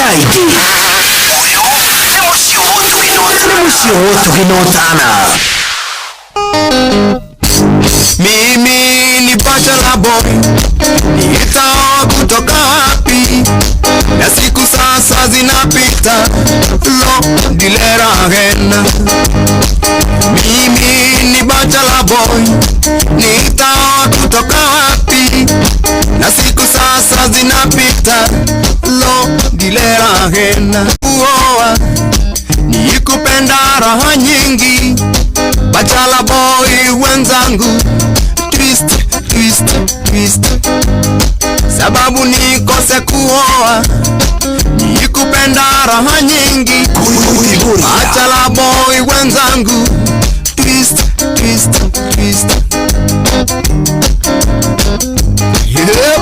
Aingĩ. Ũyũ nĩ mũciĩ wa ũtugi nĩ mũciĩ wa ũtugi na ũtana. Mimi ni bachelor boy, nitaoa kutoka wapi? Na siku sasa zinapita, lo dilera gena. Mimi ni bachelor boy, nitaoa kutoka wapi? Na siku sasa zinapita, lo dilera gena. Kuoa nikupenda raha nyingi, bachelor boy wenzangu, twist twist twist, sababu nikose kuoa, nikupenda raha nyingi, bachelor boy wenzangu, twist twist twist, yeah.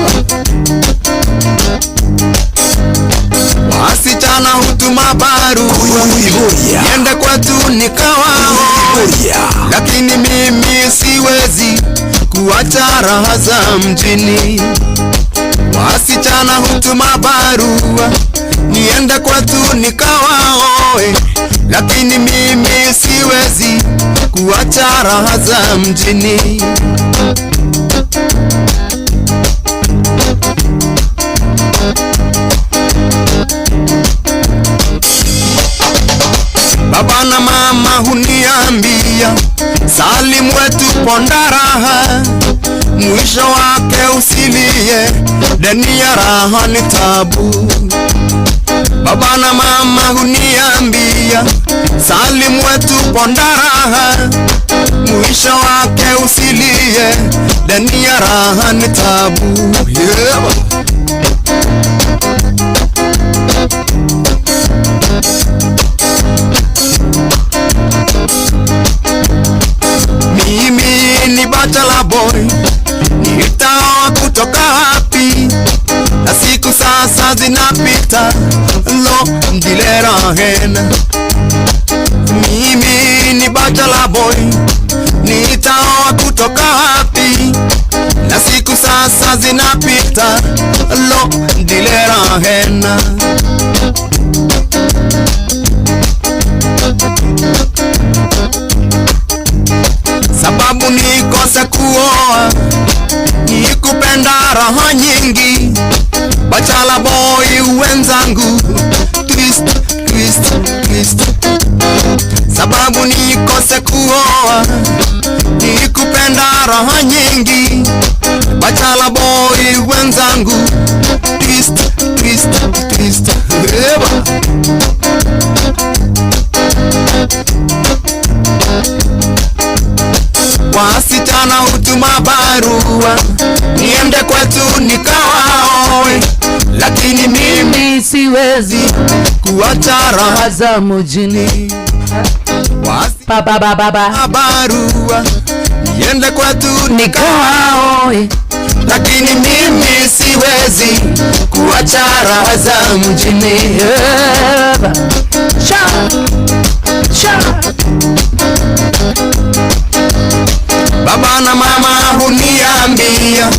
Wasichana hutuma barua niende kwetu nikawaoe, lakini mimi siwezi kuacha raha za mjini. Wasichana hutuma barua niende kwetu nikawaoe, lakini mimi siwezi kuacha raha za mjini. Baba na mama huniambia, Salim wetu ponda raha, mwisho wake usilie, deni ya raha ni tabu. Baba na mama huniambia, Salim wetu ponda raha, mwisho wake usilie, deni ya raha ni tabu. Yeah. Mimi ni bachelor boy, nitaoa kutoka wapi? Na siku sasa zinapita, lo ndilera hena. Mimi ni bachelor boy, nitaoa kutoka wapi? Na siku sasa zinapita, lo ndilera hena. Sababu nikose kuoa, nikupenda raha nyingi, bachelor boy wenzangu, twist twist twist. Sababu nikose kuoa, nikupenda raha nyingi, bachelor boy wenzangu, twist twist twist. Eba. Wasichana hutuma barua niende kwetu nikawaoe, lakini mimi siwezi kuacha raha za mjini. Wasichana Ba, ba, ba, ba. barua niende kwetu Nikawaoe, lakini mimi siwezi kuacha raha za mjini. Eba. Sha. Sha. Baba na mama huniambia,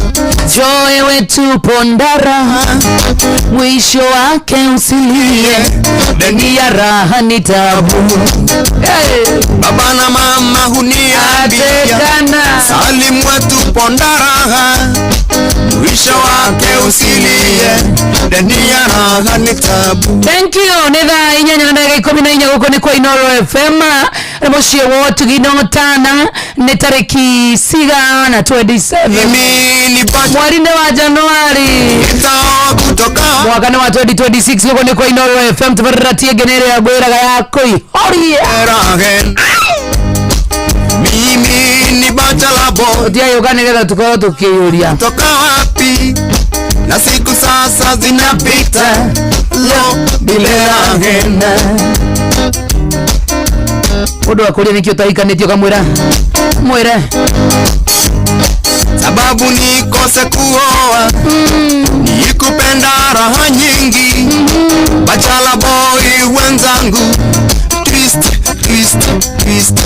Joe wetu ponda raha, mwisho wake usilie, deni ya raha ni tabu. Hey. Baba na mama huniambia, Atekana. Salim wetu ponda raha, mwisho wake usilie, deni ya raha ni tabu. Thank you. Nĩ thaa inyanya na ndagĩka ikũmi na inya gũkũ nĩ kwa Inoro FM nĩ mũciĩ wa ũtugi na ũtana nĩ tarĩki cigana 27 Mimi ni bachelor mweri-inĩ wa Januari kutoka mwaka nĩ wa 2026 gũkũ nĩ kwa Inoro FM tabarĩra tiengene ĩrĩa ngwĩraga ya kũihũria Rahen. Mimi ni bachelor boy tũtiayũka nĩgetha tũkorwo tũkĩyũria kutoka wapi? Na siku sasa zinapita, lo bila hena. Mũndũ akũria nĩkĩ ũtahikanĩtie ũkamwĩra mwĩre Sababu nikose kuoa, nikupenda raha nyingi, bachelor boy wenzangu, twist twist twist.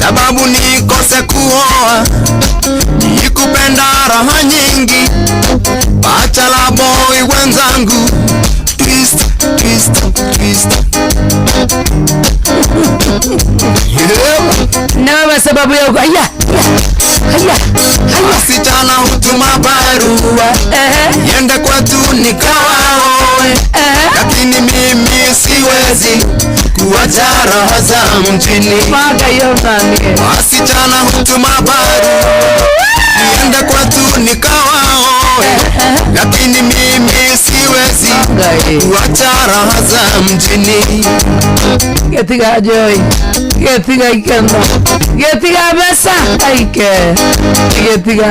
Sababu nikose kuoa, nikupenda raha nyingi, bachelor boy wenzangu, twist. Kwa sababu ya haya haya haya. Wasichana hutuma barua niende kwetu nikawaoe, lakini mimi siwezi kuacha raha za mjini. Maka hiyo nani? Wasichana hutuma barua niende kwetu nikawaoe, lakini mimi siwezi kuacha raha za mjini. Getiga joy, getiga ikendo, getiga mbeca aike, getiga.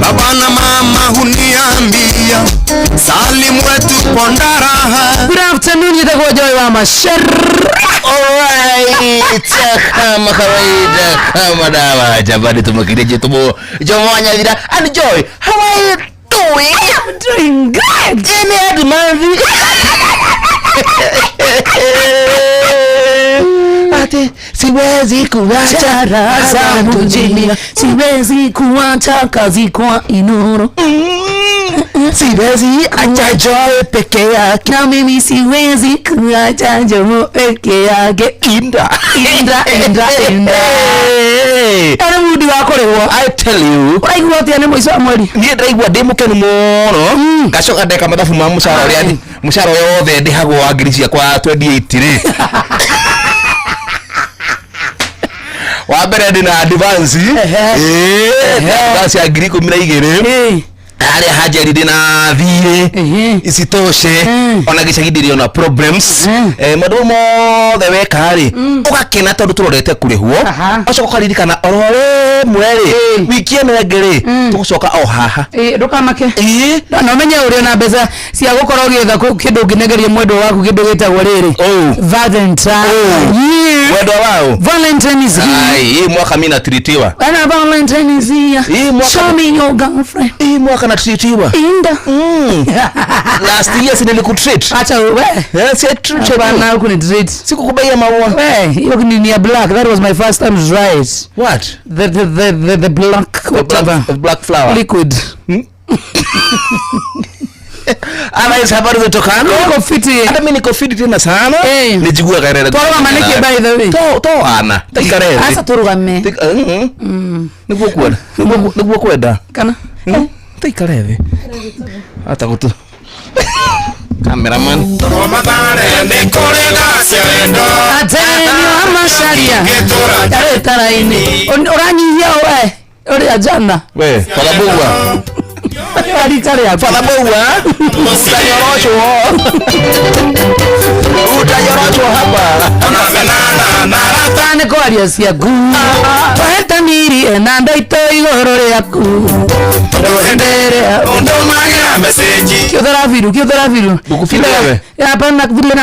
Baba na mama huniambia Salim wetu ponda raha. Good afternoon, njitagwo Joy wa Macharia. Alright, kama kawaida, kama dawa jamani, tumekireje tumo Jomonya and Joy, how are you doing? I'm doing good. Any admanzi? Ati siwezi kuacha Raha za mjini, siwezi kuacha kazi kwa Inoro. Siwezi acha Joy peke yake. Na mimi siwezi kuacha Jomo peke yake. Inda. Inda, inda, inda. Ere mudi wa kũrĩhwo. I tell you. Ũraigua atĩa nĩ mũico wa mweri? Niĩ ndĩraigua ndĩ mũkenu mũno, ngacoka ndeka mathabu ma mũcara ũrĩa mũcara ũrĩa wothe ndĩhagwo wa ngiri ciakwa 28 rĩ, wa mbere ndĩna advance. Ĩĩ, advance ya 12,000. Harĩa hanjeri ndĩna thiirĩ. Isitoshe, ona gĩcagi ndĩrĩ ona problems. Maũndũ mothe weka rĩ, ũgakena tondũ tũrorete kũrĩhwo. Ũcoka ũkaririkana oro rĩmwe rĩ, wiki ĩno ĩngĩ rĩ, tũgũcoka o haha. Ĩĩ, ndũkamake. Ĩĩ. Na ũmenye ũrĩ na mbeca cia gũkorwo ũgĩetha kĩndũ ũngĩnegeria mwendwa waku, kĩndũ gĩtagwo rĩrĩ Oh. Valentine. Oh. Yeah. Mwendwa wao. Valentine is here. Ai, hii mwaka mi natritiwa. Ana Valentine is here. Hii mwaka- Show me your girlfriend. Hii mwaka natritiwa. Inda. Last year si nilikutreat? Acha we. Yes, I treated you. Hapana, hukuni-treat. Sikukubaia maua? We, hiyo ni ya black. That was my first time to try it. What? The black The whatever. black flower. Liquid. Otherwise, habari zitokako? Niko fiti. Hata mimi niko fiti tena sana. Eh. Nijigua karere. Twarũgama nĩkĩ, by the way? To to ana. Taikarere. Asa tũrũgame. Niguo kwenda. Niguo kwenda. Kana? Taikare thĩ. Hata gutu. Cameraman. Mathare nĩ kũrĩ tha cia wendo. Atenio amacaria. Gĩtũra Yarĩ tara-inĩ. Ũranyihia we. Ũrĩa jana. We, Father Bugua. Rika rĩaku. Father Bugua. Utanyoroshwo. Utanyoroshwo hapa. Tunamenana na rata. Nĩ kwaria ciaku twahetanirie na ndaito igũrũ rĩaku ndũhenderea. Ũndũmagĩra message. Kĩũthara biru, kĩũthara biru. Ukufeel wewe? Hapana, vile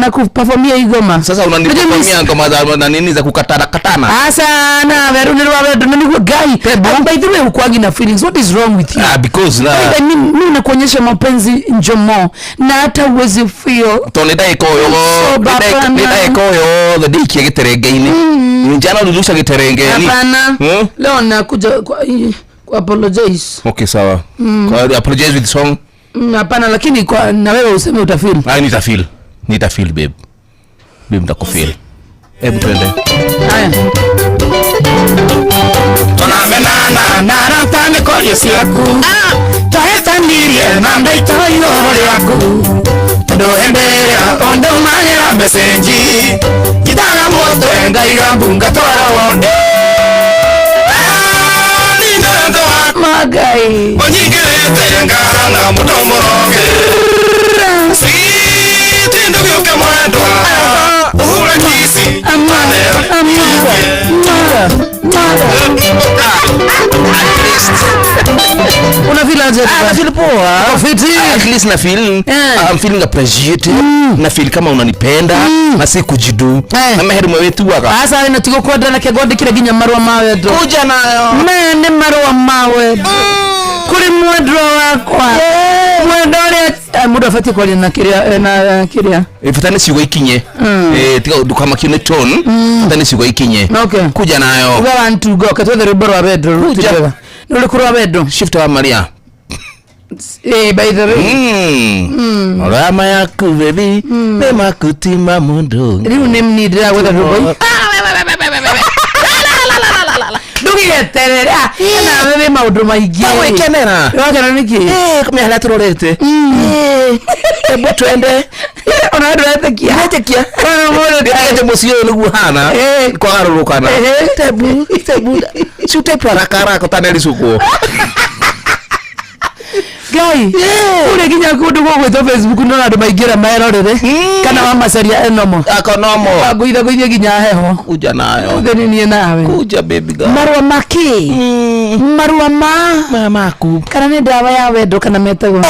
nakuperformia hii ngoma. Sasa unaniperformia ngoma za na nini za kukatana katana. Asa na weru ni rwa wendo na niguo Ngai. And by the way, ukuagi na feelings. What is wrong with you? Ah, because na I mean, mimi nakuonyesha mapenzi njomo na hata uwezi feel. Tondũ nĩ ndagĩka o So baba nĩ ndagĩka o yothe ndĩikia gĩterenge-inĩ. Jana ulirusha gĩterengeni. Hapana. Hmm? Leo nakuja kwa apologize. Okay, sawa. Kwa apologize with song. Hapana, lakini kwa na wewe useme utafeel. Ah, nitafeel. Nitafeel, babe. Babe, nitakufeel. Hebu twende. Haya. Tunamenana na rata nĩ kwaria ciaku twahetanirie na ndaito igũrũ rĩaku ndũhenderea ũndũmagĩra message njitaga mũtwe ngaiga mbunga twara wonde nina wendo waku Magai. ũnyingĩrĩte ngara na mũndũ mũroge Sweet ndũgĩũke mwendwa ũhure kici. Ama ama mara mara. At least. Una feel aje? Ah, na feel poa. Uko fiti? At least na feel I'm feeling appreciated. Na feel kama unanipenda na si kujidu. Na meheru mwetuaga. Asa na tigo kwenda na kegwandikire nginya marua ma wendo. Kuja nayo. Maya nĩ marũa ma wendo kũrĩ mwendwa wakwa, mwendwa ũrĩa. Eh, mũndũ abatiĩ kwaria na kĩrĩa na kĩrĩa. Bata nĩ ciugo ikinye. Tiga ndukamakio nĩ tone. Bata nĩ ciugo ikinye. Okay. Kuja nayo. Uga one two go, katwethe rwĩmbo rwa wendo. Kuja. Rũrũ nĩ rũrĩkũ rwa wendo? Shift wa Maria. By the way, Rama yaku baby nĩ makutima mundu. Rĩu nĩ niĩ ndĩragwetha rwĩmbo. Ndũgĩeterere nawe wĩ maũndũ maingĩ. Tagwikenera. Wakena nĩkĩ? Kumenya harĩa tũrorete. Hebu twende. Ona ndũretĩkia. Ndĩretĩkia. Ndĩretĩkia mũciĩ ũyũ nĩguo hana. Kwagarũrũkana. Tebu tebu si utepu haraka haraka ũtanericũkwo. Ngai, kũrĩ nginya kũndũ gũgwĩtwo Facebook no andũ maingĩra merorere kana wamacaria enomo. Akonomo. Ngũitha ngũithie nginya heho. Kuja nayo. Ũtheni niĩ nawe. Kuja baby girl. Marũa makĩ? Marũa ma Maya maku. Kana nĩ ndawa ya wendo kana metagwo?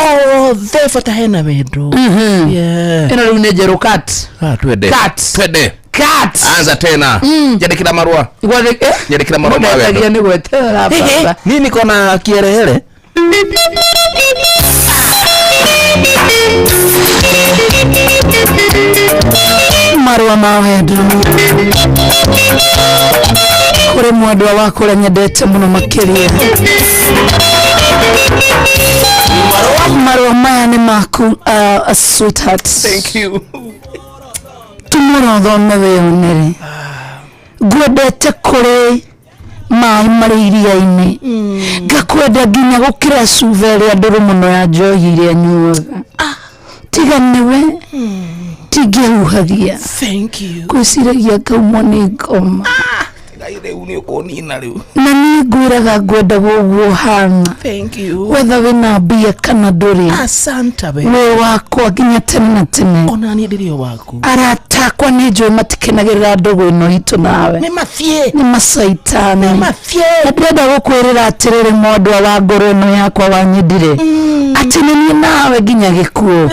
Othe bata hena wendo. Yeah. Ĩno rĩu nĩ njerũ, cut. Ah, twende. Cut. Twende. Cut. Anza tena. Nyandĩkĩra marũa. Nyandĩkĩra marũa ma wendo. Ndetagia nĩ gweterera baba. Niĩ niko na kierehere. Marũa ma wendo kũrĩ mwendwa wakwa ũrĩa nyendete mũno makĩria. Marũa maya nĩ maku, sweetheart. Thank you. Tumũra ũthome wĩyonere. Ngwendete kũrĩ maĩ marĩ iria-inĩ, ngakwenda nginya gũkĩra cuba ĩrĩa ndũrũ mũno ya njohi ĩrĩa nyuaga. Tiga nĩwe tingĩhuhagia. Thank you. Ngwĩciragia ngaumwo nĩ ngoma. Ngai, rĩu nĩ ũkũnina rĩu. Na niĩ ngwĩraga ngwendaga ũguo hana. Thank you. Wetha wĩna mbia kana ndũrĩ, Asante we. wĩ wakwa nginya tene na tene. Ona niĩ ndĩrĩ o waku. Arata akwa nĩ njũĩ matikenagĩrĩra ndũgũ ĩno itũ nawe. Nĩ mathiĩ. Nĩ macaitani. Mathiĩ. Na ndĩrenda gũkwĩrĩra atĩrĩrĩ, mwendwa wa ngoro ĩno yakwa, wanyendire atĩ nĩ niĩ nawe nginya gĩkuũ.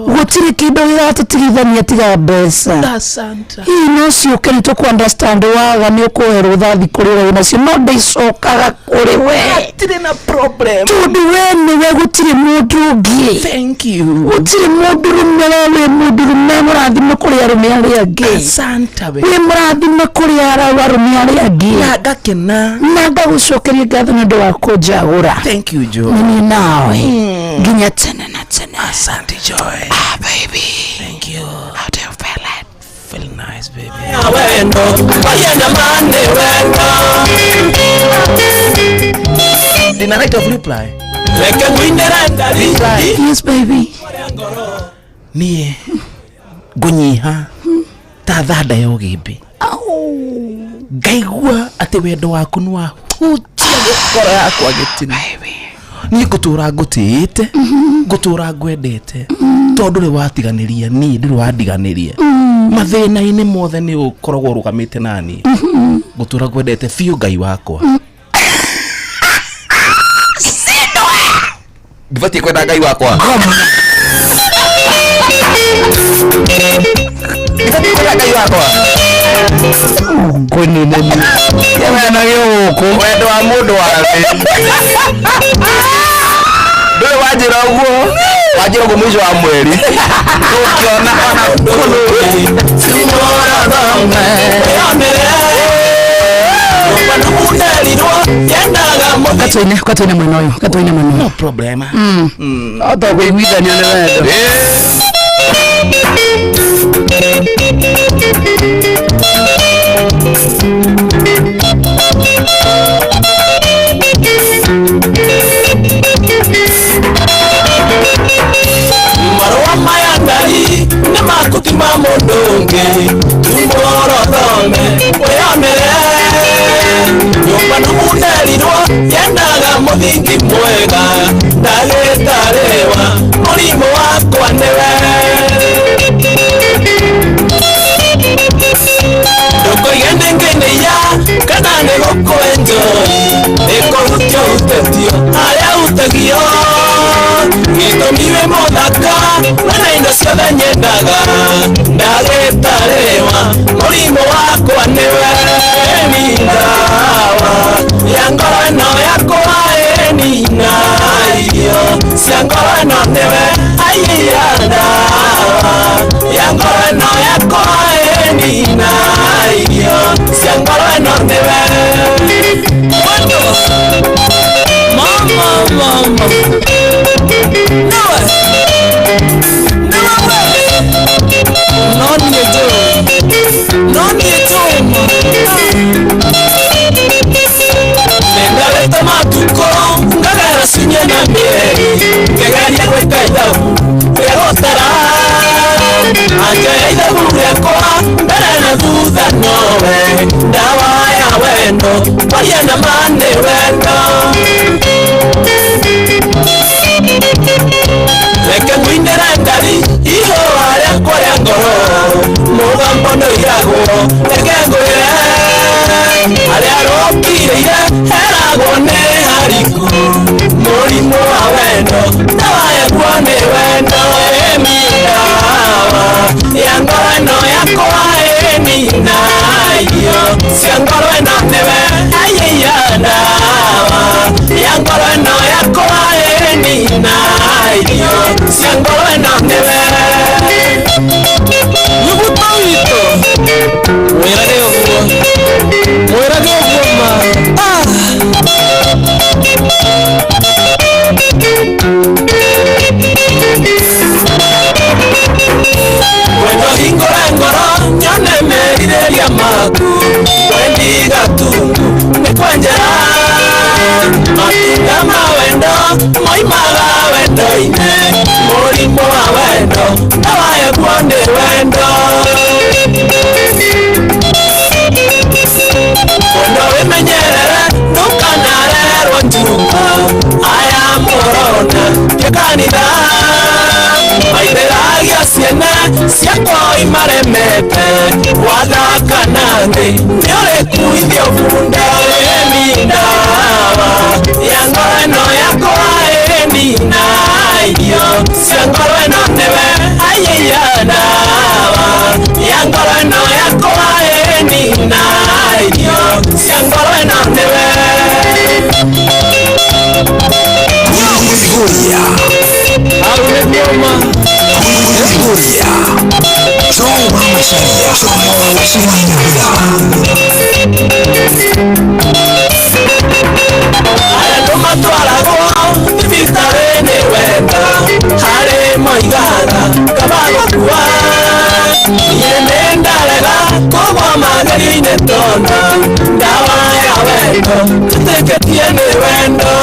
Gũtirĩ kĩndũ gĩgatũtigithania tiga mbeca. Asante. Hihi no ciũke nĩ tũkũ understand, waga nĩ ũkũhe rũthathi kũrĩ ũrĩa wĩnacio, no ndĩcokaga kũrĩ we. Hatirĩ na problem. Tondũ we nĩwe, gũtirĩ mũndũ ũngĩ. Thank you. Gũtirĩ mũndũrũme, we wĩ mũndũrũme mũrathime kũrĩ arũme arĩa angĩ. Asante we. Wĩ mũrathime kũrĩ arũme arĩa angĩ. Na ngakena. Na ngagũcokeria ngatho nĩ ũndũ wa kũnjagũra. Thank you, Joy. Nĩ niĩ nawe nginya tene na tene. Asante, Joy. Ah, baby. Thank you. How do you feel it? Feel nice, baby. Wendo wayenda mane wendo. Ndina right of reply. Reke ngwinĩre ndari. Yes, baby. Niĩ ngũnyiha ta thanda ya ũgĩmbĩ, ngaigua atĩ wendo waku nĩ wahutia gĩkoro yakwa gĩtina. Niĩ ngũtũra ngũtĩĩte, ngũtũra ngwendete, tondũ ndũrĩ watiganĩria niĩ, ndũrĩ wandiganĩria mathĩna-inĩ mothe, nĩ ũkoragwo ũrũgamĩte naniĩ. Ngũtũra ngwendete biũ, Ngai wakwa. Ndibatiĩ kwenda Ngai wakwa? Ndibatiĩ kwenda Ngai wakwa? Ngũninani yamenagio gũkũ. Wendo wa mũndũ wa thĩ ndũrĩ wanjĩra ũguo, wanjĩra ũguo mũico wa mweri tũkĩona ona kũnũ. Yonere nyũmba yendaga mũthi. Katũine, katũine mwena ũyũ, katũine mwena ũyũ. No problem. Ota kũiguithanio nĩ wendo. Marũa maya ndari nĩ makutima mũndũ ũngĩ tumũro thome wĩyonere nyũmba nũmunderirwo yendaga mũthingi mwega ndagĩtarĩwa mũrimũ wakwa nĩwe ndũkũige nĩngĩnĩya kana nĩ gũkwenjoi nĩkũhutio hutetio harĩa hutagio gĩtũmi wĩ mũthaka na indo ciothe nyendaga ndagĩtarĩwa mũrimũ wakwa nĩwe ni ndawa ya ngoro ĩno yakwa ĩnina irio cia ngoro ĩno nĩwe aiya ndawa ya ngoro ĩno yakwa ĩnina irio cia ngoro ĩno nĩwe. Mwendo. Mama, mama. Nĩwe. Nĩwe we. No niĩ njũĩ. No niĩ njũĩ ma. Nĩndarĩte matukũ ngagera ciumia na mĩeri ngĩgeria gwĩka ithabu rĩa gũtara anja ya ithabu rĩakwa mbere na thutha nowe ndawa ya wendo kwaria na ma nĩ wendo. Reke ngũinĩre ndari ihũa rĩakwa rĩa ngoro mũgambo nĩũigagwo reke ngwĩre harĩa rũkirĩire heragwo nĩ hariku mũrimũ wa wendo ndawa yaguo nĩ wendo. Ĩmi ndawa ya ngoro ĩno yakwa ĩnina irio cia ngoro ĩno nĩwe aiya ndawa ya ngoro ĩno yakwa ĩnina irio cia ngoro ĩno nĩwe nyuguto witũ mwĩrage ũguo mwĩrage ũguo ma. Ah. Wendo hingũra ngoro nyone merirĩria maku wendi gatungu nĩ kwenjera matunda ma wendo moimaga wendo-inĩ mũrimũ wa wendo ndawa yaguo nĩ wendo. Wendo wĩmenyerere ndũkanarerwo njuko aya mũrona ti kanitha maithĩragia ciene ciakwa imaremete wathaka na thĩ nĩũrĩkuithio bunda. Ĩmi ndawa ya ngoro ĩno yakwa ĩnina irio cia ngoro ĩno nĩwe aiya ndawa ya ngoro ĩno yakwa ĩnina irio cia ngoro ĩno nĩwe. Guria. Hau nĩguo ma. Guria. Joe Macharia. Joe Arĩa andũ matwaragwo thibitarĩ nĩ wendo harĩ moigaga kaba gũkua niĩ nĩ ndarega kũgwa magerio-inĩ tondũ ndawa ya wendo njĩtĩkĩtie nĩ wendo.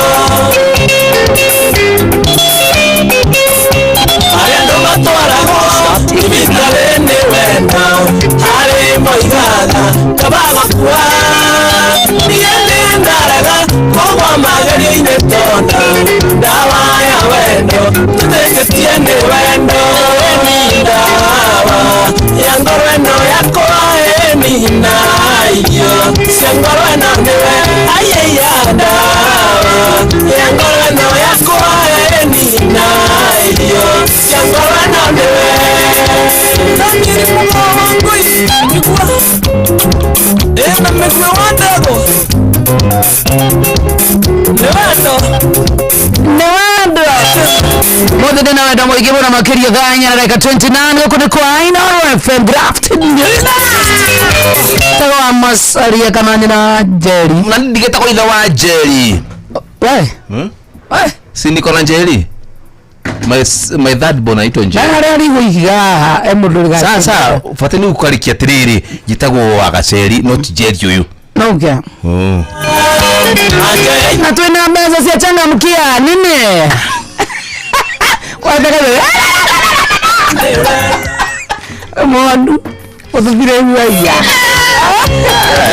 Arĩa andũ matwaragwo thibitarĩ nĩ wendo harĩ moigaga kaba gũkua niĩ nĩ ndarega kũgwa magerio-inĩ tondũ ndawa ya wendo njĩtĩkĩtie nĩ wendo. Ĩni ndawa ya ngoro ĩno yakwa ĩnina irio cia ngoro ĩno nĩwe aiya ndawa ya ngoro ĩno yakwa ĩnina irio cia ngoro ĩno nĩwe. Daniel Mugowa Ngui Migua ĩna mĩguĩ wa ndegwa nĩ wendo. Nĩ wendo mothe ndĩna wendo mũingĩ mũno makĩria. Thaa 4 na ndagĩka 29 gũkũ nĩ kwa Inooro FM. Good afternoon, tago wa Macaria kana nyina Njeri. Na ndigĩtagwo ithe wa Njeri. We. We. Si niko na Njeri, my third born aitwo Njeri. Na harĩa arigwo ihiga haha e mũndũ. Sasa bata nĩ gũkarikia atĩrĩrĩ, njĩtagwo wa Gaceri no ti Njeri ũyũ. No okay. Na twina mbeca cia changamkia nini wataka mwandu uthithire guaya.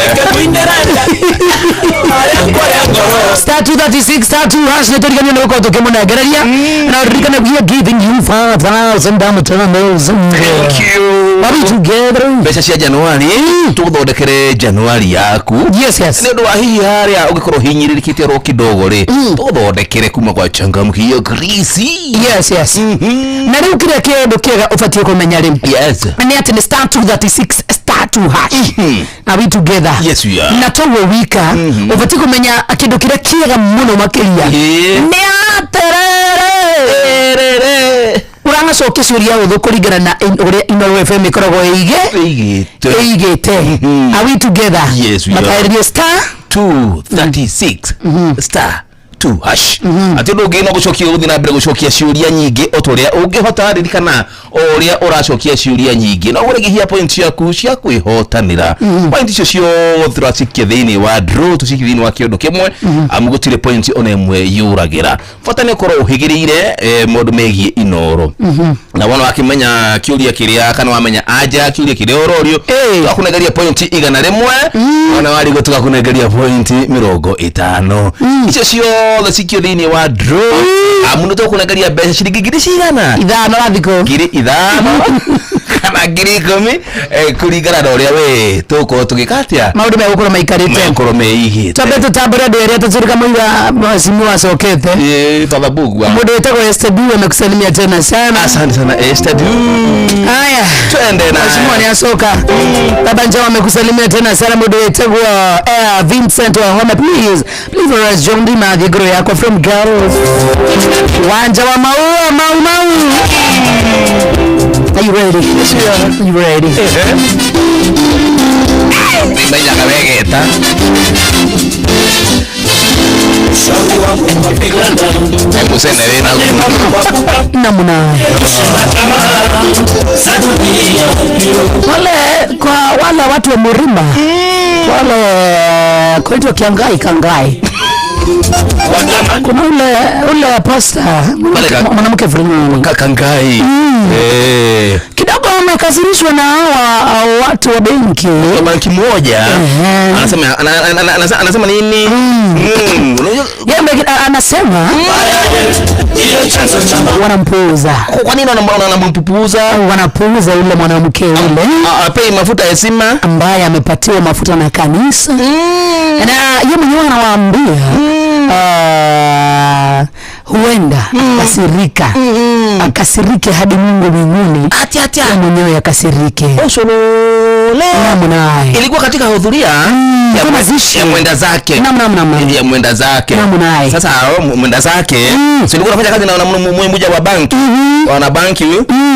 Reke ngũinĩre harĩa kwarĩa ngoro. *236*2# nä tå riganie nä gå korwo tå kä må nengereria na ririkane we are giving you 5000 damn. Thank you. Are we together? Mbeca cia Januari tũgũthondekere Januari yaku. Yes. Nĩ ũndũ wa hihi harĩa ũngĩkorwo hinyĩrĩrĩkĩte oro kidogo rĩ, tũgũthondekere kuma kwa Changamkia Grisi. Yes, na rä u kä rä a kä ndå kä ega å batiä kå menya rä nä atä nä *236*2#. Are we together? Yes, we are. Na toguo wika å batiä kå menya kä ndå kä rä a kä ega må no makä ria nä aterere ũragacokia ciũria ũthũ kũringana na ũrĩa Inooro FM ĩkoragwo ĩige Ĩigĩte. Ĩigĩte. Are we together? Yes, we are. Mataĩrĩrie star 236 star 2 hash. Ati ũndũ ũngĩ no gũcokia, gũthiĩ na mbere gũcokia ciũria nyingĩ o ta ũrĩa ũngĩhota. Ririkana, o ũrĩa ũracokia ciũria nyingĩ, no ũrĩgĩhia point ciaku cia kwĩhotanĩra. Point icio ciothe tũracikia thĩinĩ wa draw, tũcikie thĩinĩ wa kĩondo kĩmwe, amu gũtirĩ point ona ĩmwe yũragĩra. Bata nĩ ũkorwo ũhĩgĩrĩire maũndũ megiĩ Inoro, na wona wakĩmenya kĩũria kĩrĩa kana wamenya anja ya kĩũria kĩrĩa ũrorio, tũgakũnengeria point 100. Ona warigwo, tũgakũnengeria point 50. Icio ciothe cikio thĩinĩ wa draw, amu nĩ tũkũnengeria mbeca ciringi ngiri cigana? 5 na thikũ. 5,000 kana 10,000, kũringana na ũrĩa we tũgũkorwo tũgĩka atĩa. Maũndũ megũkorwo maikarĩte. Megũkorwo meigĩte. Twambe tũtambũre andũ erĩ atũtũrĩka mũira mheshimiwa acokete. Father Bugwa. Mũndũ wĩtagwo Esther Du amekusalimia tena sana. Asante sana, Esther Du. Haya. Twende na Mheshimiwa ni asoka. Baba Njao amekusalimia tena sana. Mũndũ wĩtagwo Vincent wa Homa, please. Please for us John Dima Gigro yako from girls. Wanja wa maua mau mau. Are you ready? Are you ready? Menyaga wegeta. Hebu sene wĩna Namna. Wale kwa wale watu wa Murima. Wale kuitwa Kiangai Kangai. Kuna ule pasta mwanamke fulani Kangai. Kidogo amekasirishwa na hawa watu wa benki. Banki moja anasema anasema nini? Yeye anasema wanampuuza. Kwa nini wanampuuza? Wanapuuza yule mwanamke yule. Apei mafuta ya sima ambaye amepatiwa mafuta na kanisa. Na yeye mwenyewe anawaambia huenda akasirika. Akasirike hadi Mungu mbinguni. Atia. Yeye mwenyewe akasirike. Osolole. Naam. Ilikuwa katika hudhuria ya mwenda zake. Naam. Ya mwenda zake. Naam. Sasa mwenda zake si nilikuwa nafanya kazi na mmoja wa banki. Wana banki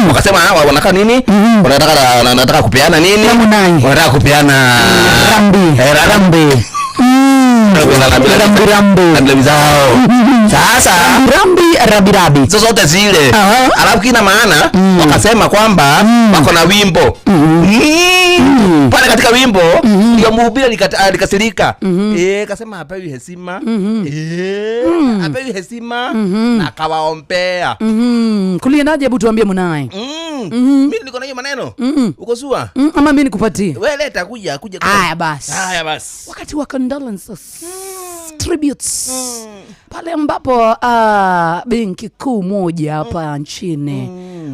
wakasema wanataka nini? Wanataka kupeana nini? Wanataka kupeana rambi. Rambi. Rambi. Zao. Sasa rambi rabi. Zote zile. Alafu kina maana wakasema kwamba wako na wimbo. Pale katika wimbo ndio mhubiri alikasirika. Kasema hapewi heshima. Hapewi heshima na akawaombea. Kuliendaje? Hebu tuambie mwanae. Mimi niko na hiyo maneno. Uko sure? Ama mimi nikupatie? Wewe leta kuja. Haya basi. Haya basi. Wakati wa condolences, tributes. Pale ambapo benki kuu moja hapa nchini,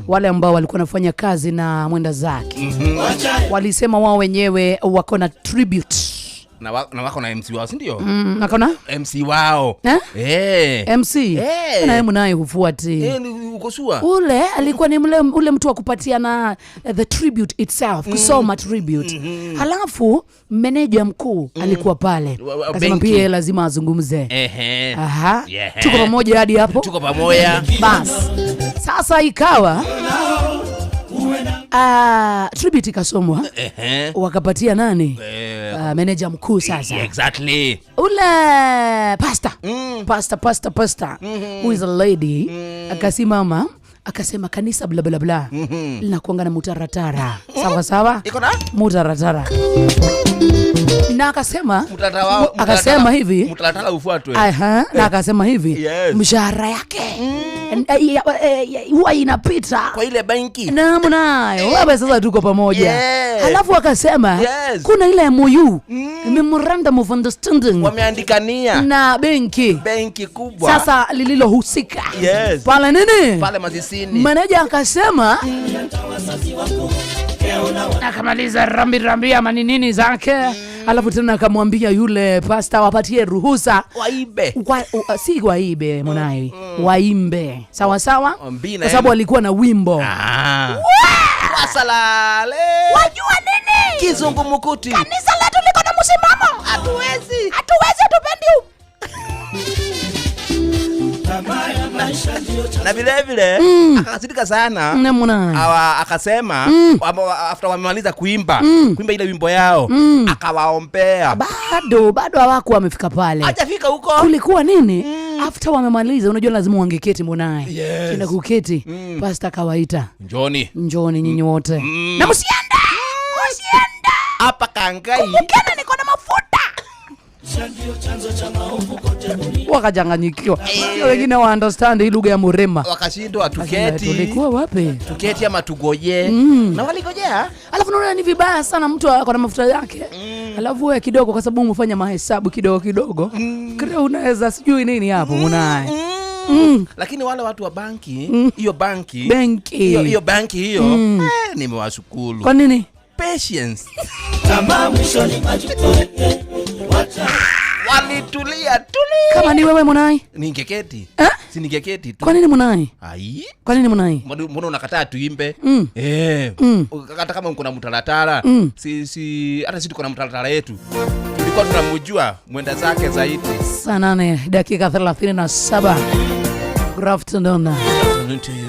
wale ambao walikuwa wanafanya kazi na mwenda zake walisema wao wenyewe wako na tribute. Na wako na MC wao, si ndio? Wako na MC wao. MC. Na yeye mnaye hufuati. Uko sure? Ule alikuwa ni ule mtu wa kupatiana the tribute itself, kusoma tribute. Halafu meneja mkuu alikuwa pale. Akasema pia lazima azungumze. Aha. Tuko pamoja hadi hapo. Tuko pamoja. Bas. Sasa ikawa tribute ikasomwa. Wakapatia nani? Meneja mkuu sasa. Exactly. Ule pastor. Pastor who is a lady akasimama akasema kanisa bla bla bla linakuanga na mutaratara. Sawa sawa? Iko na mutaratara. Na akasema akasema hivi mutaratara ufuatwe. Na akasema hivi mshahara yake huwa inapita kwa ile benki. Naam, nayo. Wewe sasa tuko pamoja. Halafu akasema kuna ile MOU, memorandum of understanding, wameandikania na benki kubwa. Sasa lililohusika pale nini? Pale mazisini. Meneja akasema akamaliza rambi ama nini zake. Alafu tena akamwambia yule pastor wapatie ruhusa waibe. Si waibe mwanai, waimbe. Sawa sawa? Kwa sababu alikuwa na wimbo. Wasalale. Wajua nini? Kizungumkuti. Kanisa letu liko na msimamo. Hatuwezi tupendi. Na vile vile akakasirika sana. Namna. Akasema after wamemaliza kuimba ile wimbo yao, akawaombea. Bado hawakuwa wamefika pale. Hajafika huko. Kulikuwa nini? After wamemaliza, unajua lazima wangeketi mbonaye. Yes. Kenda kuketi. Pastor akawaita. Njoni. Njoni nyinyi wote. Na msiende. Msiende. Hapa kangai. Kumbukeni niko na mafuta. Wakachanganyikiwa. Wengine wa understand hii lugha ya Murema. Wakashindwa tuketi. Tulikuwa wapi? Tuketi ama tugoje. Na waligojea. Alafu unaona ni vibaya sana mtu ako na mafuta yake. Alafu wewe kidogo kwa sababu umefanya mahesabu kidogo kidogo. Fikiria unaweza sijui nini hapo unaye. Lakini wale watu wa banki, hiyo banki. Benki. Hiyo banki hiyo, nimewashukuru. Kwa nini? Patience. Walitulia tulia. Kama ni wewe mwanai? Ningeketi. Eh? Si ningeketi tu. Kwa nini mwanai? Ai. Kwa nini mwanai? Mbona unakataa tuimbe? Hata kama uko na mtaratara, si hata sisi tuko na mtaratara yetu. Tulikuwa tunamjua mwenda zake zaidi. Saa 8:37. Good afternoon. Afternoon to you.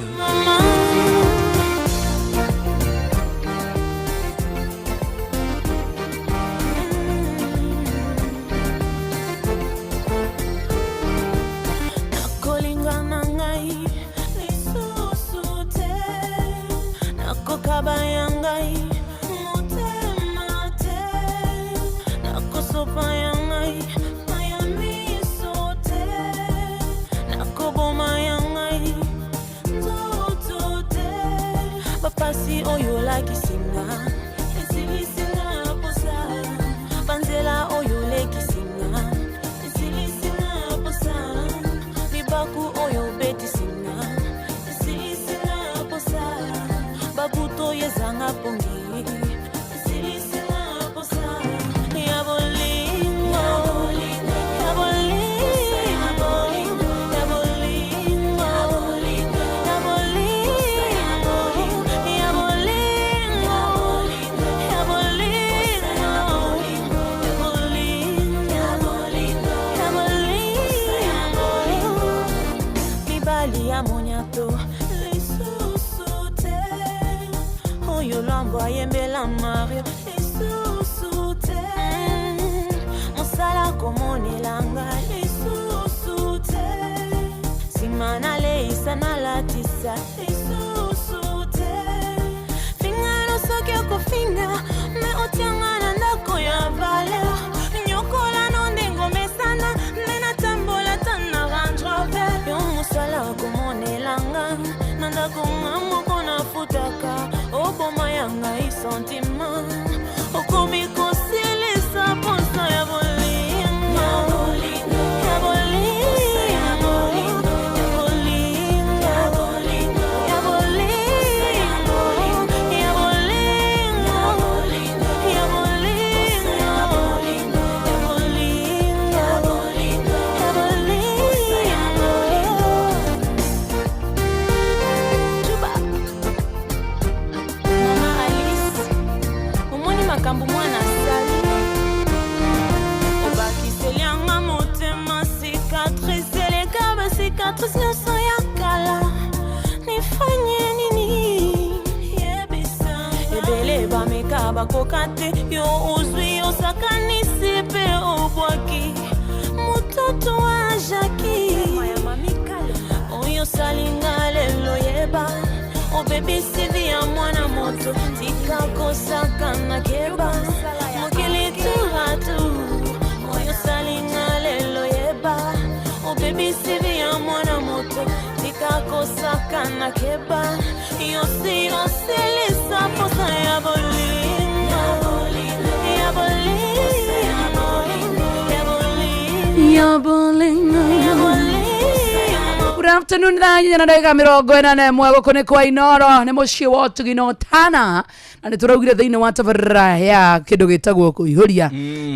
Good afternoon, na ndagĩka 41 gũkũ nĩ kwa Inoro nĩ mũciĩ wa ũtugi na ũtana na nĩ tũraugire thĩinĩ wa tabarĩra ya kĩndũ gĩtagwo kũihũria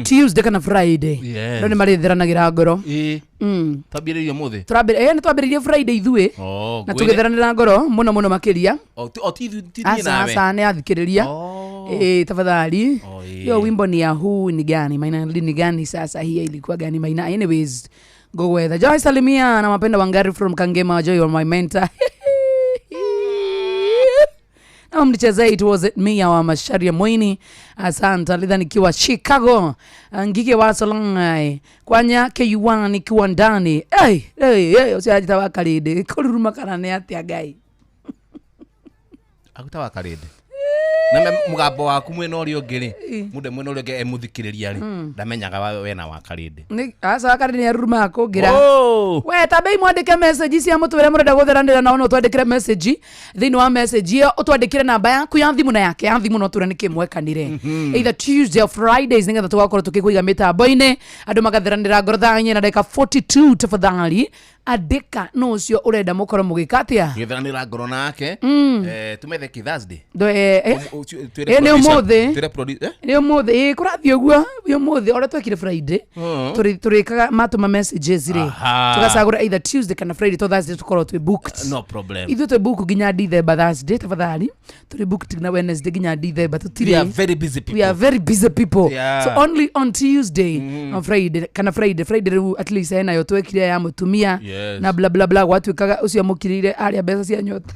Tuesday kana Friday. Yes. Andũ nĩ marĩtheranagĩra ngoro. Twambĩrĩirie ũmũthĩ? Nĩ twambĩrĩirie Friday ithuĩ na tũgĩtheranĩra ngoro mũno mũno makĩria. O ti ithuĩ nawe. Aca nĩ athikĩrĩria. Tafadhali. Hiyo wimbo ni ya huu ni gani? Maina ni gani sasa? Hiyo ilikuwa gani Maina? Anyways, Ngũgwetha. Joy, salimia na mapenda Wangari from Kangema. Joy, you are my mentor. Na mnichezee "It Wasn't Me" ya wa Masharia Mwini. Asante lidha nikiwa Chicago. Ngige wa Solongai kwanya KU1 nikiwa ndani. Hey, hey, hey, usiajita wakalide kururuma kana nĩ atĩa Ngai? Aguta wakarinde na mugambo waku mwena ũrĩa ũngĩ rĩ, mundu mwena ũrĩa ũngĩ emũthikĩrĩria rĩ, ndamenyaga wena wakarinde. Nĩ aca, wakarinde nĩ arurumaga kũngĩra. Oh! We tambei mwandĩke message cia mũtwĩre mũrenda gũtheranĩra nao. No twandĩkĩre message. Thĩinĩ wa message ĩyo ũtwandĩkĩre namba yaku ya thimũ na yake ya thimũ, no twĩre nĩkĩ mwekanire either Tuesday or Fridays, nĩgetha tũgakorwo tũkĩkũiga mĩtambo-inĩ, andũ magatheranĩra ngoro. 4 na ndagĩka 42. Tafadhali andĩka no ũcio ũrenda mũkorwo mũgĩka atĩa. Gĩtheranĩra ngoro nake. Tumethe kĩ Thursday? Ĩ, nĩ ũmũthĩ. Twĩre eh? Nĩ ũmũthĩ, ĩ, kũrathiĩ ũguo. Nĩ ũmũthĩ ũrĩa twekire Friday. Tũrĩkaga matũma messages rĩ, tũgacagũra either Tuesday kana Friday, to Thursday tũkorwo twĩ booked. No problem. Ithuĩ twĩ book nginya December. Thursday tafadhali tũrĩ booked, na Wednesday nginya December tũtirĩ. We are very busy people. We are very busy people. So only on Tuesday, on Friday kana Friday. Friday rĩu at least henayo twekire ya mũtumia na bla bla bla, gwatuĩkaga ũcio mũkirire arĩa mbeca cia nyota.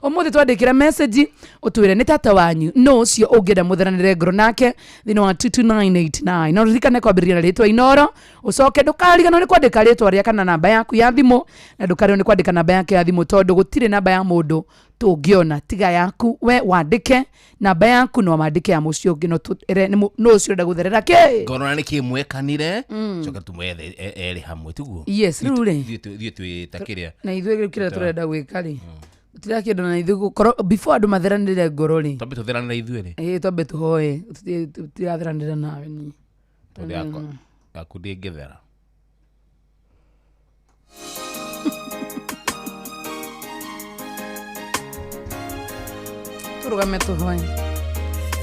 Ũmũthĩ twandĩkĩra message ũtwĩre nĩ tata wanyu no ũcio ũngĩenda mũtheranĩre ngoro nake thĩinĩ wa 22989. No ririkane kwambĩrĩria na rĩtwa Inoro, ũcoke ndũkariganwo nĩ kwandĩka rĩtwa rĩa kana namba yaku ya thimũ, na ndũkariganwo nĩ kwandĩka namba yake ya thimũ, tondũ gũtirĩ namba ya mũndũ tũngĩona tiga yaku. We wandĩke namba yaku no wandĩke ya mũcio ũngĩ, no tũĩre nĩ ũcio ũrenda gũtherera kĩ ngoro na nĩkĩ mwekanire, coke tumwethe erĩ hamwe, tiguo? Yes, rĩu rĩ. Ithuĩ twĩ ta kĩrĩa Na ithuĩ rĩu kĩrĩa tũrenda gwĩka rĩ, tũtirĩa kĩndũ na ithuĩ gũkorwo before andũ matheranĩre ngoro rĩ. Twambe tũtheranĩre ithuĩ rĩ. Ĩ, twambe tũhoe. Tũtiratheranĩra nawe niĩ. Tondũ yaku ndĩngĩthera. Tũrũgame tũhoe.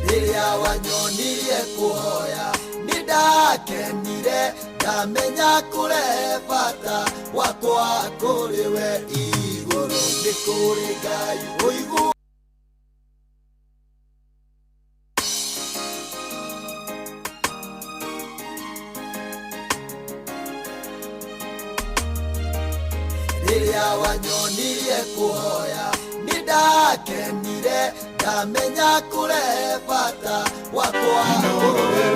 Rĩrĩa wanyonirie kũhoya nĩ ndakenire, ndamenya kũrehe bata wakwa kũrĩ we igũrũ, nĩ kũrĩ Ngai ũigu. Rĩrĩa wanyonirie kũhoya nĩ ndakenire, ndamenya kũrehe bata wakwa kũrĩ.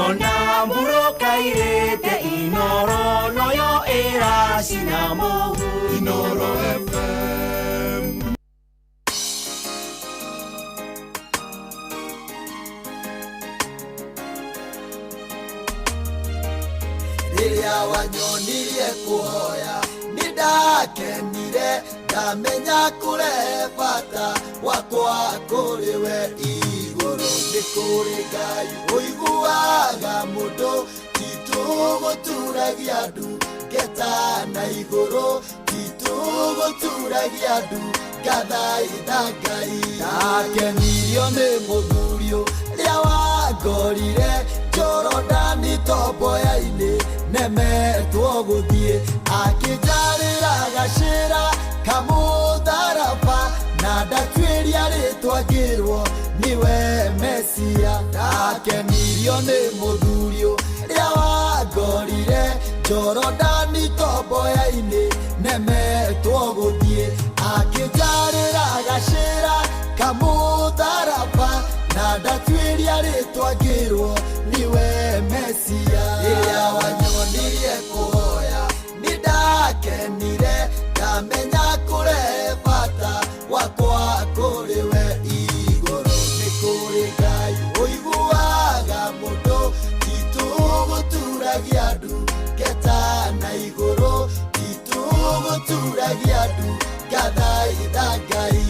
Ona mburokairĩte Inoro noyo ĩracina mũhu. Inoro FM. Rĩrĩa wanyonirie kũhoya nĩ ndakenire, ndamenya kũrehe bata wakwa kũrĩ we igũrũ, nĩ kũrĩ Ngai ũiguaga mũndũ, titũgũturagia ndu ngeta na igũrũ, titũgũturagia ndu ngathaitha Ngai. Ndakenirio nĩ mũthuri ũrĩa wangorire Jorodani tomboya-inĩ, nemetwo gũthiĩ, akĩnjarĩra gacĩra kamũtharaba, na ndatuĩria rĩtwa ngĩrwo nĩwe Mesia. Ndakenirio nĩ mũthuri ũrĩa wangorire Jorodani tomboya-inĩ, nemetwo gũthiĩ, akĩnjarĩra gacĩra kamũtharaba, na ndatuĩria rĩtwa ngĩrwo nĩwe Mesia. Rĩrĩa wanyonirie kũhoya nĩ ndakenire, ndamenya kũrehe bata wakwa kũrĩ we igũrũ, nĩ kũrĩ Ngai ũiguaga mũndũ, titũgũturagia ndu ngeta na igũrũ, titũgũturagia ndu ngathaitha Ngai.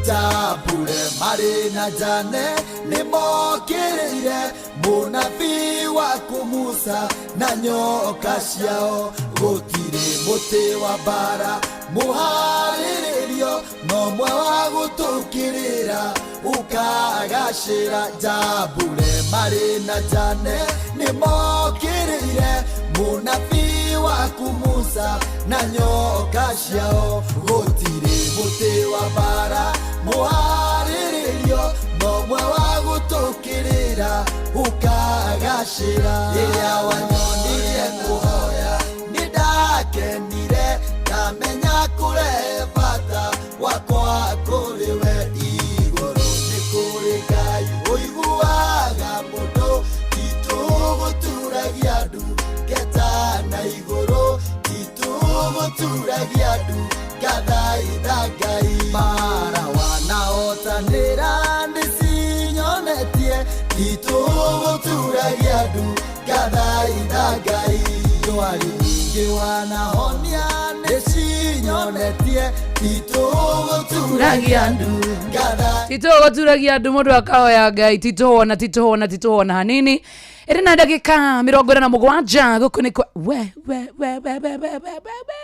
Jambure marĩ na Jane nĩ mokĩrĩire mũnabii waku Musa na nyoka ciao, gũtirĩ mũtĩ wa mbara mũharĩrĩrio no mwe wa gũtũkĩrĩra ũkagacĩra. Jambure marĩ na Jane nĩ mokĩrĩire. Mũnabii waku Musa na nyoka ciao. Gũtirĩ mũtĩ wa mbara mũharĩrĩrio, no mwe wa gũtũkĩrĩra ũkagacĩra. Rĩrĩa wanyonirie kũhoya nĩ ndakenire, ndamenya kũrehe bata wakwa kũrĩ we. Igũrũ nĩ kũrĩ Ngai ũiguaga mũndũ, titũgũturagia ndu ngeta na igũrũ, titũgũturagia ndu ngathaitha Ngai. Mara wanahotanĩra nĩcinyonetie, titũgũturagia ndu ngathaitha Ngai. Ndwari nyingĩ wanahonia nĩcinyonetie, titũgũturagia ndu ngathaitha Tito gũturagia andũ mũndũ akahoya Ngai. Titohona, titohona, titohona hanini. Ĩrĩ na ndagĩka 47. Gũkũ nĩ kwa we we we we we we we we we.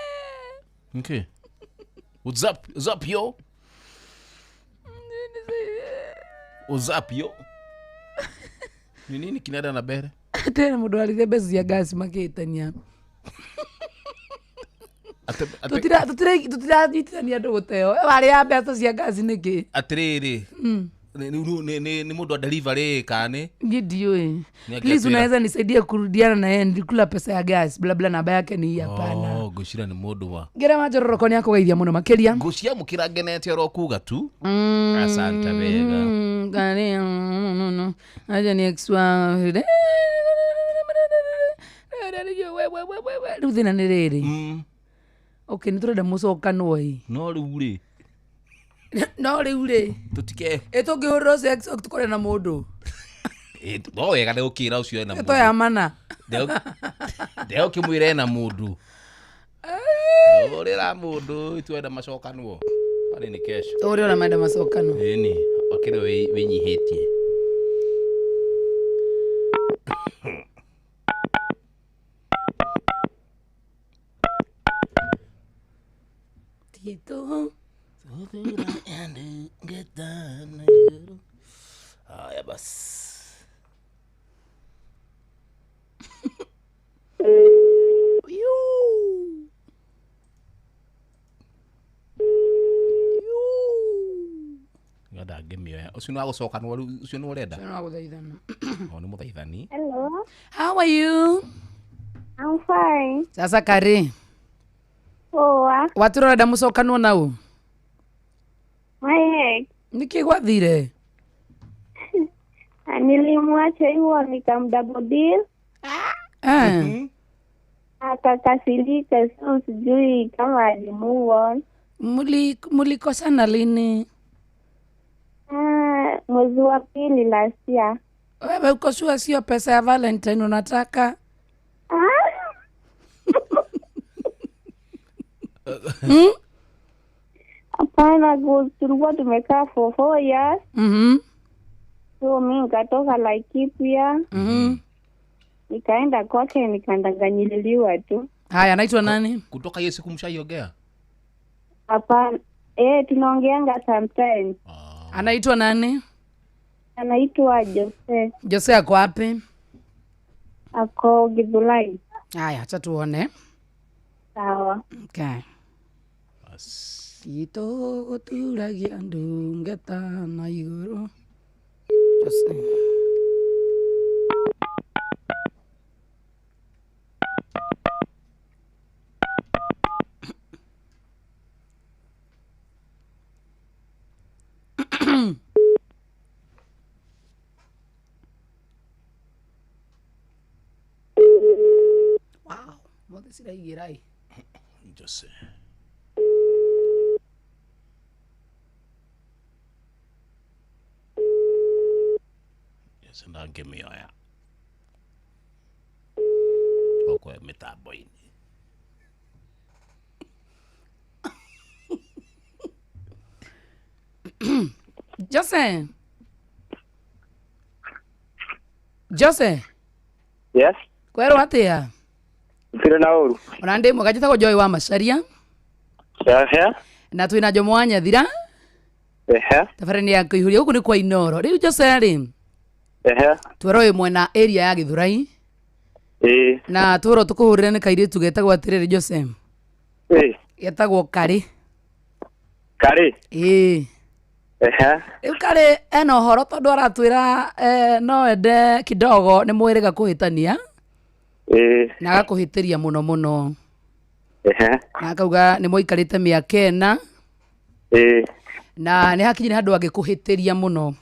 Okay. What's up? What's up, yo? What's up, yo? Ni nini kinaenda na mbere? Tena mũndũ arire mbeca cia ngasi makĩtania. Tũtiranyitithania andũ gũteo warĩa mbeca cia ngasi nĩkĩ? Atiriri. Ni mundu wa delivery kana ni? Niĩ ndiũĩ. Ni Please, akĩatwĩra. unaweza nisaidia kurudiana na yeye? Nilikula pesa ya gas bla bla, namba yake ni hii. Hapana. Oh, ngwĩciria nĩ mũndũ wa Ngera wanjororoko nĩ akũgeithia mũno makĩria. Ngũciamũkĩra ngenete oro kuga tu. Asante wega. Aja ni ex wa rĩu thĩna nĩ rĩrĩ. Okay, nĩ tũrenda mũcokanwo ĩ. No rĩu rĩ, No rĩu rĩ, tũtike ĩ tũngĩhũrĩra ũcio ex waku tũkore na mũndũ. No wega nĩ gũkĩra ũcio ena mũndũ. Toya mana. Ndegũkĩmwĩra ena mũndũ. Ũrĩra mũndũ itwenda macokanwo. Arĩ nĩ kesho. Ũrĩa ũrĩa menda macokanwo. Ĩni, akĩrĩ wĩnyihĩtie. Tito. Haya basi. Yu. Yu. Ngada ngĩmĩoya. Ũcio nĩ wa gũcokanwo rĩu, ũcio nĩ ũrenda? Ũcio nĩ wa gũthaithana. O nĩ mũthaithani. Hello, How are you? I'm fine. Sasa kari. Poa. Watũrora ũrenda mũcokanwo nau? My ex. Nĩkĩ gwathire? Nilimwacha hivyo nikamdouble deal. Eh. Akakasirika, so sijui kama alimove on. Mulikosana lini? Ah, mwezi wa pili last year. Wewe uko sure sio pesa ya Valentine unataka? Ah, Mm? Hapana, tulikuwa tumekaa for 4 years. So mi nikatoka Laikipia. Nikaenda kwake nikandanganyiliwa tu. Haya, anaitwa nani? Kutoka hiyo siku mshaiongea? Hapana. Tunaongeanga sometimes. Anaitwa nani? Anaitwa Jose. Jose ako wapi? Ako Githurai. Haya, acha tuone. Sawa. Okay. Tito gũturagia ndungata na igũrũ. Jose. Wow, mothe ciraigĩra ĩ. Jose. Jose ndangĩmĩoya. Okoe mĩtambo-inĩ. Jose. Jose. Yes. Kwerwo atia? Ntirĩ na ũru. Ona ndĩ mwega, njĩtagwo Joy wa Macharia. Ehe. Na twĩna Jomo wa Nyathira. Ehe. Tabarĩra nĩ ya kũihũria gũkũ nĩ kwa Inoro. Rĩu Jose rĩ, Ehe. twerwo wĩ mwena area ya Gĩthũrai. Ĩĩ. Na twĩrwo tũkũhũrĩre nĩ kairĩtu getagwo atĩrĩrĩ Jose. Ĩĩ. Getagwo Karĩ. Karĩ. Ĩĩ. Ehe. Rĩu Karĩ ena ũhoro tondũ aratwĩra no ende kidogo nĩ mwĩrĩga kũhĩtania. Ĩĩ. Na agakũhĩtĩria mũno mũno. Ehe. Na akauga nĩ mwaikarĩte mĩaka 4. Ĩĩ. Na nĩ hakinyire handũ angĩkũhĩtĩria mũno.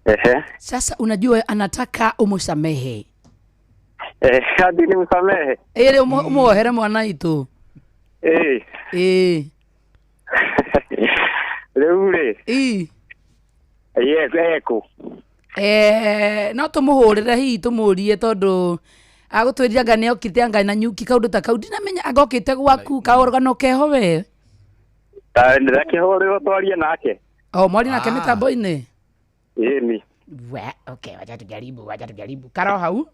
Ehe. Sasa unajua anataka umusamehe. Hadi nimsamehe. Ĩrĩ umuohere mwana witũ. Ĩĩ. Ĩĩ. Rĩu rĩ. Ĩĩ. Ye ekũ. No tũmũhũrĩre hihi tũmũrie tondũ agũtwĩrire anga nĩokĩte anga na nyuki kaũndũ ta kau ndinamenya anga okĩte gwaku kaũrũgano keho we. Ndakĩhũrĩrwo twarie nake. O mwarie nake mĩtambo-inĩ. Ĩni. We, okay, wacha tujaribu. Karo hau.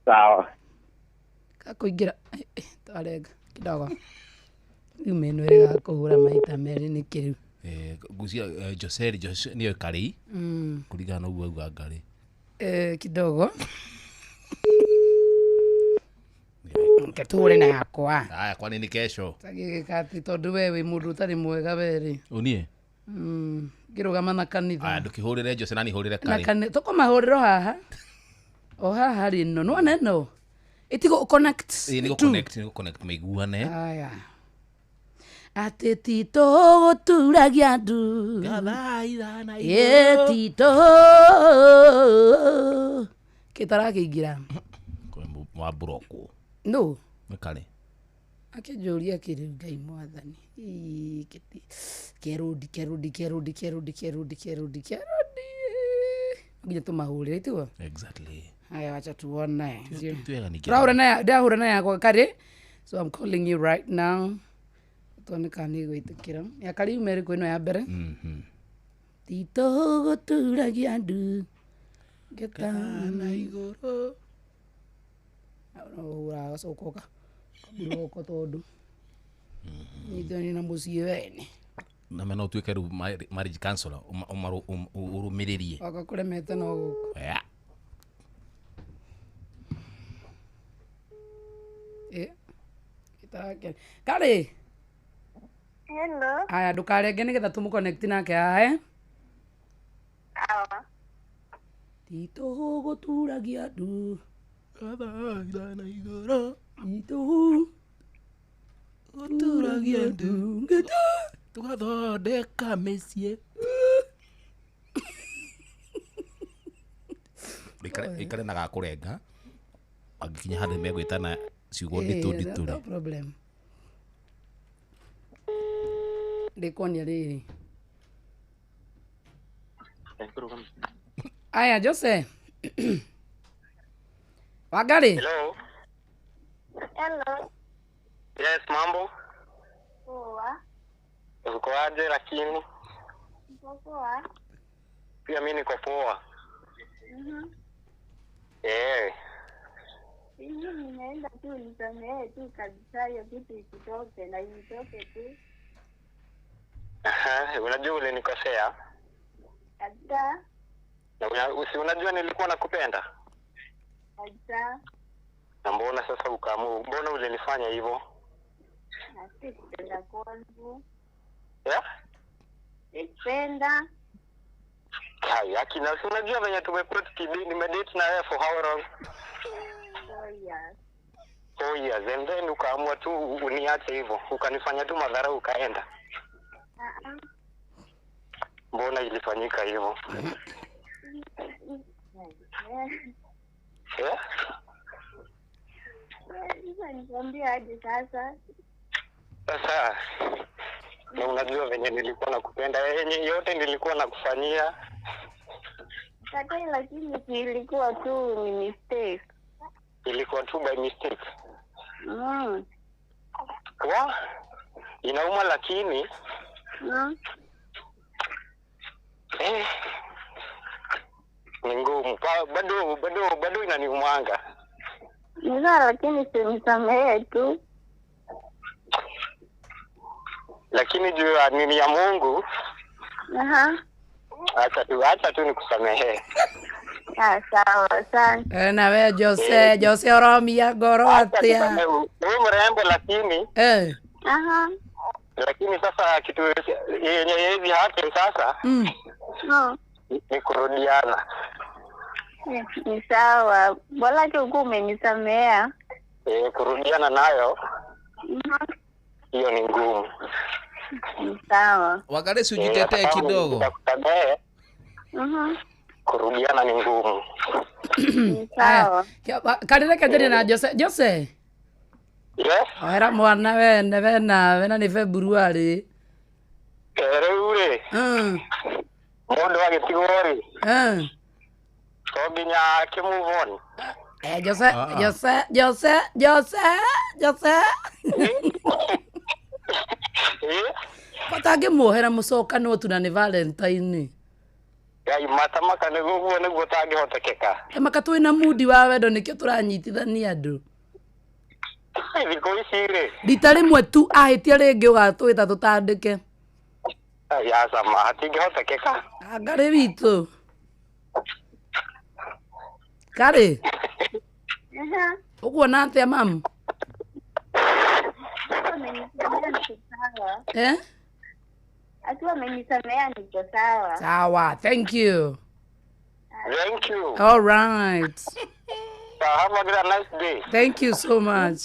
Sawa. Kakũingĩra twarenga kidogo. Rĩu meno ĩrega kũhũra maita merĩ nĩkĩ rĩu? Ngucia Jose nĩyo Karĩ. Kũringana na ũguo auga Ngarĩ. Kidogo. Tũhũre na yakwa. Haya, kwani ni kesho? Tagĩgĩka atĩ tondũ we wĩ mũndũ ũtarĩ mwega we rĩ. Ũniĩ? Ngĩrũgama na kanitha. Aya, ndũkĩhũrĩre Jose na niĩ hũrĩre Karĩ. Na kanitha tũkũmahũrĩra haha. O haha rĩ no nĩwona ĩno? Ĩtigũ connect. Ĩĩ, nĩ gũ-connect, nĩ gũ-connect maiguane. Aya. Atĩ ti tũgũturagia ndu. Ĩ ti tũ. Kĩtarakĩingĩra. Wa mburokwo. No. Nĩ Karĩ. Akĩnjũria kĩrĩu Ngai mwathani. Kerudi. Nginya tũmahũrĩre tiguo? Exactly. Haya, wacha tuone. Ndahũra na yakwa Karĩ. So I'm calling you right now. Tuone kana nĩ ĩgwĩtĩkĩra. Ya Karĩ yuma ĩrĩkũ ĩno ya mbere? Ti tũgũturagia ndu. Ngĩtana igũrũ. Ũhũraga gacoka kaburoko tondũ nyitani na mũciĩ wene. Na mena ũtuĩke rĩu marriage counselor ũrũmĩrĩrie. Waka kũremete no gũkũ. Yeah. Karĩ. Hello. Aya, ndũkarenge nĩgetha tũmũ-connect nake haha. Sawa. Ti tũgũturagia ndu. Ti tũgũturagia ndu. Tũgathondeka mĩciĩ. Ikare na gakũrenga. Angĩkinya handũ megwĩtana ciugo nditũ nditũ. No problem. Ndĩkuonia rĩrĩ. Aya, Jose. Wangari. Hello. Hello. Yes, mambo. Poa. Uko aje lakini? Niko poa. Pia mimi niko poa. Eh. Mimi nimeenda tu nisamehe tu kabisa hiyo kitu isitoke na itoke tu. Aha, unajua ulinikosea? Kabisa. Na unajua nilikuwa nakupenda? Kabisa. Na mbona sasa ukaamua? Mbona ulinifanya hivyo? Na sikupenda kwangu. Yeah? Sikupenda. Kai, akina si unajua venye tumekuwa nimedate na wewe for how long? 4 years. 4 years and then ukaamua tu uniache hivyo, ukanifanya tu madhara ukaenda. Mbona ilifanyika hivyo? Eh? Nikwambia aje sasa? Sasa na unajua venye nilikuwa nakupenda, yenye yote nilikuwa nakufanyia. Katai, lakini ilikuwa tu ni mistake. Ilikuwa tu by mistake. Kwa inauma lakini ni ngumu. Bado inaniumanga. Ndio, lakini sinisamehe tu. Lakini juu ya nini ya Mungu. Aha. Acha tu nikusamehe. Ah, sawa, asante. Eh, na we Jose, Jose oromia ngoro atia. Huyu mrembo lakini Eh. Aha. lakini sasa kitu yenye hivi happen sasa Mm. ni kurudiana. Ni sawa. Bora tu ukuwa umenisamea. Eh, kurudiana nayo hiyo ni ngumu. Ni sawa. Wangari si Eh, ujitetee hata kama kidogo. nitakusamehe, Mhm. kurudiana ni ngumu. Ni sawa. Karire kenjerie na Jose. Jose. Yes. Ohera mwana wene wena wena ni February. Eh, rĩu rĩ mũndũ agĩtigwo rĩ to nginya akĩ move on. Eh, Jose, Jose, Jose, Jose, Jose. Kota ngĩmuohera mũcokanwo tu na nĩ Valentine. Ngai matamaka nĩguo ũguo nĩguo ũtangĩhotekeka. Maka twĩna mudi wa wendo nĩkĩo tũranyitithania andũ. Thikũ ici rĩ Rita rĩmwe tu ahĩtia rĩngĩ ũgatwĩta tũtandĩke. ya cama hatingĩhotekeka. Ngarĩ witũ. Karĩ, Aha. ũkuona atĩa mamu? Akiwa amenisamea niko sawa. Eh? Akiwa amenisamea niko sawa. Sawa, thank you. Thank you. All right. Have a nice day. Thank you so much.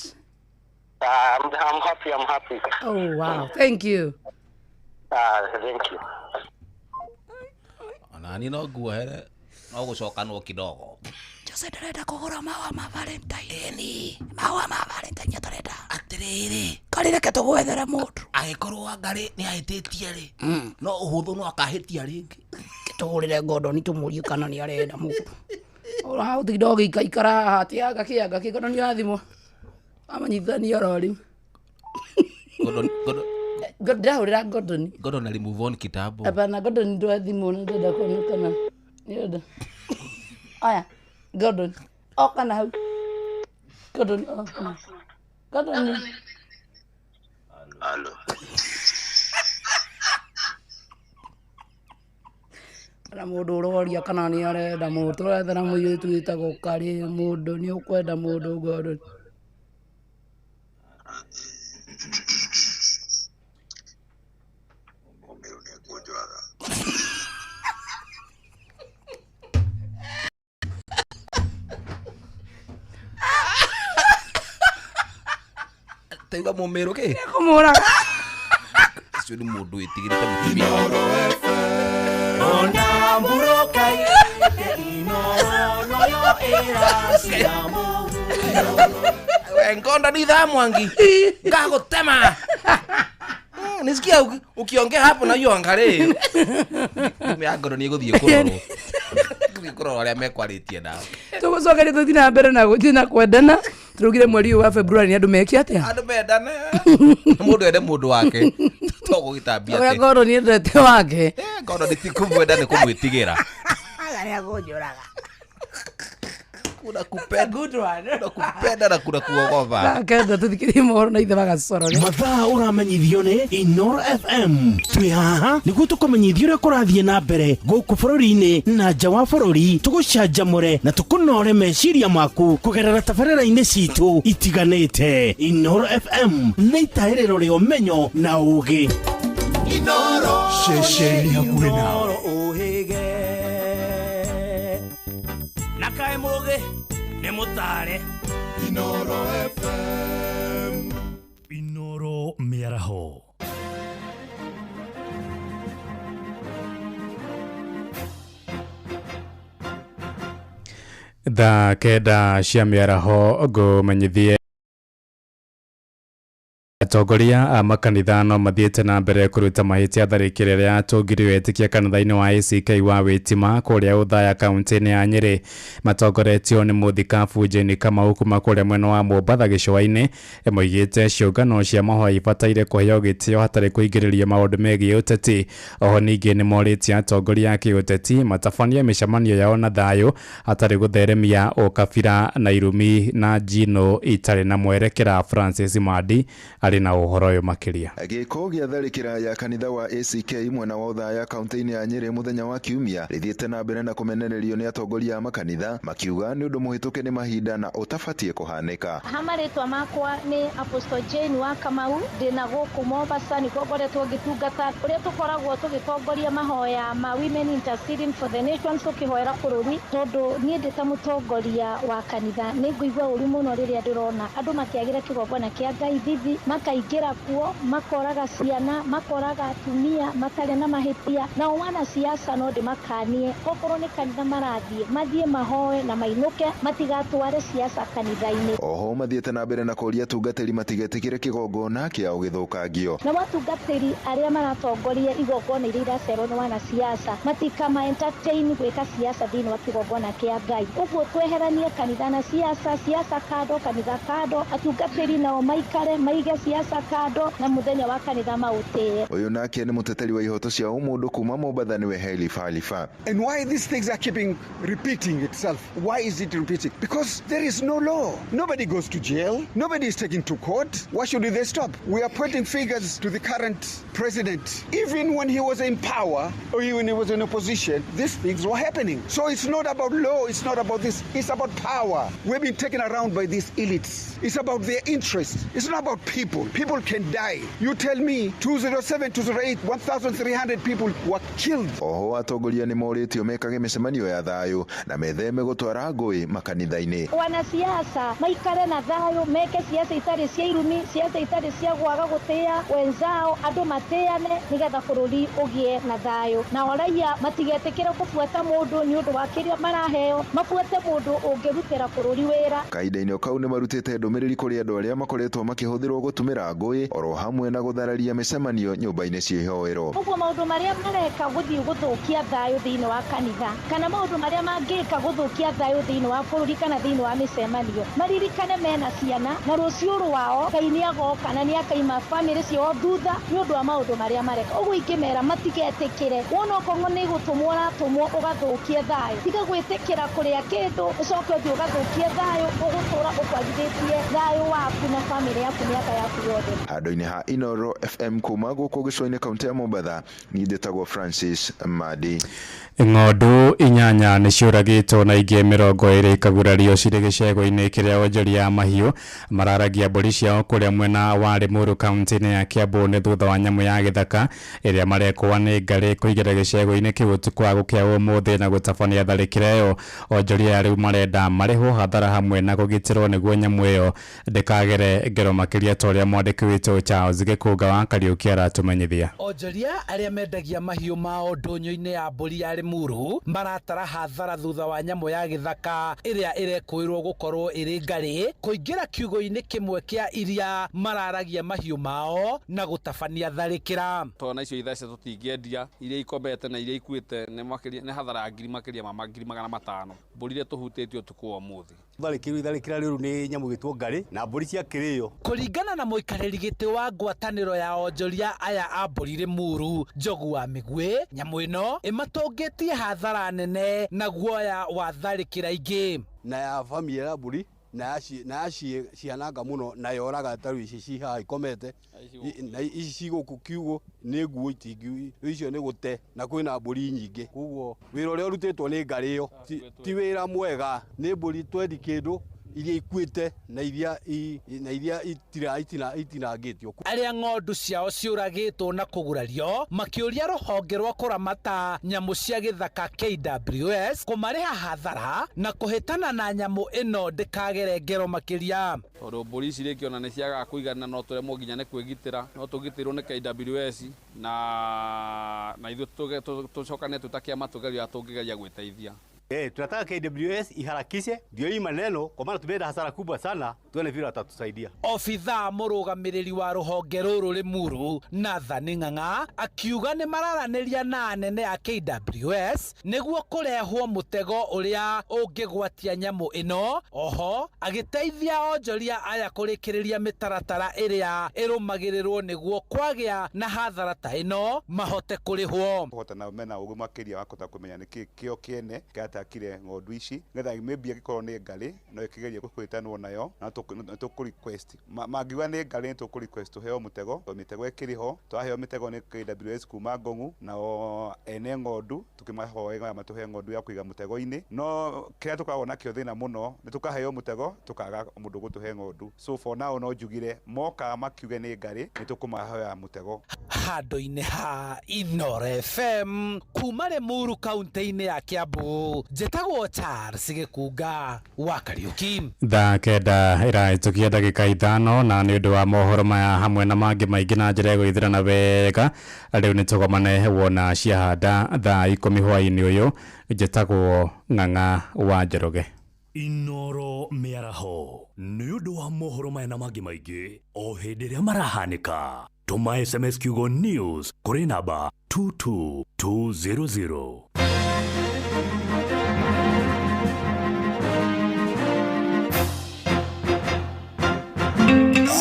I'm happy, I'm happy. Oh, wow. Thank you. Thank you. Onani no nguohere no gũcokanwo kidogo. Jose ndĩrenda kũgũra mahũa ma Valentine. Mahũa ma Valentine tũrenda. Atĩrĩrĩ. Karĩ reke tũgwethere mũndũ. Angĩkorwo Wangari nĩ ahĩtĩtie rĩ, no ũhũthũ no akahĩtia rĩngĩ. Tũhũrĩre Gordon tũmũrie kana nĩ arenda mũndũ. Ora ũtinda ũgĩikaikara haha atĩ anga kĩ anga kĩ Gordon ya thimũ. Amanyithania oro rĩu. Gordon Gordon Ndĩrahũrĩra Gordon. Gordon ali move on kitambo. Hapana Gordon ndwa thimũ na ndĩrenda kuona kana nĩrenda. Aya Gordon oka na hau. Gordon oka. Gordon. Halo. Na mũndũ ũroria kana nĩ arenda mũndũ tũrethera mũirĩtu wĩtagwo Karĩ mũndũ nĩ ũkwenda mũndũ Gordon. Taiga mũmĩrũ kĩ? Kũmũraga. Ũcio nĩ mũndũ wĩtigĩrĩte mũtumia. Ona mburoka irĩte inoro noyo ĩracina We ngonda ni dhaa Mwangi. Ngagũtema. Nisikia ukiongea hapo na hiyo angalie. Ndume ya ngoro nĩ ĩgũthiĩ kũrorwo. Ĩgũthiĩ kũrorwo arĩa mekwarĩtie nao. Tũgũcokeria tũthiĩ na mbere na gũthiĩ na kwendana. Tũraugire mweri ũyũ wa February nĩ andũ meke atĩa? Andũ mendane. Mũndũ ende mũndũ wake. To gũgĩtambia Ũrĩa atĩ. Gordon endete wake. Eh, Gordon ti kũmwenda nĩ kũmwĩtigĩra. Kuna kupenda. Kuna kupenda na kuna kuogopa. Kenda tũthikĩrie mohoro na ithe magacoroge. Mathaa ũramenyithio nĩ Inoro FM. Twĩ haha nĩguo tũkũmenyithia ũrĩa kũrathiĩ na mbere gũkũ bũrũri-inĩ na nja wa bũrũri, tũgũcanjamũre na tũkũnore meciria maku kũgerera tabarĩra-inĩ citũ itiganĩte. Inoro FM nĩ itaĩrĩro rĩa ũmenyo na ũũgĩ. Ceceni hakuhĩ nawe. Ũhĩge na kaĩ mũgĩ nĩ mũtare. Inoro FM. Inoro mĩaraho. Thaa 9 cia mĩaraho ngũmenyithie Atongoria a makanitha no mathiĩte na mbere kũruta mahĩtia tharĩkĩra ĩrĩa yatũngirio etĩkia kanitha-inĩ wa ACK wa Wĩtima kũrĩa Othaya kaunti-inĩ ya Nyĩrĩ. Matongoretio nĩ mũthikabu Jane Kamau kuma kũrĩa mwena wa Mombatha gĩcũa-inĩ, moigĩte ciũngano cia mahoya ibataire kũheo gĩtĩo hatarĩ kũingĩrĩrio maũndũ megiĩ ũteti. Oho ningĩ nĩmorĩtie atongoria a kĩũteti matabanie mĩcemanio yao na thayũ hatarĩ gũtheremia ũkabira na irumi na njino itarĩ na mwerekera. Francis Madi arĩ Arĩ na ũhoro ũyũ makĩria. Gĩko gĩa tharĩkĩra ya kanitha wa ACK mwena wa Othaya kaunti-inĩ ya Nyĩrĩ mũthenya wa Kiumia rĩthiĩte na mbere na kũmenererio nĩ atongoria a makanitha makiuga nĩ ũndũ mũhĩtũke nĩ mahinda na ũtabatiĩ kũhanĩka. Ha marĩtwa makwa nĩ Apostle Jane wa Kamau, ndĩna gũkũ Mombasa nĩkuo ngoretwo ngĩtungata, ũrĩa tũkoragwo tũgĩtongoria mahoya ma Women Interceding for the Nations tũkĩhoera bũrũri, tondũ niĩ ndĩ ta mũtongoria wa kanitha nĩ ngũigua ũru mũno rĩrĩa ndĩrona andũ makĩagĩra kĩgongona kĩa Ngai thithi, makaingĩra kuo, makoraga ciana, makoraga atumia matarĩ na mahĩtia. Nao wanasiasa no ndĩmakanie, okorwo nĩ kanitha marathiĩ, mathiĩ mahoe na mainũke, matigatware siasa kanitha-inĩ. Oho mathiĩte na mbere na kũũria atungatĩri matigetĩkĩre kĩgongona kĩao gĩthũkangio. Nao atungatĩri arĩa maratongoria igongona iria iracerwo nĩ wanasiasa matikama entertain gwĩka siasa thĩinĩ wa kĩgongona kĩa Ngai. Ũguo tweheranie kanitha na siasa, siasa kando, kanitha kando, atungatĩri nao maikare maige siasa kando na mũthenya wa kanitha maũtĩe. Ũyũ nake nĩ mũteteri wa ihoto cia ũmũndũ kuma Mombatha nĩwe Heli Falifa. And why these things are keeping repeating itself? Why is it repeating? Because there is no law. Nobody goes to jail. Nobody is taken to court. Why should they stop? We are pointing figures to the current president. Even when he was in power or even when he was in opposition, these things were happening. So it's not about law. It's not about this. It's about power. We've been taken around by these elites. It's about their interests. It's not about people. People can die. You tell me 207, 208, 1,300 people were killed. Oho atongoria nĩ morĩtio mekage mĩcemanio ya thayũ na metheme gũtwara ngũĩ makanitha-inĩ. Wanasiasa maikare na thayũ, meke siasa itarĩ cia irumi, siasa itarĩ cia gwaga gũtĩa wenzao, andũ matĩane nĩgetha bũrũri ũgĩe na thayũ. Nao raia matigetĩkĩre kũbuata mũndũ nĩ ũndũ wa kĩrĩa maraheo, mabuate mũndũ ũngĩrutĩra bũrũri wĩra. Kahinda-inĩ o kau nĩ marutĩte ndũmĩrĩri kũrĩ andũ arĩa makoretwo makĩhũthĩrwo gũtumĩra ngũĩ oro hamwe na gũthararia mĩcemanio nyũmba-inĩ cia ihoero. Ũguo maũndũ marĩa mareka gũthiĩ gũthũkia thayũ thĩinĩ wa kanitha kana maũndũ marĩa mangĩka gũthũkia thayũ thĩinĩ wa bũrũri kana thĩinĩ wa mĩcemanio, maririkane mena ciana na rũciũ rwao Ngai nĩagoka na nĩakaima bamĩrĩ ciao thutha nĩ ũndũ wa maũndũ marĩa mareka. Ũguo ingĩmera matigetĩkĩre, wona okorwo nĩ gũtũmwo ũratũmwo ũgathũkie thayũ, tiga gwĩtĩkĩra kũrĩa kĩndũ ũcoke ũthiĩ ũgathũkie thayũ, ũgũtũra ũkwagithĩtie thayũ waku na bamĩrĩ yaku mĩaka yaku yothe. Handũ-inĩ ha Inoro FM kuma gũkũ gĩcũa-inĩ kaunti ya Mombatha, niĩ njĩtagwo Francis Madi. Ng'ondu 8 nĩ ciũragĩtwo na ingĩ 20 ikagurario cirĩ gĩcego-inĩ kĩrĩa onjoria a mahiũ mararagia mbũri ciao kũrĩa mwena wa Limuru kaunti-inĩ ya Kiambu nĩ thutha wa nyamũ ya gĩthaka ĩrĩa marekwo nĩ ngarĩ kũingĩra gĩcego-inĩ kĩu ũtukũ wa gũkĩa ũmũthĩ na gũtabania tharĩkĩra ĩyo. Onjoria rĩu marenda marĩhwo hathara hamwe na kũgitĩrwo nĩguo nyamũ ĩyo ndĩkagere ngero makĩria ta ũrĩa mwandĩki witũ Charles Gĩkũnga wa Kariũki aratũmenyithia. Onjoria arĩa mendagia mahiũ mao ndũnyũ-inĩ ya mbũri ya Limuru maratara hathara thutha wa nyamũ ya gĩthaka ĩrĩa ĩrekũĩrwo gũkorwo ĩrĩ ngarĩ kũingĩra kiugo-inĩ kĩmwe kĩa iria mararagia mahiũ mao na gũtabania tharĩkĩra. Tona icio ithece tũtingĩendia iria ikomete na iria ikuĩte nĩ hathara ya ngiri makĩria ma 500,000 mbũri iria tũhutĩtie ũtukũ wa ũmũthĩ. Tharĩkĩrwo itharĩkĩra rĩũru nĩ nyamũ ĩgĩtwo ngarĩ na mbũri ciakĩrĩo. Kũringana na mũikarĩri gĩtĩ wa ngwatanĩro ya onjoria aya a mbũri Limuru Njogu wa Mĩguĩ, nyamũ ĩno ĩmatũngĩtie hathara nene na guoya wa tharĩkĩra ingĩ. Na ya bamĩrĩ ya mbũri na ciananga mũno na yoraga ta rĩu ici ci haha ikomete na ici ci gũkũ kiugũ nĩ nguo itingi icio nĩ gũte na kwĩna mbũri nyingĩ, koguo wĩra ũrĩa ũrutĩtwo nĩ ngarĩ ĩyo ti wĩra mwega. Nĩ mbũri twendi kĩndũ iria ikuĩte na iria itinangĩtio. Arĩa ng'ondu ciao ciũragĩtwo na kũgurario makĩũria rũhonge rwa kũramata nyamũ cia gĩthaka KWS kũmarĩha hathara na kũhĩtana na nyamũ ĩno ndĩkagere ngero makĩria. Tondũ mbũri ici rĩngĩ ona nĩ ciagaga kũigana no tũremwo nginya nĩ kwĩgitĩra, no tũgitĩrwo nĩ KWS na ithuĩ tũcokane twĩ ta kĩama tũgeria tũngĩgeria gwĩteithia. Tunataka KWS iharakishe ndio hii maneno kwa maana tumeenda hasara kubwa sana, tuone vile watatusaidia. Ofitha mũrũgamĩrĩri wa rũhonge rũrũ Limuru Nathan Ng'ang'a akiuga nĩ mararanĩria na anene a KWS nĩguo kũrehwo mũtego ũrĩa ũngĩgwatia nyamũ ĩno. Oho agĩteithia onjoria aya kũrĩkĩrĩria mĩtaratara ĩrĩa ĩrũmagĩrĩrwo nĩguo kwagĩa na hathara ta ĩno mahote kũrĩhwo. Kũhota na mena ũgĩ makĩria wa kũhota kũmenya nĩkĩ kĩo kĩene ĩratakire ng'ondu ici nĩgetha maybe angĩkorwo nĩ ngarĩ no ĩkĩgerie kwĩtanwo nayo na tũkũ request mangiuga nĩ ngarĩ nĩ tũkũ request tũheo mũtego tondũ mĩtego ĩkĩrĩ ho twaheo mĩtego nĩ KWS kuma Ngong'u nao ene ng'ondu tũkĩmahoe matũhe ng'ondu ya kũiga mũtego-inĩ no kĩrĩa tũkoragwo nakĩo thĩna mũno nĩ tũkaheo mũtego tũkaga mũndũ gũtũhe ng'ondu so for now no njugire moka makiuge nĩ ngarĩ nĩ tũkũmahoya mũtego. Handũ-inĩ ha Inooro FM kuma Limuru kaunti-inĩ ya Kiambu, njĩtagwo Charles Gĩkunga wa Kariuki. Thaa 9 ĩrahĩtũkia ndagĩka 5 na nĩ ũndũ wa mohoro maya hamwe na mangĩ maingĩ na njĩra ĩgũithĩrana wega rĩu nĩ tũgomane wona ciahanda thaa 10 hwaĩ-inĩ ũyũ. Njĩtagwo Ng'ang'a wa Njoroge. Inooro mĩaraho nĩ ũndũ wa mohoro maya na mangĩ maingĩ o hĩndĩ ĩrĩa marahanĩka. Tũma SMS kiugo news kũrĩ namba 22200.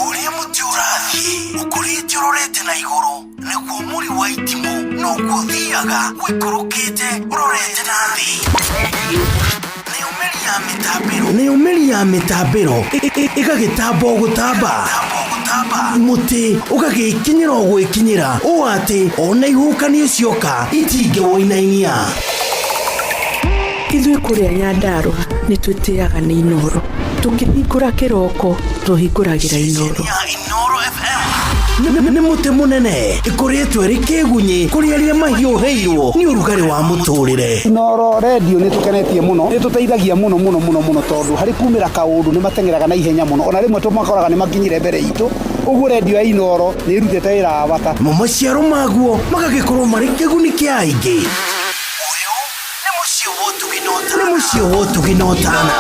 Ũrĩa mũtĩ ũrathiĩ ũkũrĩte ũrorete na igũrũ nĩguo mũri wa itimũ noguo ũthiaga ũikũrũkĩte ũrorete na thĩ. Nayo mĩri ya mĩtambĩro ĩgagĩtamba o gũtamba, mũtĩ ũgagĩkinyĩra o gwĩkinyĩra ũũ atĩ ona ihuhũkanio cioka itingĩwũinainia. Ithuĩ kũrĩa Nyandarũa nĩ twĩtĩaga nĩ Inooro. Tũkĩhingũra kĩroko tũhingũragĩra Inooro. Nĩ mũtĩ mũnene ĩkũrĩtwo ĩrĩ kĩgunyĩ kũrĩ arĩa mahiũhĩirwo nĩ ũrugarĩ wa mũtũrĩre. Inooro redio nĩ tũkenetie mũno, nĩ tũteithagia mũno mũno mũno mũno tondũ harĩ kumĩra kaũndũ nĩ mateng'eraga na ihenya mũno, ona rĩmwe tũmakoraga nĩ makinyire mbere itũ. Ũguo redio ya Inooro nĩ ĩrutĩte wĩra wa bata. Mo maciaro maguo magagĩkorwo marĩ kĩguni kĩa aingĩ. Nĩ mũciĩ wa ũtugi na ũtana.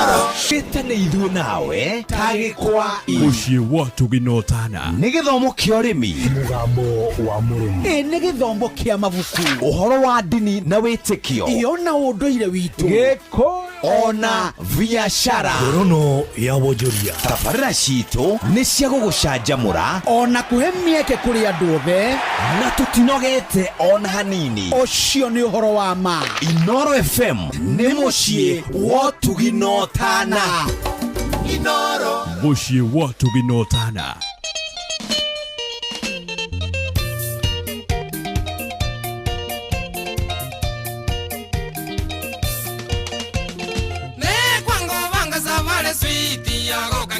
Wĩtane ithuĩ nawe ta gĩkwa Mũciĩ wa ũtugi na ũtana. Nĩ gĩthomo kĩa ũrĩmi, mũgambo wa mũrĩmi, ĩ nĩ gĩthomo kĩa mabuku, ũhoro wa ndini na wĩtĩkio, ĩ ona ũndũire witũ, gĩkũyũ ona biacara, ngorono ya wonjoria. Tabarĩra citũ nĩ cia gũgũcanjamũra ona kũhe mĩeke kũrĩ andũ othe, na tũtinogete ona hanini. Ũcio nĩ ũhoro wa ma. Inooro FM nĩ mũciĩ wa ũtugi na ũtana. Inooro, mũciĩ wa ũtugi na ũtana.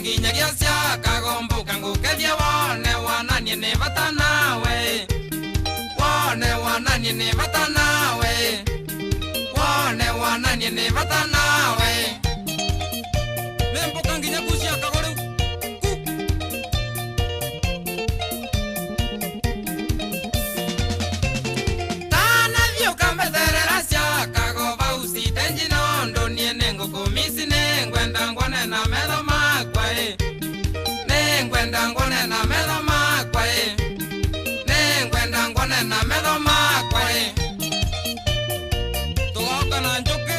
Nginyagia ciakagomboka ngũkeria wone wananie nĩ bata nawe, wone wananie nĩ bata nawe, wone wananie nĩ bata nawe. Nĩmbũka nginya ku ciakago rĩu ku tanathiĩ ũkambeterera ciakago vau citenji nondo niĩ nĩ ngũkũmisi nĩngwenda ngwone na metho makwa nĩngwenda ngwone na metho makwa nĩngwenda ngwone na metho makwa. Tũgoka na njũkĩ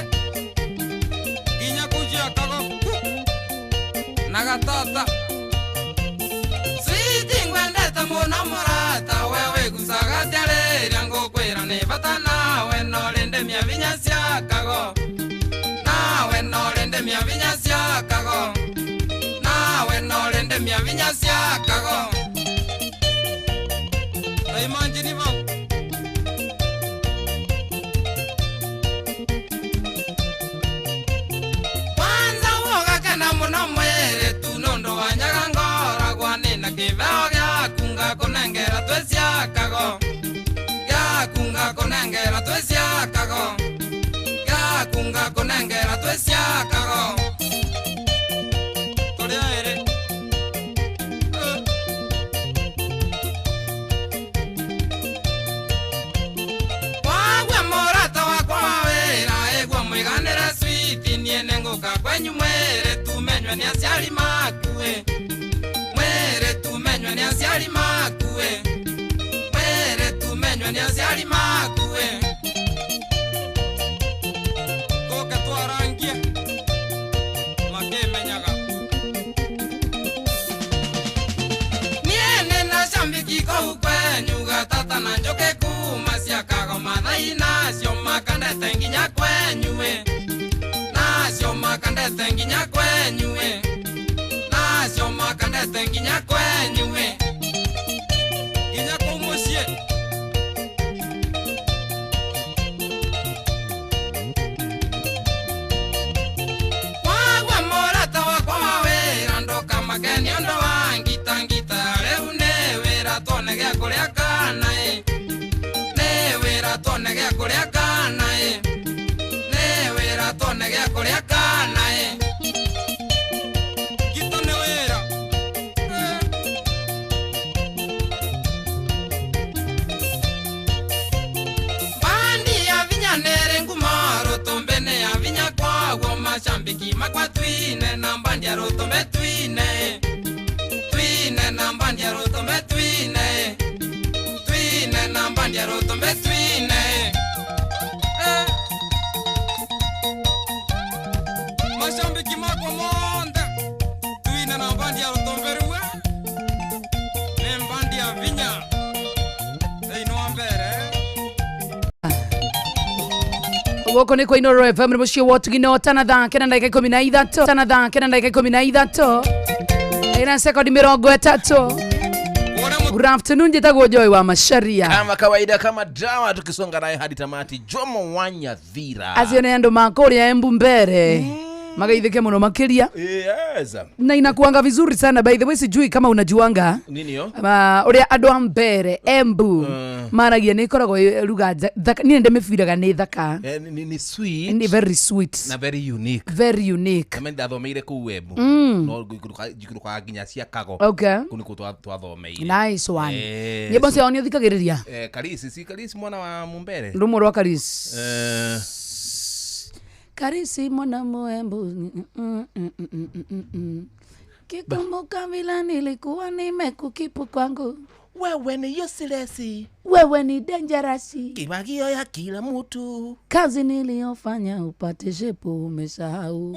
nginya kũ ciakago na gatata. Switi ngwendete mũno mũrata we wĩgucaga atĩa rĩrĩa ngũkwĩra nĩ bata nawe no rĩndĩmia vinya ciakago, nawe no rĩndĩmia vinya ciakago, nawe no rĩndĩmia vinya ciakago. Taimanjini vau kwanza wogakena mũno mwĩrĩ tu nũndũ wa nyaga ngoragwa nĩna kĩbeo gĩaku ngakũnengera twĩ ciakago, gĩaku ngakũnengera twĩ ciakago, gĩaku ngakũnengera twĩ ciakago. Tũrĩ aĩrĩ wagua mũrata wakwa wa wĩra ĩguo mũiganĩre switi niĩ nĩngũka kwenyu mwĩrĩ tumenywe nĩ aciari maku mwĩrĩ tumenywe nĩ aciari maku mwĩrĩ tumenywe nĩ aciari maku. Tũke twarangie makĩmenyaga niĩ nĩna cambiki kũu kwenyu gatata na njũkĩ kuma ciakago mathai nacio makandete nginya kwenyu. Ndete nginya kwenyu we Nacio mwaka ndete nginya kwenyu we Nginya kuu muciĩ. Wagwa mũrata wakwa wa wĩra ndũkamake nĩ ũndũ wa ngita ngita rĩu nĩ wĩra tuone gĩa kũrĩa kana ĩ nĩ wĩra tuone gĩa kũrĩa kana ĩ nĩ wĩra tuone gĩa kũrĩa kana ĩ ngita nĩ wĩra. Bandi ya vinya nĩrĩ ngumo rũtũmbĩ nĩ ya vinya kwoguo mashambiki makwa twine na mbandi ya rũtũmbĩ twine twine na mbandi ya rũtũmbĩ twine twine na mbandi ya rũtũmbĩ twine. Mashambiki makwa monthe twine na mbandi ya rũtũmbĩ rue nĩ mbandi ya vinya thĩinĩ wa mbere. Gũkũ nĩ kwa Inooro FM nĩ mũciĩ wa ũtugi na ũtana thaa kenda na ndagĩka 13 tana thaa kenda na ndagĩka 13 ina sekondi 30. Good afternoon, njĩtagwo Joy wa Macharia. Kama kawaida, kama dawa, tukisonga naye hadi tamati. Jomo Wanyathira acio nĩ andũ ma kũrĩa Embu mbere magaithĩke mũno makĩria. Yes. Na inakuanga vizuri sana. By the way, sijui kama unajuanga nini yo ũrĩa andũ a mbere Embu maragia nĩ ĩkoragwo ĩ ruga thaka. Niĩ ndĩmĩbiraga nĩ thaka. Ni sweet. Ni very sweet na very unique. Very unique. Na ndathomeire kũu Embu. No njikũrũkaga nginya cia Kago. Okay. Kũu nĩkuo twathomeire. Nice one. Nyĩmbo ciao nĩ ũthikagĩrĩria? Karisi, si Karisi mwana wa Mumbere. Rũmwe rwa Karisi. Karisi mwana Muembu. Kikumbuka vile nilikuwa nimekukipu kwangu. Wewe ni useless. Wewe ni dangerous. Kibagio ya kila mtu. Kazi niliyofanya upate shepu umesahau.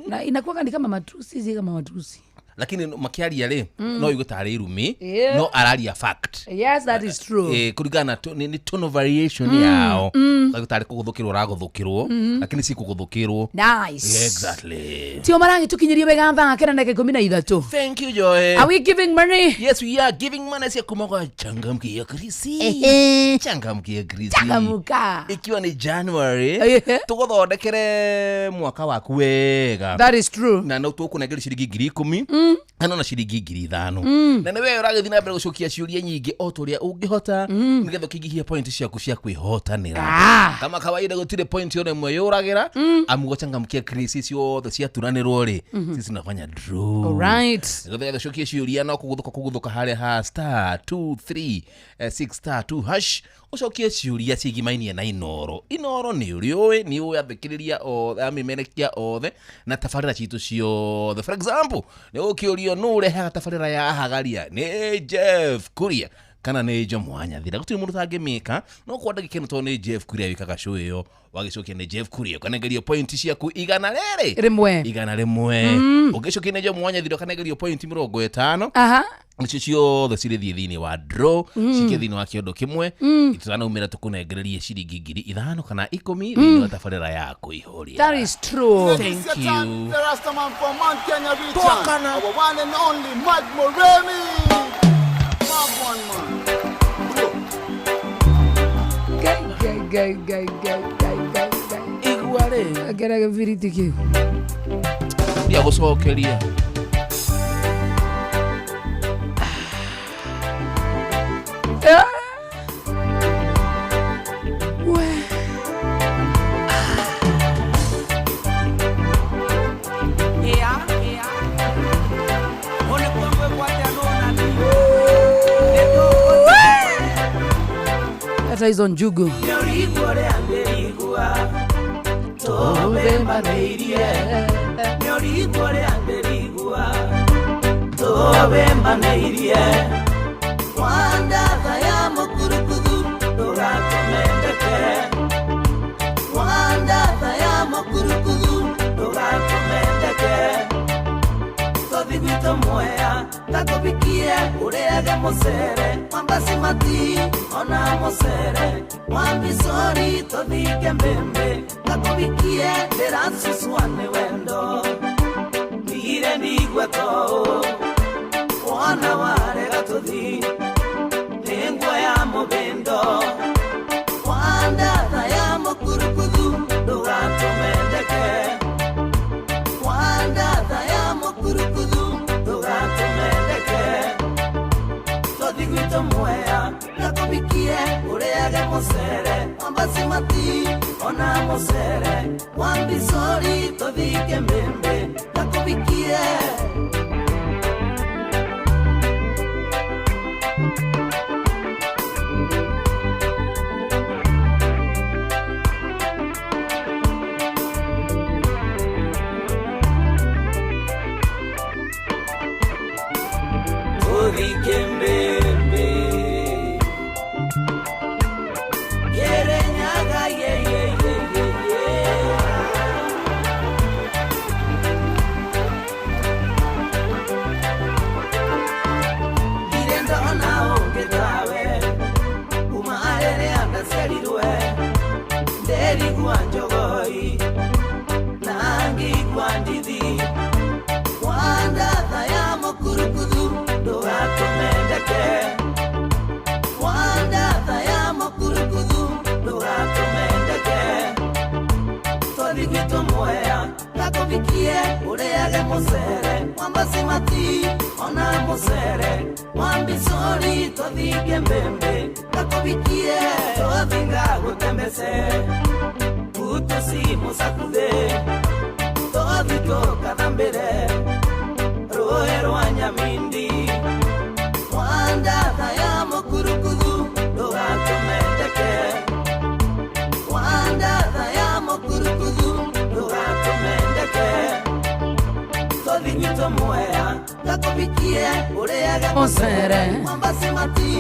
Na inakuwa ni kama matusi, si kama matusi. Lakini makiaria rĩ no igue tarĩ irumi no araria fact. Yes, that is true. Kũringana na ni tonal variation yao. Kagu tarĩ kũgũthũkĩrwo ũragũthũkĩrwo lakini si kũgũthũkĩrwo. Nice. Yeah, exactly. Tio maragĩtũkinyĩria wega thaa kenda na ndagĩka 13. Thank you, Joy. Are we giving money? Yes, we are giving money cia kuma kwa Changamkia Krisi. Changamkia Krisi. Changamuka. Ikiwa ni January, tũgũthondekere mwaka waku wega. That is true. Na no tũkũnengera ciringi 10,000 kana na ciringi 5,000. Na nĩwe ũragĩthiĩ na mbere gũcokia ciũria nyingĩ o ta ũrĩa ũngĩhota nĩgetha ũkĩingĩhia point ciaku cia kwĩhotanĩra. Kama kawaida gũtirĩ point ona ĩmwe yũragĩra amu gũchangamkia Krisi ciothe ciaturanĩrwo rĩ sisi tunafanya draw. All right. Nĩgetha gũcokia ciũria no kũgũthũka harĩa ha star 2 3 6 star 2 hash ũcokie ciũria cigimainie na Inooro. Inooro nĩ ũrĩ ũĩ nĩ ũĩ athikĩrĩria othe amemerekia othe na tabarĩra citũ ciothe. For example, nĩ ũkĩũrio nũ ũrehaga tabarĩra ya Ahagaria nĩ Jeff Kuria kana nĩ Jomo Wanyathira. Gũtirĩ mũndũ ũtangĩmĩka no kwa ndagĩka ĩno tondũ nĩ Jeff Kuria wĩkaga show ĩyo wagĩcokia nĩ Jeff Kuria ũkanengerio point ciaku 100 rĩmwe 101. Ũngĩcokia nĩ Jomo Wanyathira ũkanengerio point 50. Aha. Nicio ciothe cirĩthiĩ thĩinĩ wa draw ciike thĩinĩ wa kĩondo kĩmwe itanaumĩra tũkũnengererie ciringi 5,000 kana 10 thĩinĩ wa tabarĩra ya kũihũria. That is true. Thank you. The Rastaman from Mount Kenya region. Our one and only Mike Moremi. Mark one man. Gai gai gai gai gai gai gai gai. Igua rĩ. Agera gĩbiriti kĩu. Ndia gũcokeria. Hata hizo njugu. Mwea tatubikie uria Ũrĩage mũcere wa basimati ona mũcere wa mbicori tũthike mbembe ngakũbikie ndĩracucua nĩ wendo ndigire ndigwe tou wona warega tũthi nĩ nguo ya mũbĩndo wandatha ya mũkurukuthu ndũgatũmendeke wandatha ya mũkurukuthu ndũgatũmendeke tũthi gwitũ Mwea ngakũbikie ũrĩage mũcere wa basimati ona mũcere wa mbicori tũthike mbembe ngakũbikie. Ũrĩage mũcere wa basimati ona mũcere wa mbicori tũthike mbembe ngakũbikie tũthi ngagũtembece utosi mũcakuthe tũthi tũkathambĩre rũĩ rwa Nyamindi wandatha ya mũkurukuthu ndũgatũmendeke wandatha ya mũkurukuthu ndũgatũmendeke tũthi gwitũ Mwea ngakũbikie ũrĩage mũcere wa basimati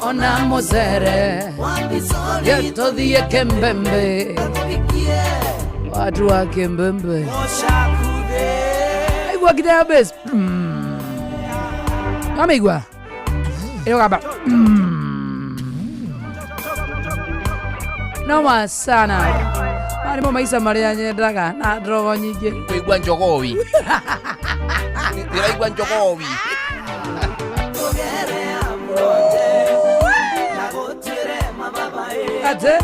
ona mũcere wa mbicori tũthiĩ kembembe ngakũbikie watu wa kembembe aigua gitaa bass ameigua ĩrũgamba noma sana maya nĩmo maica marĩa nyendaga na ndogo nyingĩ kũigua njogowi ndĩraigua njogowi ate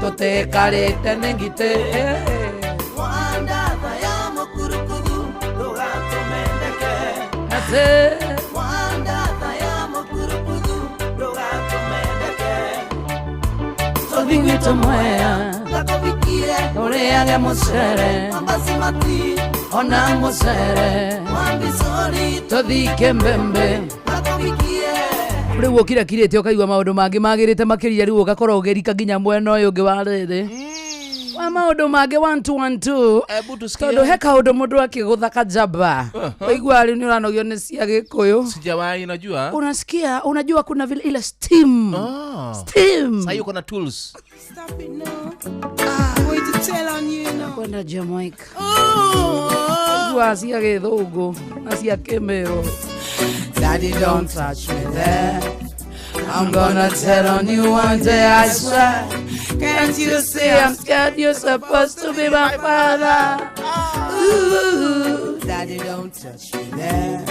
tũtekarĩte nĩ ngitĩ wandatha ya mũkurukuthu ndũgatũmendeke ate wandatha ya mũkurukuthu ndũgatũmendeke tũthi gwitũ Mwea ngakũbikie ũrĩage mũcere wa basimati ona mũcere wa mbicori tũthike mbembe ngakũbikie rĩu ũkira kirĩte ũkaigua maũndũ mangĩ magĩrĩte makĩria rĩu ũgakorwo ũgĩrika nginya mwena ũyũ ũngĩ wa rĩrĩ wa maũndũ mangĩ 1 2 1 2 tondũ he kaũndũ mũndũ akĩgũtha kajaba ũigua rĩu nĩ ũranogio nĩ cia Gĩkũyũ sijawahi unajua unasikia unajua kuna vile ile steam steam sasa yuko na tools Stop it now. Going to tell on you now. Kwenda Jamaica ũigua cia Gĩthũngũ na cia Kĩmĩrũ. Daddy, don't touch me there. I'm gonna tell on you one day, I swear. Can't you see I'm scared? You're supposed to be my father. Ooh. Daddy, don't touch me there.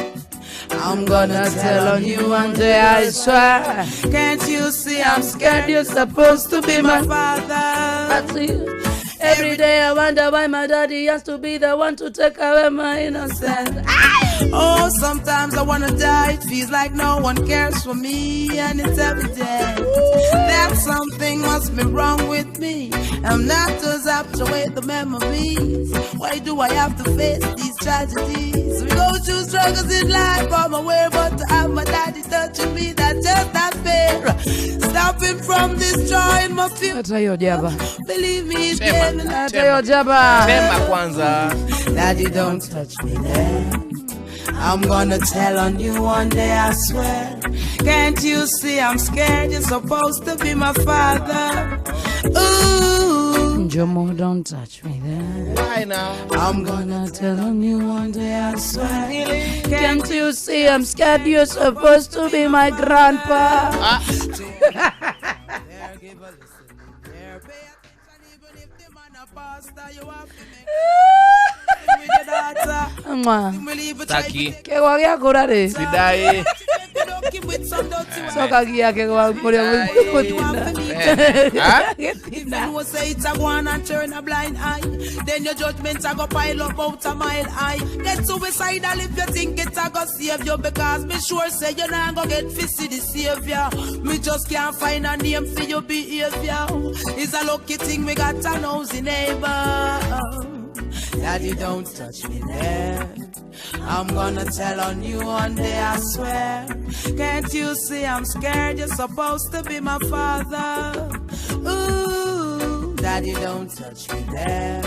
I'm gonna tell on you one day, I swear. Can't you see I'm scared? You're supposed to be my father. Every day I wonder why my daddy has to be the one to take away my innocence. Oh, sometimes I wanna die. It feels like no one cares for me, and it's evident that something must be wrong with me. I'm not as apt to wait the memories. Why do I have to face these tragedies? We go through struggles in life on my way, but to have my daddy touching me, that's just not fair. Stop him from destroying my future. Believe me, it's getting. Tema kwanza. Daddy, don't touch me there. I'm gonna tell on you one day, I swear. Can't you see I'm scared? You're supposed to be my father. Ooh. Njomo, don't touch me there. Why now? I'm gonna tell on you one day, I swear. Can't you see I'm scared? You're supposed to be my grandpa. Mwa. Taki. Kegwa gĩakũra rĩ Sidai. cokagia kegwa kũrĩa gũtina If you say it's a go on and turn a blind eye, then your judgments are go pile up out a mile high. Get suicidal if you think it's a go save you, because me sure say you not go get fist the savior. Me just can't find a name for your behavior. It's a lucky thing we got a nosy neighbor. Daddy, don't touch me there. I'm gonna tell on you one day, I swear. Can't you see I'm scared? You're supposed to be my father. Ooh, Daddy, don't touch me there.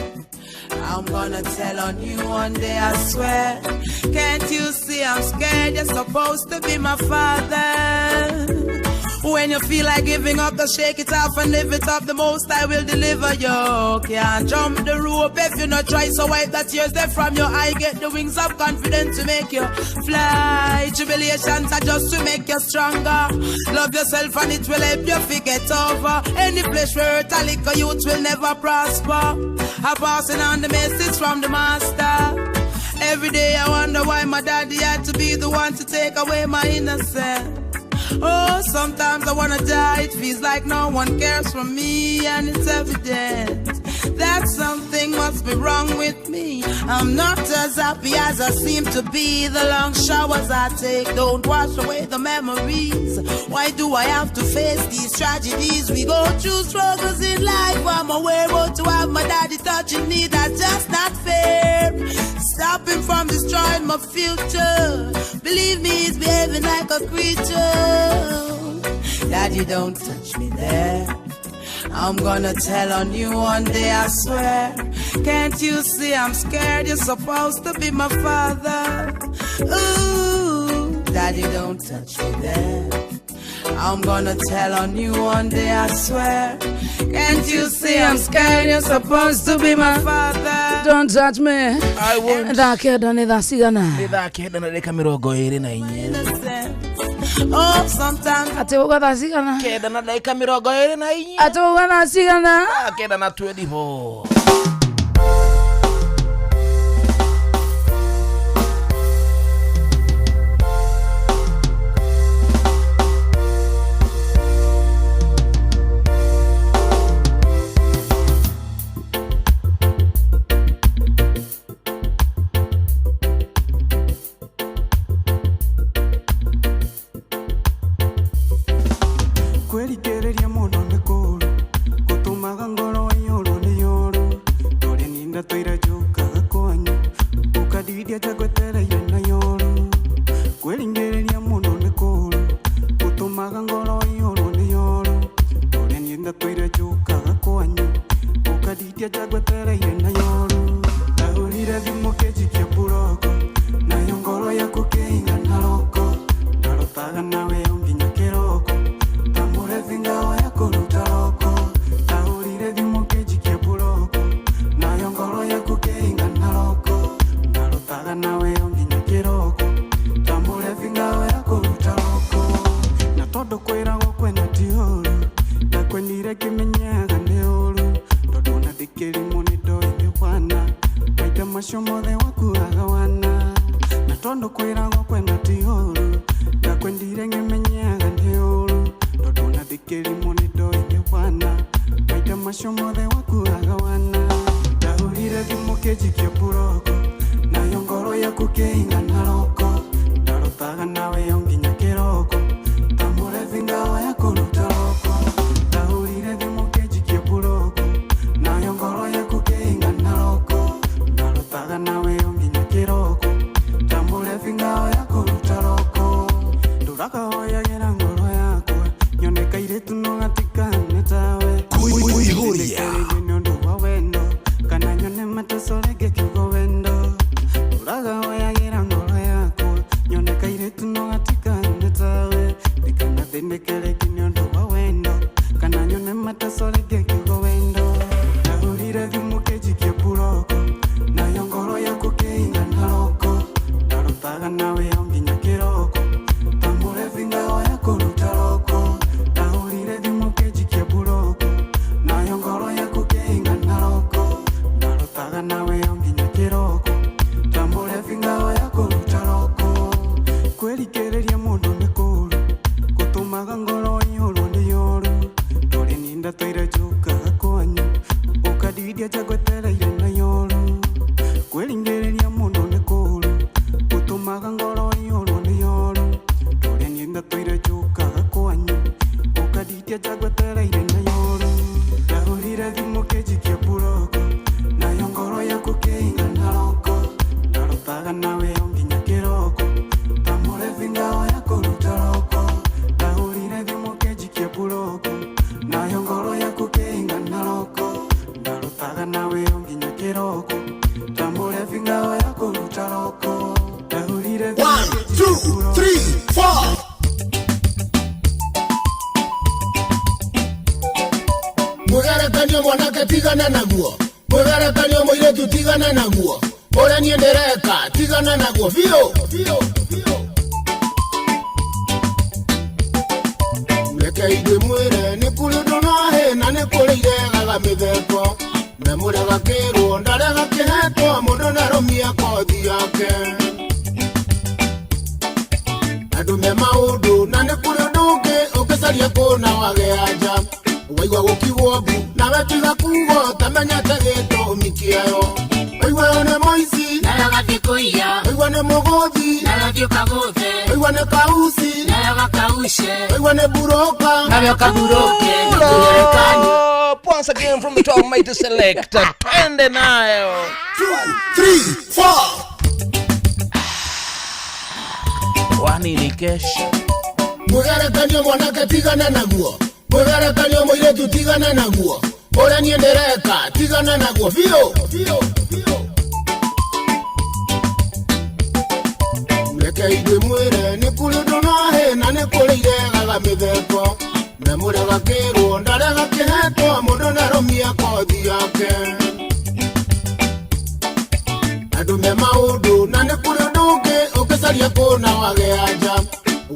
I'm gonna tell on you one day, I swear. Can't you see I'm scared? You're supposed to be my father. When you feel like giving up, just shake it off and live it up. The most I will deliver you. Can't jump the rope if you not try. So wipe the tears there from your eye. Get the wings of confidence to make you fly. Tribulations are just to make you stronger. Love yourself and it will help you forget over. Any place where hurt a little youth will never prosper. I'm passing on the message from the master. Every day I wonder why my daddy had to be the one to take away my innocence. Oh, sometimes I wanna die. It feels like no one cares for me, and it's evident that something must be wrong with me. I'm not as happy as I seem to be. The long showers I take don't wash away the memories. Why do I have to face these tragedies? We go through struggles in life. I'm aware, but to have my daddy touching me, that's just not fair. Stop him from destroying my future. Believe me, he's behaving like a creature. Daddy, don't touch me there. I'm gonna tell on you one day, I swear. Can't you see I'm scared? You're supposed to be my father. Ooh, Daddy, don't touch me there. I'm gonna tell on you one day, I swear. Can't you see I'm scared? You're supposed to be my father. Don't judge me. I won't. Thaa kenda nĩ thaa cigana? Nĩ thaa kenda na ndagĩka mĩrongo ĩrĩ na inya. Oh, sometimes Atĩ uga thaa cigana? Kenda na ndagĩka mĩrongo ĩrĩ na inya. Atĩ uga thaa cigana? Thaa kenda na 24. Kwĩrikĩrĩria mũno nĩ kũũru gũtũmaga ngoro ĩiyũrwo nĩ ũũru tũrĩ ninda tũira njũkaga kwanyu ũkandiria njagwetereire na yũru kwĩringĩrĩria mũno nĩ kũũru gũtũmaga ngoro ĩiyũrwo nĩ ũũru tũrĩ ninda tũira njũkaga kwanyu ũkandiria njagwetereire na yũru ndahũrire thimũ kĩnjikia mburoko nayo ngoro yaku kĩingana roko ndarotaga nawe o nginya kĩroko Ngao ya kuruta roko ndahũrire thimũ kĩnjikia mburoko nayo ngoro yaku kĩingana roko ndarotaga nawe o nginya kĩroko ta mũrebi ngao ya kũruta roko na tondũ kwĩragwo kwenda ti ũũru ndakwendire ngĩmenyaga nĩ ũũru tondũ ona ndĩkĩrimũ nĩ ndoĩ nĩ wana maita macio mothe wakuaga wana na tondũ kwĩragwo kwenda ti ũũru ndakwendire ngĩmenyaga nĩ ũũru ndĩkĩrimũ nĩ ndoĩ nĩ wana maita macio mothe wakuaga wana ndahũrire thimũ kĩnjikia mburoko nayo ngoro yaku kĩingana roko ndarotaga nawe o nginya kĩroko ta mũrebi ngao ya kũruta roko ndahũrire thimũ kĩnjikia mburoko nayo ngoro yaku kĩingana roko ndarotaga nawe o nginya kĩroko ta mũrebi ngao ya kũruta roko ndũrakahoyagĩra ngoro yakwa nyone kairĩtu no gatikane tawe Kuihuria. nĩ ũndũ wa wendo kana nyone matecorenge kiugo wendo ndũragahoyagĩra ngoro yakwa nyone kairĩtu no gatikane thimũ kĩnjikie buroko nayo ngoro yaku kĩingana roko ndarutaga nawe o nginya kĩroko ta mũrebi ngao ya kũruta roko ndahũrire thimũ kĩnjikie buroko nayo ngoro yaku kĩingana roko ndarutaga nawe o nginya kĩroko ta mũrebi ngao ya kũruta roko ndahũrire thimũ 1 2 3 4. Mwĩgerekanio mwanake tigana naguo, mwĩgerekanio mũirĩtu tigana naguo, ũrĩa niĩ ndĩreka tigana naguo biũ biũ biũ. Reke ndĩmwĩre nĩ kũrĩ ũndũ na hĩ na nĩ kũrĩ iregaga mĩtheko, na mũrega kĩrwo ndarega kĩhetwo mũndũ ndarũmia kothi yake. Andũ me maũndũ na nĩ kũrĩ ũndũ ũngĩ ũngĩcaria kũna wage anja. Waigua gũkiugwo mbu nawe tiga kugo tamenyete gĩtũmi kĩayo. Waigua ũyũ nĩ mũici nawe ũgathiĩ kũiya, waigua nĩ mũgũthi nawe ũthiĩ ũkagũthe, waigua nĩ kauci nawe ũgakauce, waigua nĩ buroka nawe ũkaburoke. Once again from the top, mighty selector, twende nayo. 2 3 4. Wanini kesho? Mwĩgerekanio mwanake tigana naguo, mwĩgerekanio mũirĩtu tigana naguo, ũrĩa niĩ ndĩreka tigana naguo biũ biũ biũ. Reke ndĩmwĩre nĩ kũrĩ ũndũ na hĩ na nĩ kũrĩ iregaga mĩtheko, na mũrega kĩrwo ndarega kĩhetwo mũndũ ndarũmia kothi yake. Andũ me maũndũ na nĩ kũrĩ ũndũ ũngĩ ũngĩcaria kũna wage anja.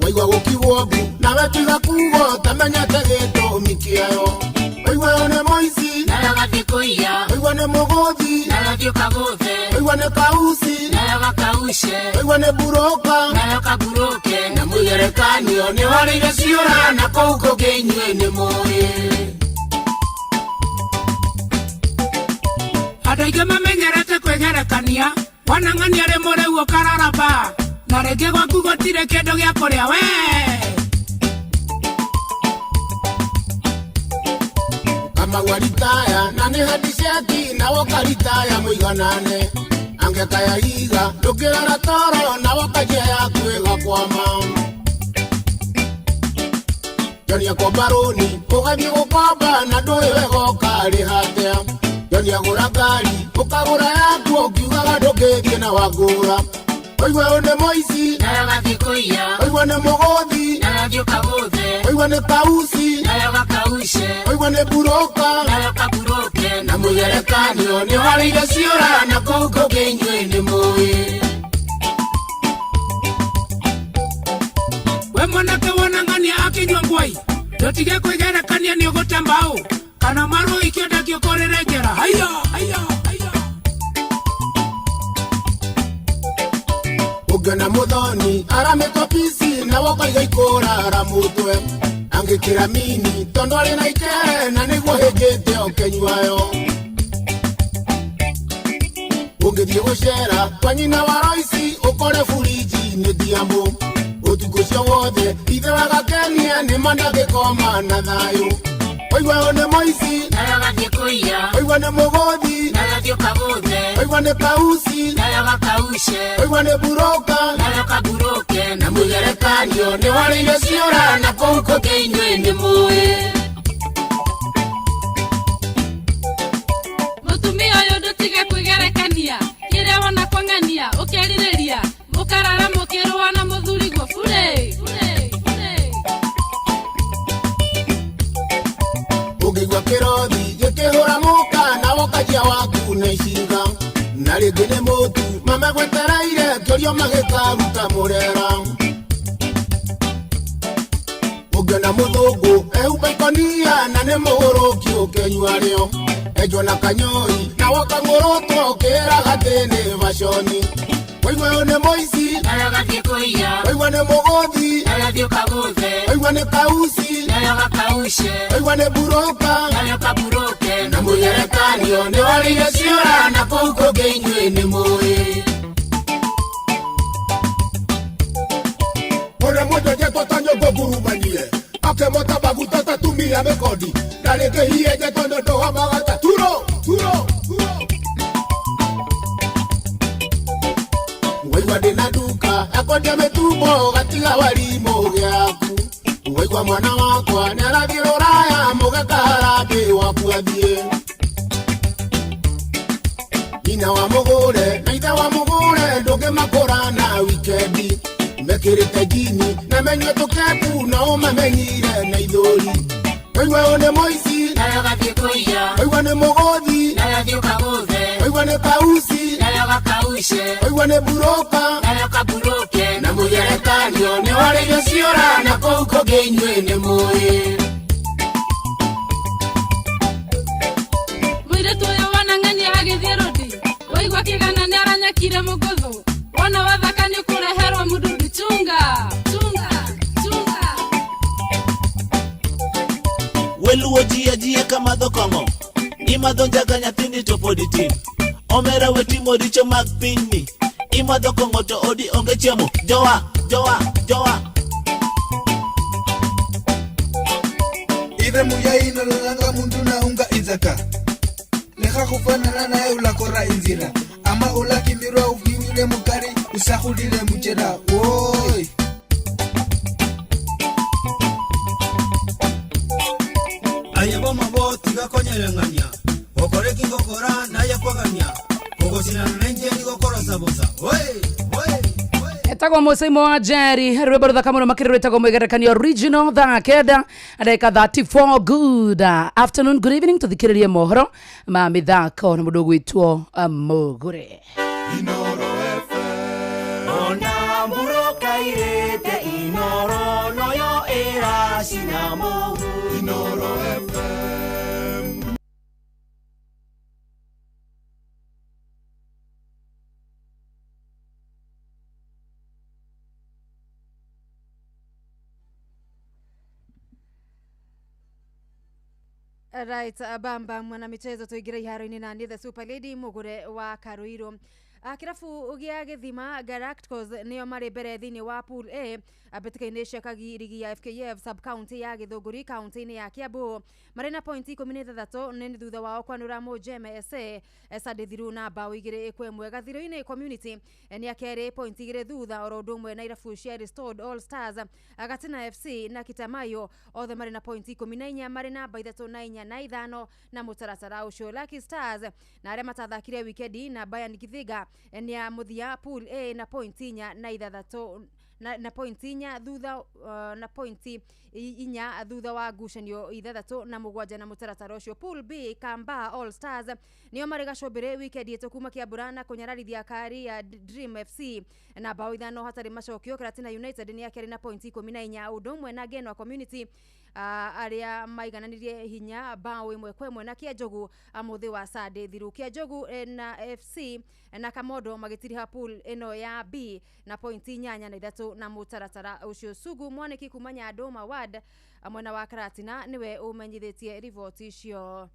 Waigua gũkiugwo mbu nawe tiga kugo tamenyete gĩtũmi kĩayo. Waigua ũyũ nĩ mũici nawe ũgathiĩ kũiya, waigua nĩ mũgũthi nawe ũthiĩ ũkagũthe, waigua nĩ kauci nawe ũgakauce, waigua nĩ buroka nawe ũkaburoke. Na mwĩgerekanio nĩ warĩire ciũra na kũu kũngĩ inyuĩ nĩ mũĩ. Andũ aingĩ mamenyerete kwĩgerekania, wanang'ania rĩ mũrĩu ũkararaba na rĩngĩ gwaku gũtirĩ kĩndũ gĩa kũrĩa we. Kamau ritaya na nĩ handiceti nawe ũkaritaya mũiganane, angĩkaya iga ndũngĩrora toro nawe ũkanjia yaku ĩgakwama. Joni akomba rũni ũgathiĩ gũkomba na ndũĩ wega ũkarĩha atĩa. Joni agũra ngari ũkagũra yaku ũkiugaga ndũngĩthiĩ na wangũra. Waigua ũyũ nĩ mũici nawe ũgathiĩ kũiya, waigua nĩ mũgũthi nawe ũthiĩ ũkagũthe, waigua nĩ kauci nawe ũgakauce, waigua nĩ buroka nawe ũkaburoke. Na mwĩgerekanio nĩ warĩire ciũra na kũu kũngĩ inyuĩ nĩ mũĩ. We mwanake wonang'ania akĩnyua ngwai ndũtige kwĩgerekania nĩ ũgũte mbaũ kana marũ ikĩenda kĩũkũrĩre njera. Haiya haiya haiya. Ũngĩona mũthoni aramĩtwo pici nawe ũkaiga ikũrara mũtwe, angĩkĩra mini tondũ arĩ na ikere na nĩguo hĩngĩte ũkĩnyuayo. Ũngĩthiĩ gũcera kwa nyina wa Roici ũkore buriji nĩ ndiamũ, ũtukũ ũcio wothe ithe wagakenia nĩ ma ndangĩkoma na thayũ. Waigua ũyũ nĩ mũici nawe ũgathiĩ kũiya, waigua nĩ mũgũthi nawe ũthiĩ ũkagũthe, waigua nĩ kauci nawe ũgakauce, waigua nĩ buroka nawe ũkaburoke. Na mwĩgerekanio nĩ warĩire ciũra na kũu kũngĩ inyuĩ nĩ mũĩ. Mũtumia ũyũ ndũtige kwĩgerekania, kĩrĩa wona kwang'ania ũkerirĩria, mũkarara mũkĩrũa na mũthuriguo bure bure bure. Ũngĩigua kĩrothi gĩkĩhũra mũka nawe ũkanjia waku na icinga, na rĩngĩ nĩ mũtu mamegwetereire kĩũrio magĩkaruta mũrera. Ũngĩona mũthũngũ ehumba ikũnia na nĩ mũgũrũki ũkĩnyua rĩo, enjwo na kanyoi nawe ũkang'ũrũtwo ũkĩĩraga atĩ nĩ baconi. Waigua ũyũ nĩ mũici nawe ũgathiĩ kũiya, waigua nĩ mũgũthi nawe ũthiĩ ũkagũthe, waigua nĩ kauci nawe ũgakauce, waigua nĩ buroka nawe ũkaburoke. Na mwĩgerekanio nĩ warĩire ciũra na kũu kũngĩ inyuĩ nĩ mũĩ. Ũrĩa mũnjojetwo ta nyũngũ ngurumanie akĩmota maguta ta tumia mĩkondi na rĩngĩ hienjetwo nĩ ũndũ wa magata. Waigua mwana wakwa nĩarathiĩ rũraya mũgeka harambĩ waku athiĩ. Nyina wa mũgũre na ithe wa mũgũre ndũngĩmakũra na wikendi. Mekĩrĩte njini na menyue tũkebu na ũmamenyire na ithũri. Waigua ũyũ nĩ mũici nawe ũgathiĩ kũiya, waigua nĩ mũgũthi nawe ũthiĩ ũkagũthe, waigua nĩ kauci nawe ũgakauce, waigua nĩ buroka nawe ũkaburoke, na mũgerekanio nĩ warĩirio ciũra na kũu kũngĩ inyuĩ nĩ mũĩ. Mũirĩtu ũyũ wona ng'ania agĩthiĩ rũndi, waigua kĩgana nĩaranyakire mũgũthũ, wona wathaka nĩũkũreherwo mũdudu. Chunga chunga chunga. Weluo ji ajia kamadho kong'o, imadho njaga nyathini to pod itin. Omera we timo richo mag pinyni, imadho kong'o to odi onge chiemo. Jowa, jowa, jowa. Ibe muyaino lolanga muntu na unga inzaka. Lekha khufanana naye ulakora inzira. Ama ulakimirwa ufinyile mukari usakhulile muchela. Woi. Ayebo maboti gakonyereng'ania gokore kingokora naye kwagania kogosinana nenje nigokorosa bosa. Oi, oi. Etagwo Mũceimo wa Njeri rwĩmbo rũthaka mũno makĩria rwĩtagwo mwĩgerekanio original thaa 9 ndagĩka 34. Good afternoon, good evening. Tũthikĩrĩrie mohoro ma mĩthako na mũndũ ũgwĩtwo Mũgũre. Ona mburoka irĩte Inoro noyo ĩracina mũhu. Inoro FM. Right, bamba mwanamichezo tuingire iharo-inĩ na niĩ the super lady Mũgũre wa Karuirũ. Kĩrabu gĩa Gĩthima Galacticos nĩo marĩ mbere thĩinĩ wa pool A mbĩtĩka-inĩ cia kagi rigi ya FKF sub county ya Gĩthũngũri kaunti-inĩ ya Kiambu marĩ na pointi 16 nĩ thutha wao kwanũra Mũnjeme SA Sandithiru na bao 2-1. Gathirũ-inĩ Community nĩ akerĩ pointi 2 thutha oro ũndũ ũmwe na irabu cia Restored All Stars Gatina FC na Kitamayo othe marĩ na pointi 14 marĩ namba 3 na 4 na 5 na mũtaratara ũcio. Lucky Stars na arĩa matathakire wikendi na Bayern Githiga nĩ a mũthia pool A na pointi 4 na 6 na pointi 4 thutha na pointi 4 thutha wa ngucanio 6 na 7 na mũtaratara ũcio. Pool B Kamba All Stars nĩo marĩ gacũmbĩrĩ wikendi ĩtũ kuma Kĩambura na kũnyararithia kari ya Dream FC na bao 5 hatarĩ macokio. Karatina United nĩ akerĩ na pointi 14 ũndũ ũmwe na Genwa Community arĩa maigananirie hinya bao 1-1 na Kĩanjogu mũthĩ wa Sunday thiru. Kĩanjogu na FC na Kamondo magĩtiriha pool ĩno ya B na pointi 8 na 3 na mũtaratara ũcio. Sugu Mwaniki kuma Nyandũma ward mwena wa Karatina nĩwe ũmenyithĩtie riboti icio.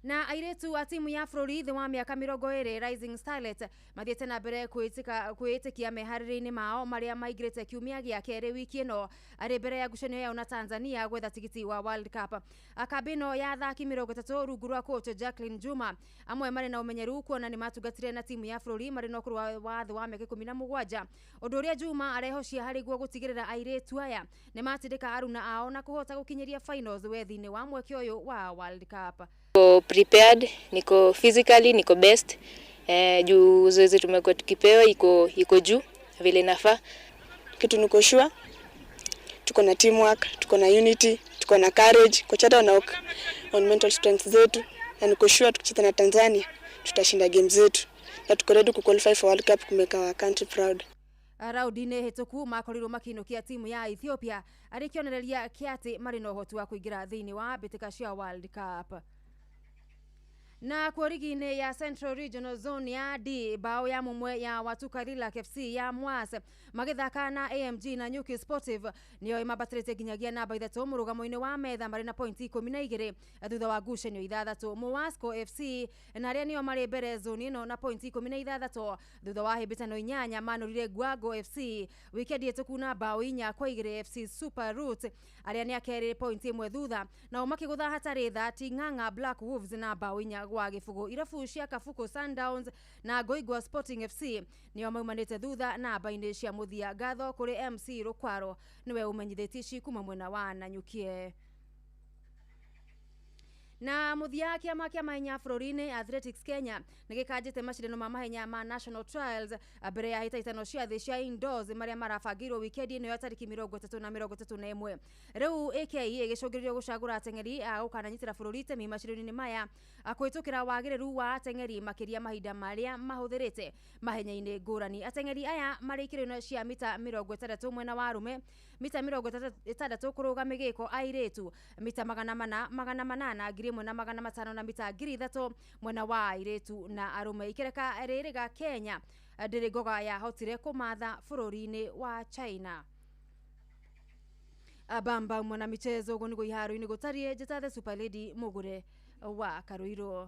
Na airĩtu a timu ya bũrũri thĩ wa mĩaka 20 Rising Starlet mathiĩte na mbere kwĩĩtĩkia meharĩria-inĩ mao marĩa maingĩrĩte kiumia gĩa kerĩ wiki ĩno arĩ mbere ya ngucanio yao na Tanzania gwetha tigiti wa World Cup. Kambi ĩno ya athaki 30 rungu rwa coach Jacqueline Juma amwe marĩ na ũmenyeru kuona nĩ matungatire na timu ya bũrũri marĩ na ũkũrũ wa thĩ wa mĩaka 17 ũndũ ũrĩa Juma arehocia harĩ guo gũtigĩrĩra airĩtu aya nĩ matindĩka aruna ao na kũhota gũkinyĩria finals wethi-inĩ wa mweke ũyũ wa World Cup. Niko prepared, niko physically, niko best. Juu zoezi tumekuwa tukipewa iko juu vile nafaa. Kitu niko sure, tuko na teamwork, tuko na unity, tuko na courage, kocha wana on mental strength zetu, na niko sure tukicheza na Tanzania tutashinda game zetu na tuko ready ku qualify for World Cup kumeka our country proud. Raudi-inĩ hĩtũku makorirwo makĩinũkia timu ya Ethiopia arĩ kĩonereria kĩa atĩ marĩ na ũhoti wa kũingĩra thĩinĩ wa mbĩtĩka cia World Cup. Na kuo rigi-inĩ ya Central Regional Zone ya D bao ya mumwe ya Watuka Lilac FC ya Mwas magĩthaka na AMG na Nyuki Sportive nĩyo ĩmambatĩrĩte nginyagia namba 3 mũrũgamo-inĩ wa metha marĩ na pointi 12 thutha wa ngucanio 6. Mwasco FC na arĩa nĩo marĩ mbere zone ĩno na pointi 16 thutha wa hĩmbĩtano 8 manũrire Gwago FC wikendi ĩtũku na bao 4-2. FC Super Root arĩa nĩ akerĩ pointi 1 thutha nao makĩgũtha hatarĩ tha Ting'ang'a Black Wolves na bao gwa gĩbũgũ. Irabu cia Kabuku Sundowns na Ngoingwa Sporting FC nĩo maumanĩte thutha namba-inĩ cia mũthia. Ngatho kũrĩ MC Rũkwaro nĩwe ũmenyithĩtie ici kuma mwena wa Nanyukie. Na muthia kiama kia mahenya bũrũri-inĩ Athletics Kenya nĩgĩkanjĩte macindano ma mahenya ma National Trials mbere ya hĩtahĩtano cia thĩ cia indoors marĩa marabangĩirwo wikendi ĩno ya tarĩki 30 na 31. Rĩu AK ĩgĩcũngĩrĩrio gũcagũra ateng'eri a gũkananyitĩra bũrũri itemi macindano-inĩ maya kũhĩtũkĩra wagĩrĩru wa ateng'eri makĩria mahinda marĩa mahũthĩrĩte mahenya-inĩ ngũrani. Ateng'eri aya marĩ ikĩro-inĩ cia mita 60 mwena wa arũme, mita 60 kũrũga mĩgĩko airĩtu, mita 400, 800, 1500 na mita 3000 mwena wa airĩtu na arũme. Ikereka rĩrĩga Kenya ndĩrĩ ngoga yahotire kũmatha bũrũri-inĩ wa China. Abamba mwana michezo ũguo nĩguo iharo-inĩ gũtariĩ. Njĩta the Super Lady Mũgũre wa Karuirũ.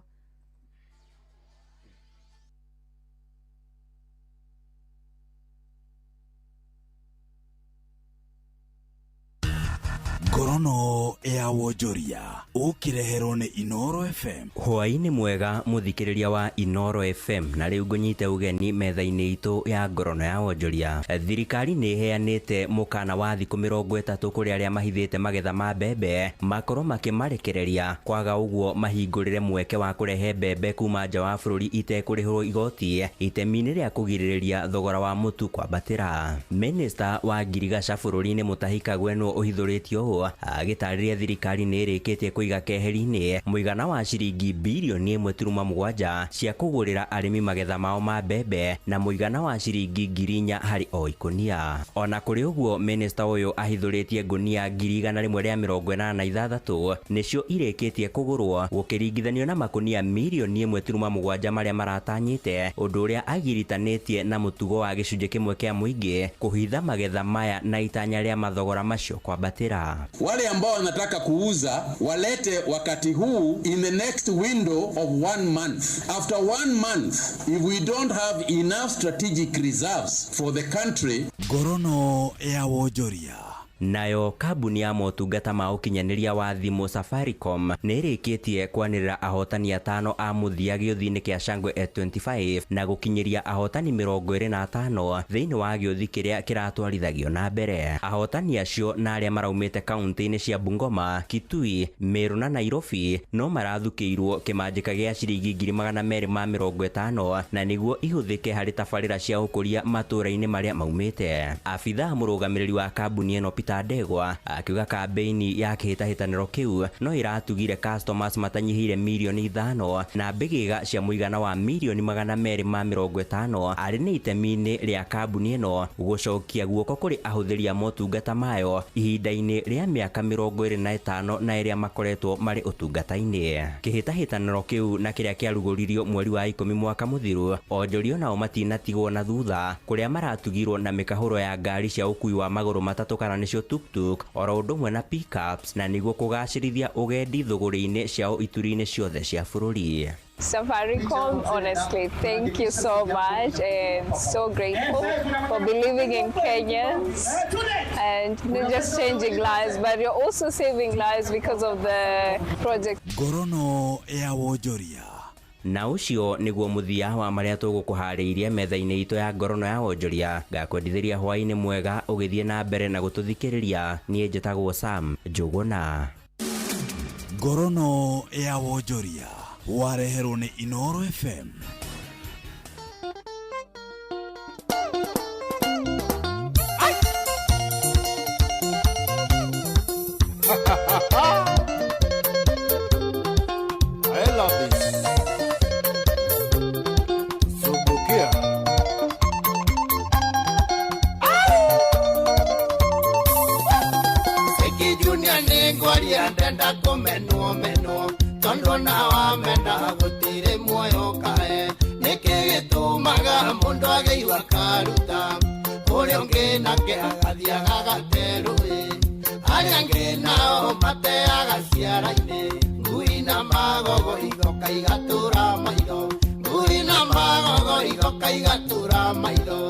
Ngorono ya wonjoria ũkĩreherwo nĩ Inoro FM. Hwaĩ-inĩ mwega mũthikĩrĩria wa Inoro FM, na rĩu ngũnyite ũgeni metha-inĩ itũ ya ngorono ya wonjoria. Thirikari nĩ ĩheanĩte mũkana wa thikũ 30 kũrĩ arĩa mahithĩte magetha ma mbembe makorwo makĩmarekereria, kwaga ũguo mahingũrĩre mweke wa kũrehe mbembe kuma nja wa bũrũri itekũrĩhwo igoti itemi-inĩ rĩa kũgirĩrĩria thogora wa mũtu kwambatĩra. Minista wa ngirigaca bũrũri-inĩ Mutahi Kagwe nĩwe ũhithũrĩtio ũũ agĩtarĩria thirikari nĩ ĩrĩkĩtie kũiga keheri-inĩ mũigana wa ciringi birioni 1.7 cia kũgũrĩra arĩmi magetha mao ma mbembe na mũigana wa ciringi 4,000 harĩ o ikũnia. Ona kũrĩ ũguo, minista ũyũ ahithũrĩtie ngũnia 186,000 nĩcio irĩkĩtie kũgũrwo gũkĩringithanio na makũnia mirioni 1.7 marĩa maratanyĩte, ũndũ ũrĩa agiritanĩtie na mũtugo wa gĩcunjĩ kĩmwe kĩa mũingĩ kũhitha magetha maya na itanya rĩa mathogora macio kwambatĩra. Wale ambao wanataka kuuza walete wakati huu in the next window of 1 month. After 1 month, if we don't have enough strategic reserves for the country. Ngorono ya wonjoria. Nayo kambuni ya motungata ma ũkinyanĩria wa thimũ Safaricom nĩ ĩrĩkĩtie kwanĩrĩra ahotani 5 a mũthia gĩũthi-inĩ kĩa Shangwe 25 na gũkinyĩria ahotani 25 thĩinĩ wa gĩũthi kĩrĩa kĩratwarithagio na mbere. Ahotani acio na arĩa maraumĩte kaunti-inĩ cia Bungoma, Kitui, Meru na Nairobi no marathukĩirwo kĩmanjĩka gĩa ciringi 250,000 na nĩguo ihũthĩke harĩ tabarĩra cia ũkũria matũũra-inĩ marĩa maumĩte. Abithaa mũrũgamĩrĩri wa kambuni ĩno Peter Ndegwa akiuga kambeini ya kĩhĩtahĩtanĩro kĩu no ĩratugire customers matanyihĩire mirioni 5 na mbĩgĩga cia mũigana wa mirioni 250 arĩ nĩ itemi-inĩ rĩa kambuni ĩno gũcokia guoko kũrĩ ahũthĩri a motungata mayo ihinda-inĩ rĩa mĩaka 25 na ĩrĩa makoretwo marĩ ũtungata-inĩ. Kĩhĩtahĩtanĩro kĩu na kĩrĩa kĩarugũririo mweri wa 10 mwaka mũthiru, onjoria nao matinatigwo na thutha kũrĩa maratugirwo na mĩkahũro ya ngari cia ũkui wa magũrũ matatũ kana nĩcio tuk-tuk oro ũndũ ũmwe na pickups, na nĩguo kũgacĩrithia ũgendi thũgũrĩ-inĩ ciao ituri-inĩ ciothe cia bũrũri. Safaricom, honestly, thank you so much and so grateful for believing in Kenyans and not just changing lives, but you're also saving lives because of the project. Ngorono ya wonjoria. Na ũcio nĩguo mũthia wa marĩa tũgũkũharĩirie metha-inĩ itũ ya ngorono ya wonjoria. Ngakwendithĩria hwaĩ-inĩ mwega ũgĩthiĩ na mbere na gũtũthikĩrĩria. Niĩ njĩtagwo Sam Njũgũna. Ngorono ya wonjoria wareherwo nĩ Inoro FM. I love this. Subukia. Seki Junior nĩngwaria ndenda kũmenwo menwo tondũ na wamena gũtirĩ muoyo kae nĩkĩ gĩtũmaga mũndũ agĩigua akaruta ũrĩa ũngĩ nake agathiĩ agagate rũĩ arĩa angĩ nao mateaga ciara-inĩ ngui na magogo igoka igatũra maitho ngui na magogo igoka igatũra maitho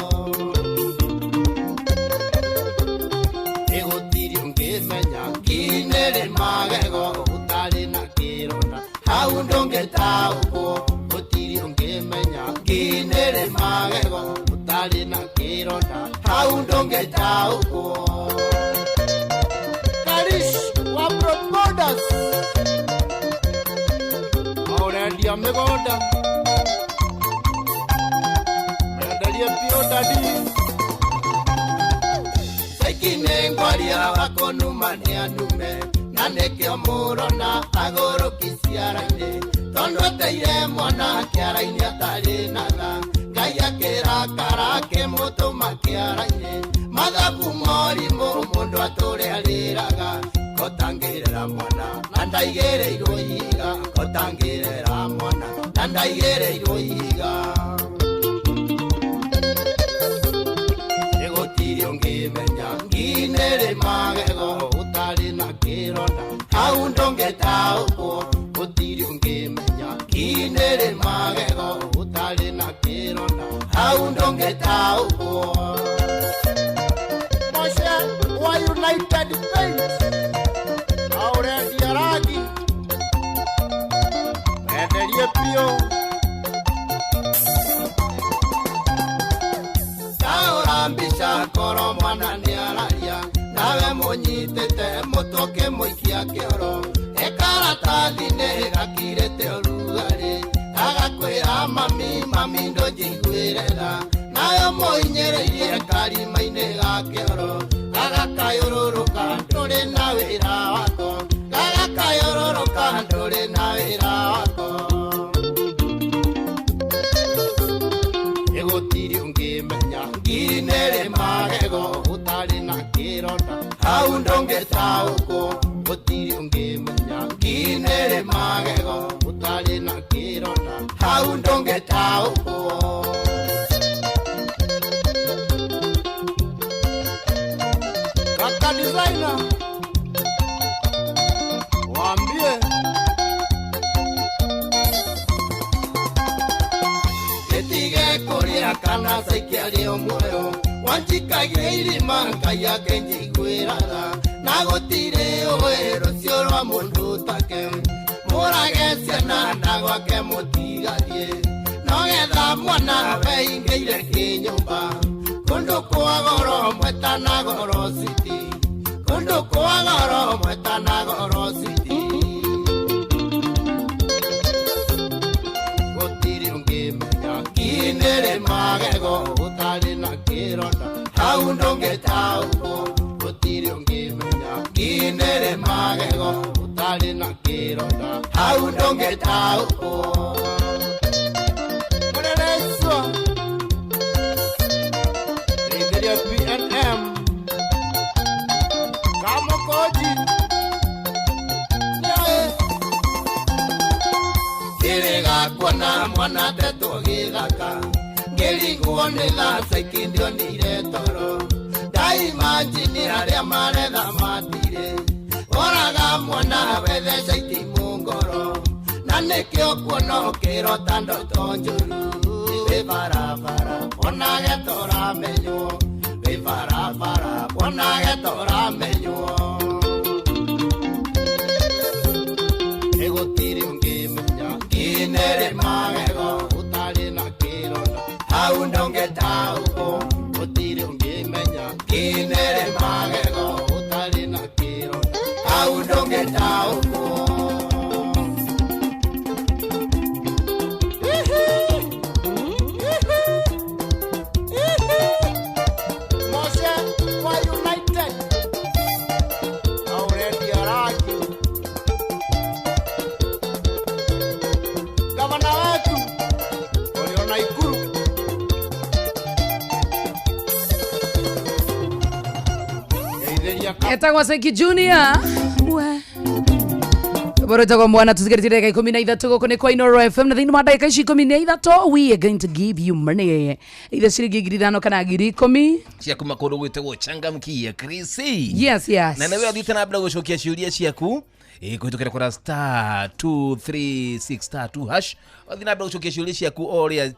ĩgũtirĩ ũngĩmenya nginĩrĩ magego ũtarĩ na kĩronda hau Hau ndũngĩtaũkwo gũtirĩ ũngĩmenya nginĩrĩ magego ũtarĩ na kĩronda hau ndũngĩtaũkwo. Karish wa Broadborders Aurendia mĩgũnda Menderie biũ dadi Saiki nĩ ngwaria wakũnuma nĩ anume na nĩkĩo mũrona agũrũki ciara-inĩ tondũ ateire mwana kĩara-inĩ atarĩ na tha Ngai akĩrakara akĩmũtũma kĩara-inĩ mathabu morimũ mũndũ atũre arĩraga kotangĩrera mwana na ndaigĩrĩirwo ihiga kotangĩrera mwana na ndaigĩrĩirwo ihiga gũtirĩ ũngĩmenya nginĩrĩ magego ũtarĩ na kĩronda hau ndũngĩtaũkwo gũtirĩ ũngĩmenya nginĩrĩ magego ũtarĩ na kĩronda hau ndũngĩtaũkwo. Moshe wa United Paint Aurendia rangi Menderie biũ Taũra mbica koro mwana nĩararia nawe mũnyitĩte mũtwe ũkĩmũikia kĩoro ĩkaratathi-inĩ gakirĩte ũrugarĩ gagakwĩra mami mami ndũnjiguĩre tha nawe mũhinyĩrĩirie karima-inĩ ga kĩoro gagakayũrũrũka ndũrĩ na wĩra wako gagakayũrũrũka ndũrĩ na wĩra wako gũtirĩ ũngĩmenya nginĩrĩ magego ũtarĩ na kĩronda hau ndũngĩtaũkwo gũtirĩ ũngĩmenya nginĩrĩ magego ũtarĩ na kĩronda hau ndũngĩtaũkwo. Kaka designer Waambie Gĩtige kũrĩa kana caikia o muoyo wanjikagie irima Ngai akĩnjiguĩra tha na gũtirĩ ũĩ rũciũ rwa mũndũ take mũrage ciana na gwake mũtigathiĩ nogetha mwana weingĩire kĩnyũmba kũndũ kwa goro mwetana goro city kũndũ kwa goro mwetana goro city gũtirĩ ũngĩmenya nginĩrĩ magego ũtarĩ na kĩronda hau ndũngĩtaũkwo gũtirĩ ũngĩmenya nginĩrĩ magego ũtarĩ na kĩronda hau ndũngĩtaũkwo. Mũrereswa Ndeithĩria PNM Kamokoji Nĩaĩ Kĩrĩga kuona mwana atetwo gĩthaka ngĩrigwo nĩ tha caiki ndionire toro ndaimanjini arĩa maretha matirĩ oraga mwana wethe caiti mũngoro na nĩkĩo kuona ũkĩrota ndoto njũru wĩ barabara wonage tũramenywo wĩ barabara wonage tũramenywo gũtirĩ ũngĩmenya nginĩrĩ magego ũtarĩ na kĩronda hau ndũngĩtaũkwo gũtirĩ ũngĩmenya nginĩrĩ magego ũtarĩ na kĩronda hau ndũngĩtaũkwo. Moshe wa United Aurendia rangi Gavana wetu Ulio Naikuru Ndeithĩria Etagwo Seki Junior we boro tagwo mwana tusigarĩtie ndagĩka 13 gũkũ nĩ kwa Inoro FM na thĩinĩ wa ndagĩka ici 13 we are going to give you money either ciringi 5,000 kana 10,000 cia kuma kũndũ gwĩtagwo changamkia Chris Yes, yes. Na nawe athiĩte na mbere gũcokia ciũria ciaku Ĩ kũhĩtũkĩra kũra star 236 star 2 hash ũthiĩ na mbere gũcokia ciũria ciaku o ũrĩa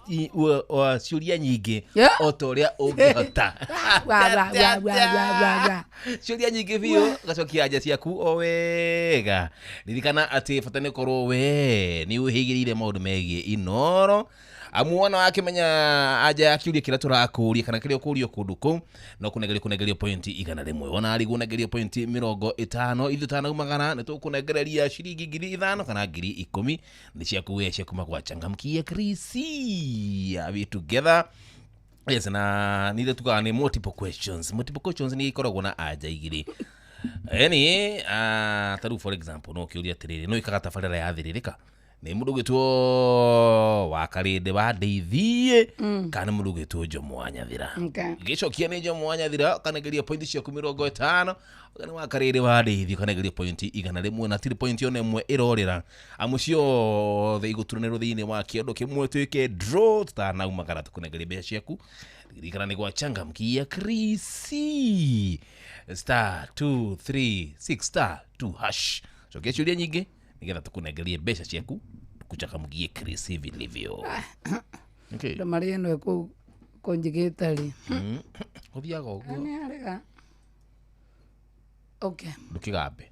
ciũria nyingĩ o ta ũrĩa ũngĩhota. Wa, wa, wa, wa, wa, wa, wa. Ciũria nyingĩ biũ ũgacokia anja ciaku o wega. Ririkana atĩ bata nĩ ũkorwo we nĩ ũhĩgĩrĩire maũndũ megiĩ Inoro, amu wona wakĩmenya anja ya kĩũria kĩrĩa tũrakũria kana kĩrĩa ũkũrio kũndũ kũu no kũnengerio kũnengerio pointi 100, wona arĩ kũnengerio pointi 50, ithuĩ tanaumagara nĩ tũkũnengereria ciringi 5,000 kana 10,000 nĩ ciaku we cia kuma gwa Changamkia Krisi. Are we together? Yes, na nithe tugaga nĩ multiple questions. Multiple questions nĩ ikoragwo na anja igĩrĩ. Eni, ta rĩu for example no kĩũria atĩrĩrĩ, no ĩkaga tabarĩra ya thĩrĩrĩka nĩ mũndũ ũgwĩtwo wa Karĩndĩ wa Ndĩithiĩ kana nĩ mũndũ ũgwĩtwo Jomo wa Nyathira. Gĩcokia nĩ Jomo wa Nyathira ũkanengeria pointi ciaku 50, kana wa Karĩndĩ wa Ndĩithiĩ ũkanengeria pointi 100, na tirĩ pointi ona ĩmwe ĩrorĩra, amu ciothe igũturanĩrwo thĩinĩ wa kĩondo kĩmwe tuĩke draw tutanaumagara tũkũnengeria mbeca ciaku. Ririkana nĩ gwa Changamkia Krisi star 236 star 2 hash. Cokia ciũria nyingĩ nĩgetha tũkũnengerie mbeca ciaku tukuchangamkie Krisi vilivyo. Okay. Ndo marĩa ĩno kũnjigĩte rĩ. Ũthiaga ũguo. Nĩ arega. Okay. Ndũkĩgambe.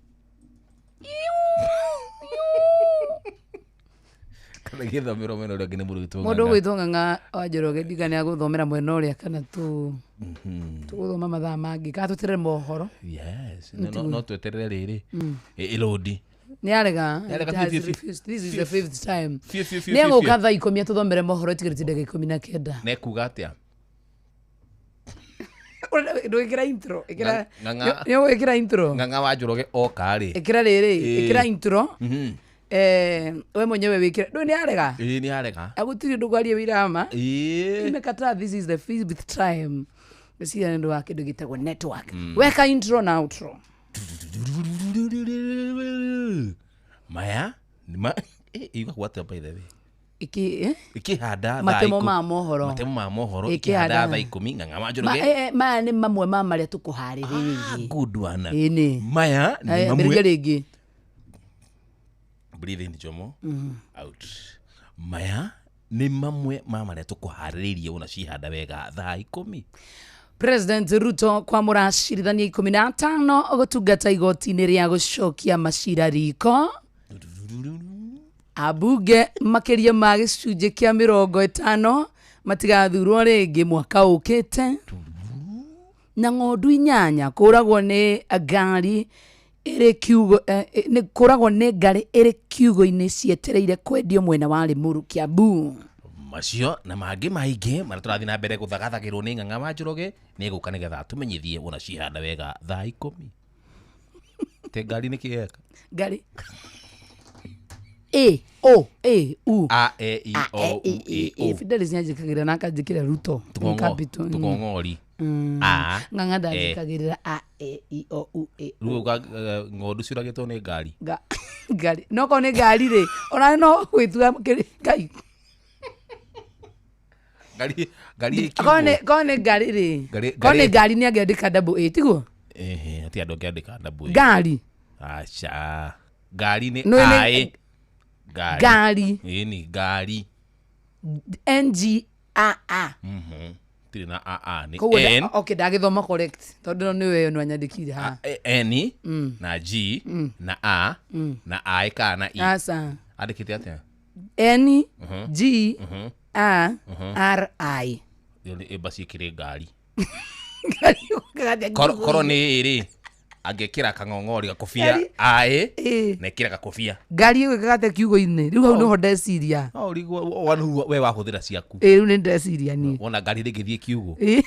Kana gĩthomero mwena ũrĩa ũngĩ nĩ mũndũ ũgwĩtwo Mũndũ Ng'ang'a. ũgwĩtwo Ng'ang'a wa Njoroge ndigane agũthomera mwena ũrĩa kana tũgũthoma mathaa mangĩ kana tũterere mohoro. Yes. Nĩ No, no tweterere rĩrĩ. Ĩrũndi. Nĩ arega. Nĩ arega It has biũ, biũ, biũ. refused. This is the Biũ. fifth time. Biũ, biũ, biũ, Nĩ biũ, egũka biũ. thaa 10 atũthomere mohoro ĩtigĩrĩte ndagĩka 19. Na ekuga atĩa? Ndũgĩkĩra intro. Ĩkĩra. Ng'ang'a. Nĩ ũgwĩkĩra intro. Ng'ang'a wa Njoroge oka rĩ. Ĩkĩra rĩrĩ, ĩkĩra intro. We mwenyewe wĩkĩre. Ndũĩ nĩ arega? Ĩĩ nĩ arega. Agũtirĩ ũndũ kwaria wĩra ma. Ĩĩ. Imekataa, this is the fifth time. Meciria nĩ ũndũ wa kĩndũ gĩtagwo network. Weka intro na outro. Maya nĩ ma igagwo atĩa by the way? Iki, eh? Ikĩhanda thaa Matemo ikũmi. ma mohoro. Matemo ma mohoro Ikĩhanda ikĩhanda thaa 10 Ng'ang'a wa Njoroge. Maya nĩ mamwe ma marĩa tũkũharĩrĩirie. Good one. Ĩni. Maya nĩ Aya, mamwe. ambĩrĩria rĩngĩ. Breathe in Jomo. Out. Maya nĩ mamwe ma marĩa tũkũharĩrĩirie wona cihanda wega thaa 10. President Ruto kwamũra acirithania 15 gũtungata igoti-inĩ rĩa gũcokia macira riko. Ambunge makĩria ma gĩcunjĩ kĩa 50 matigathurwo rĩngĩ mwaka ũkĩte. Na ng'ondu 8 kũragwo nĩ ngari ĩrĩ kiugo, nĩ kũragwo nĩ ngari ĩrĩ kiugo-inĩ cietereire kwendio mwena wa Limuru, Kiambu. Macio na mangĩ maingĩ marĩa tũrathiĩ na mbere gũthagathagĩrwo nĩ Ng'ang'a wa Njoroge nĩ egũka nĩgetha atũmenyithie wona cihanda wega thaa 10. Te ngari nĩ kĩ eka? Ngari. A O A U. A E I O U E O. Fidelis nĩanjĩkagĩrĩra na akanjĩkĩra Ruto. Capital. Tũkong'ori. A Ng'ang'a E. ndanjĩkagĩrĩra A E I O U E O. Rĩu ng'ondu ciũragĩtwo nĩ ngari. Ngari. No korwo nĩ ngari rĩ, ona no gwĩtua Ngai. Ngari, ngari ĩ Korwo kiugũ. korwo nĩ ngari rĩ. Ngari- Korwo nĩ ngari- ngari nĩ angĩandĩka double A, tiguo? Ehe, hatirĩ andũ angĩandĩka double A. Ngari. Aca. Ngari nĩ No, nĩ- A E. Ngari. Ngari. Ĩni, ngari. N G A A. Tirĩ na A A nĩ Koguo N. okay, ndagĩthoma correct tondũ no nĩwe no anyandĩkire haha. N na G na A na A ĩkaa na E. Aca. Andĩkĩte atĩa? N G A R I. Ĩyo nĩ embassy ĩkĩrĩ ngari. Ngari ũkĩgathiĩ Korwo nĩ ĩ rĩ, angĩkĩra kang'ong'ori gakobia Ngari- A ĩ, Ĩ. na ĩkĩra gakobia. Ngari ĩgwĩkaga atĩa kiugo-inĩ? Rĩu hau nĩho ndeciria. No ũrigwo, we wahũthĩra ciaku. Ĩ, rĩu nĩ ndeciria niĩ. Wona ngari rĩngĩthiĩ kiugũ. Ĩ.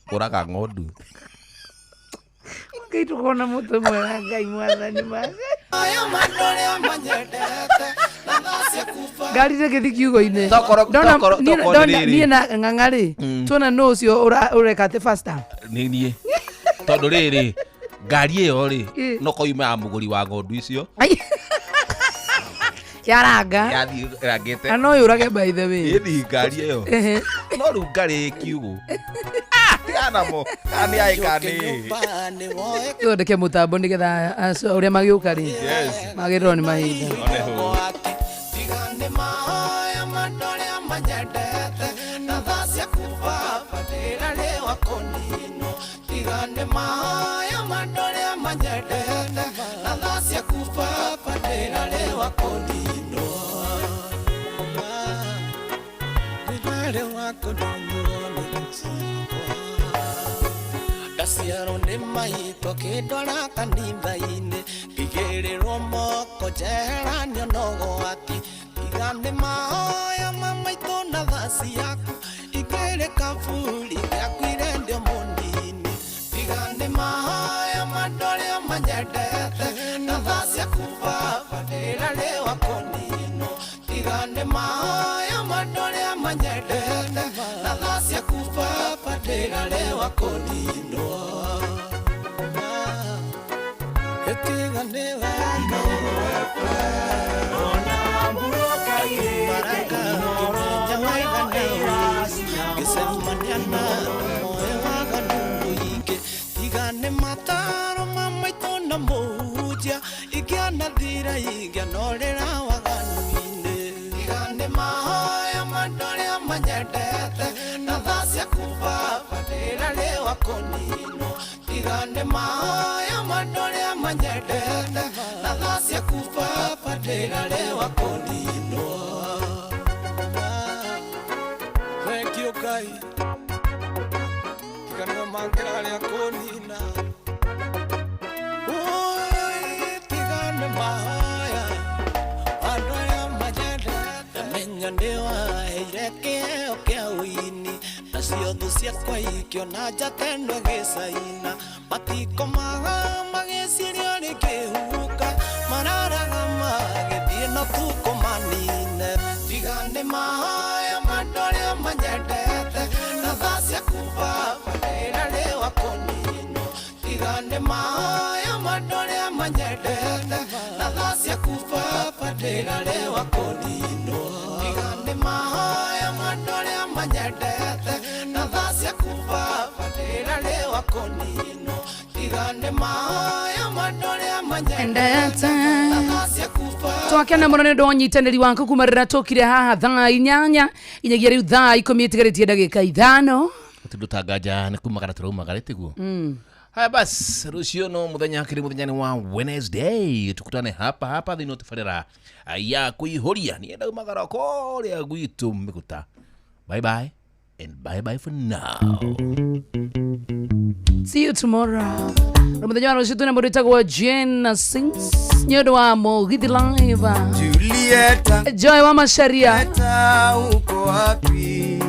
Kũraga ng'ondu. Ngai tũkona mũtwe mwega, Ngai mwathani mwathani. Ngari rĩngĩthiĩ kiugo-inĩ. Tokorwo Ndona nĩ rĩrĩ. niĩ na Ng'ang'a rĩ, tuona nũ ũcio ũreka atĩ faster. Nĩ niĩ. Tondũ rĩrĩ, ngari ĩyo rĩ, Ĩ. no koima ya mũgũri wa ng'ondu icio. Ai. Yaranga. Yathiĩ ĩrangĩte. Na no yũrage by the way. Ĩni ngari ĩyo. Ehe. No rĩu ngari ĩ kiugũ. Namo kani ai kani. Thondeke mũtambo nĩgetha ũrĩa magĩũka rĩ. Yes. Magĩrĩrwo nĩ mahinda. One ho. Ndaciarwo nĩ maitũ akĩndwara kanitha-inĩ ngĩigĩrĩrwo moko njeheranio na ũgwati tiga nĩ mahoya ma maitũ na tha ciaku ingĩrĩ kaburi gĩakuire ndĩ o mũnini tiga nĩ mahoya ma andũ arĩa manyendete na tha ciaku baba ndĩrarĩ wa kũninwo tiga nĩ mahoya ma andũ arĩa manyendete na tha ciaku baba ndĩrarĩ wa kũninwo. Tiga nĩ wendo ngĩcemania na moyo waganu mũingĩ tiga nĩ mataro ma maitũ na mũhunjia ingĩanathira ingĩanorĩra waganu-inĩ tiga nĩ mahoya ma andũ arĩa manyendete na tha ciaku baba ndĩrarĩ wa kũninwo tiga nĩ mahoya ma andũ arĩa manyendete na tha ciaku baba ndĩrarĩ wa kũninwo. Thank you Ngai tiga nĩwe mangĩrarĩa kũnina Oi, tiga nĩ mahoya andũ arĩa manyendete menya nĩ waheire kĩheo kĩa ũini nacio thũ ciakwa ikĩona njata ĩno ĩgĩcaina matikomaga magĩciria rĩkĩhuka mararaga magĩthiĩ no tukũ manine tiga nĩ mahoya ma andũ arĩa manyendete na tha ciaku baba ndĩrarĩ wa kũninwo tiga nĩ mahoya ma andũ arĩa manyendete na tha ciaku baba ndĩrarĩ wa kũninwo tiga nĩ mahoya ma andũ arĩa manyendete na tha ciaku baba ndĩrarĩ wa kũninwo tiga nĩ mahoya ma andũ arĩa manyendete na tha ciaku baba. Twakena mũno nĩ ũndũ wa ũnyitanĩri waku kuma rĩrĩa tũkire haha thaa 8 inyagia rĩu thaa 10 ĩtigarĩtie ndagĩka 5. Tũndũ nĩ kumagara tũraumagara tiguo. Haya basi, rũciũ no mũthenya kĩrĩ mũthenya nĩ wa Wednesday, tukutane hapa hapa thĩinĩ wa tabarĩra ya kũihũria. Niĩ ndaumagara kũrĩa gwitũ Mĩgũta. Bye bye and bye bye for now. See you tomorrow. Na mũthenya wa rũciũ twĩna mũndũ wĩtagwo Jane Sings nĩ ũndũ wa Mũgithi Live. Julieta, Joy wa Macharia. Julieta, uko wapi?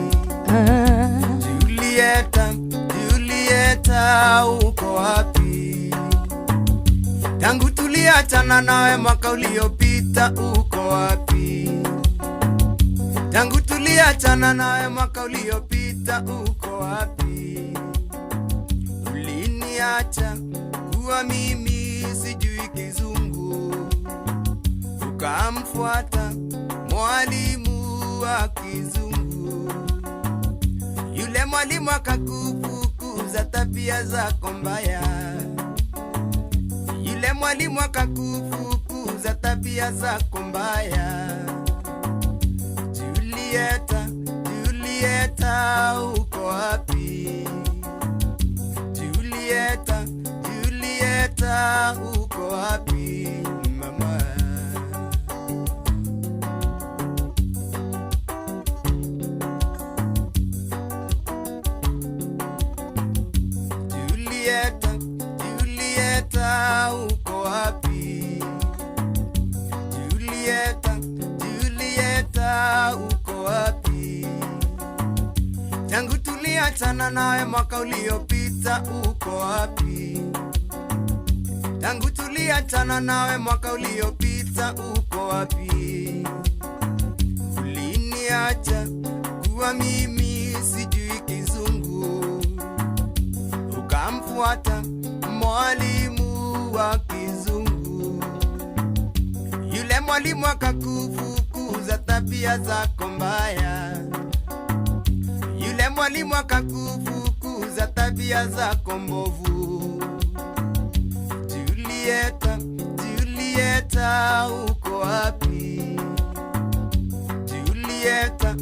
Julieta, Julieta, uko wapi? Tangu tuliachana nawe mwaka uliopita, uko wapi? Tangu tuliachana nawe mwaka uliopita, uko wapi? Uliniacha kuwa mimi sijui kizungu, ukamfuata mwalimu wa kizungu. Yule mwalimu akakufukuza tabia zako mbaya. Yule mwalimu akakufukuza tabia zako mbaya. Julieta, Julieta, uko wapi? Julieta, Julieta, uko wapi mama? Julieta, Julieta, uko wapi? Julieta, Julieta, uko wapi? Tangu tuliachana nawe mwaka uliopita, uko wapi? Tangu tuliachana nawe mwaka uliopita, uko wapi? Uliniacha kuwa mimi sijui kizungu, ukamfuata mwalimu wa kizungu. Yule mwalimu akakufukuza tabia zako mbaya. Yule mwalimu akakufukuza tabia tabia zako mbovu. Julieta, Julieta, uko wapi? Julieta,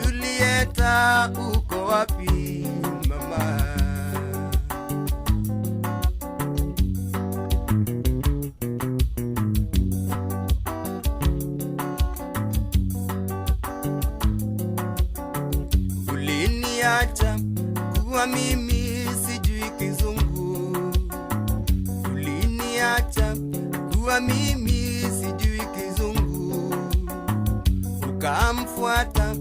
Julieta, uko wapi mama? Uliniacha kuwa mimi sijui kizungu. Uliniacha kuwa mimi sijui kizungu. Ukamfuata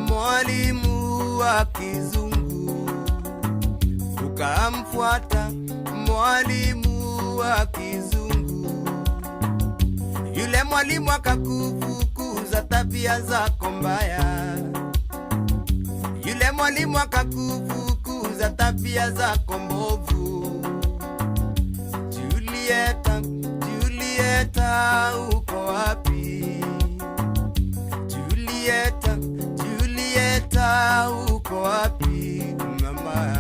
mwalimu wa kizungu. Ukamfuata mwalimu wa kizungu. Yule mwalimu akakufukuza tabia zako mbaya. Yule mwalimu akakufukuza tabia zako mbovu. Julieta, Julieta, uko wapi? Julieta, Julieta, uko wapi mama?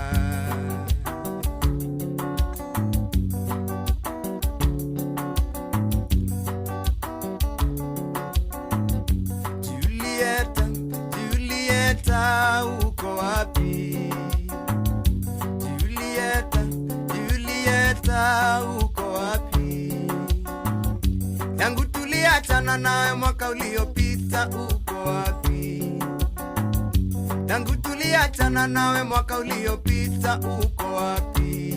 Julieta, Julieta, uko wapi? Julieta, Julieta, uko wapi? Tangu tuliachana nawe mwaka uliopita, uko wapi? Tangu tuliachana nawe mwaka uliopita, uko wapi?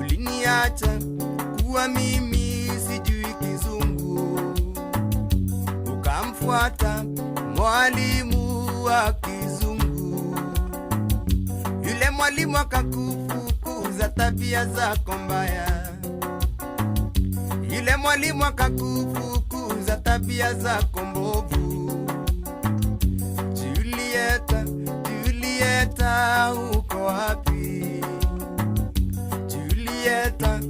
Uliniacha kuwa mimi sijui kizungu. Ukamfuata mwalimu wa kizungu. Yule mwalimu akakufukuza tabia zako mbaya. Yule mwalimu akakufukuza tabia zako mbovu. Julieta, Julieta, uko wapi? Julieta,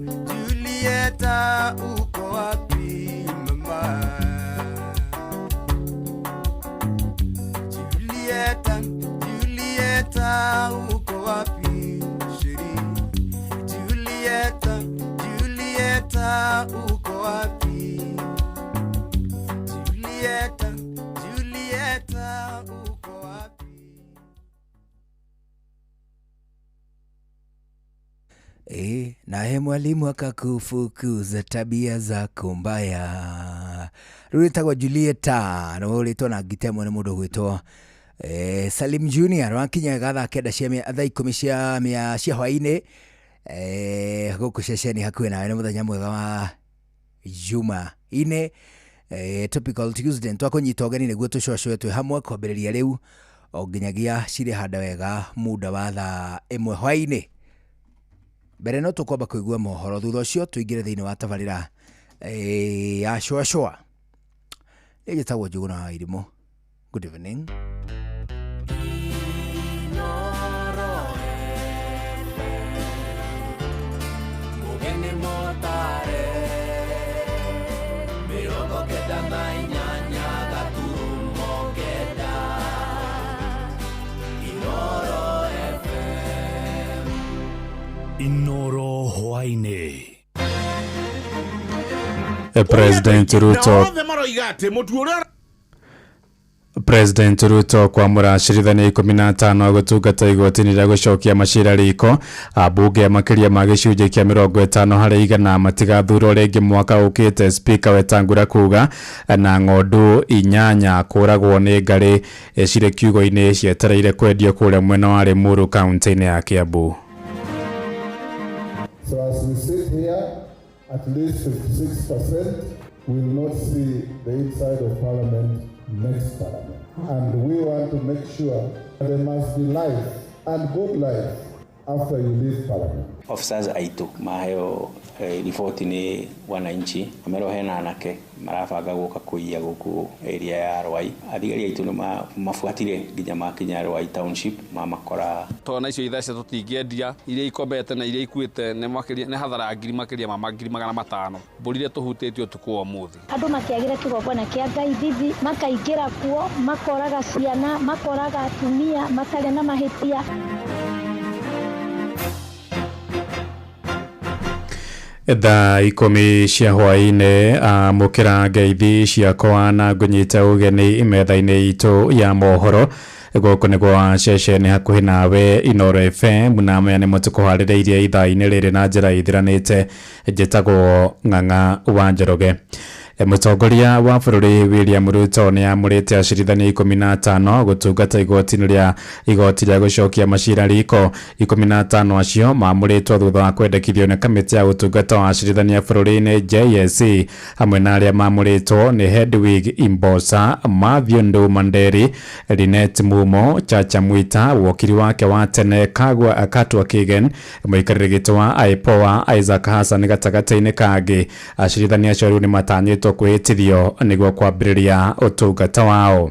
Julieta, uko wapi mama? Julieta, Julieta, uko wapi sheri? Julieta, Julieta, uko wapi? Julieta, Julieta, uko wapi? Naye mwalimu akakufukuza tabia zako mbaya. Rĩu rĩtagwo Julieta na ũrĩtwo na ngita ĩmwe nĩ mũndũ ũgwĩtwo Salim Junior. Wakinya thaa 9 cia thaa 10 cia mĩa cia hwaĩ-inĩ gũkũ ceceni hakuhĩ nawe. Nĩ mũthenya mwega wa Juma-inĩ, Topical Tuesday. Twakũnyita ũgeni nĩguo tũcũacũe twĩ hamwe kwambĩrĩria rĩu o nginyagia cirĩ handa wega muda wa thaa 1 hwaĩ-inĩ. Mbere no tũkwamba kũigua mohoro, thutha ũcio tũingĩre thĩinĩ wa tabarĩra ya cũacũa. Njĩtagwo Njũgũna wa Irimũ. Good evening. Mugeni motare 98 gaturumo 9 Inoro FM. Inoro hwaĩ-inĩ. President Ruto President Ruto kwamũra acirithania 15 gũtungata igoti-inĩ rĩa gũcokia macira riko. Ambunge makĩria ma gĩcunjĩ kĩa 50 harĩ igana matigathurwo rĩngĩ mwaka ũkĩte. Speaker Wetangula kuga na ng'ondu 8 kũragwo nĩ ngarĩ cirĩ kiugo-inĩ cietereire kwendio kũrĩa mwena wa Limuru kaunti-inĩ ya Kiambu. So as we sit here, at least 56% will not see the inside of Parliament next Parliament. And we want to make sure there must be life and good life after you leave Parliament. Officers aitu maheo riboti ni wananchi amerwo hena anake marabanga guka kuiya guku area ya Rwai. Athigari aitu ni mabuatire nginya makinya Rwai township mamakora tona icio ithece tutingĩendia iria ikombete na iria ikuĩte nĩ makĩria nĩ hathara ngiri makĩria ma ngiri 500 mbũri iria tũhutĩtie ũtukũ wa ũmũthĩ. Andũ makĩagĩra kĩgongona kĩa Ngai thithi makaingĩra kuo makoraga ciana makoraga atumia matarĩ na mahĩtia. Thaa 10 cia hwaĩ-inĩ amũkĩra ngeithi ciakwa na ngũnyite ũgeni metha-inĩ itũ ya mohoro. Gũkũ nĩ gwa ceceni hakuhĩ nawe Inooro FM, na maya nĩmo tũkũharĩrĩirie ithaa-inĩ rĩrĩ na njĩra ithiranĩte. Njĩtagwo Ng'ang'a wa Njoroge. Mũtongoria wa bũrũri William Ruto nĩ amũrĩte acirithania 15 gũtungata igoti-inĩ rĩa igoti rĩa gũcokia macira riko. 15 acio maamũrĩtwo thutha wa kwendekithio nĩ kamĩtĩ ya ũtungata wa acirithania bũrũri-inĩ JSC, hamwe na arĩa maamũrĩtwo nĩ Hedwig Imbosa, Mathew Nduma-Nderi, Linet Mumo, Chacha Mwita, wokiri wake wa tene Kagwa Katwa Kigen, mũikarĩri gĩtĩ wa IPOA Isaac Hassan gatagatĩ-inĩ kangĩ. Acirithania acio rĩu nĩ matanyĩtwo kwĩhĩtithio nĩguo kwambĩrĩria ũtungata wao.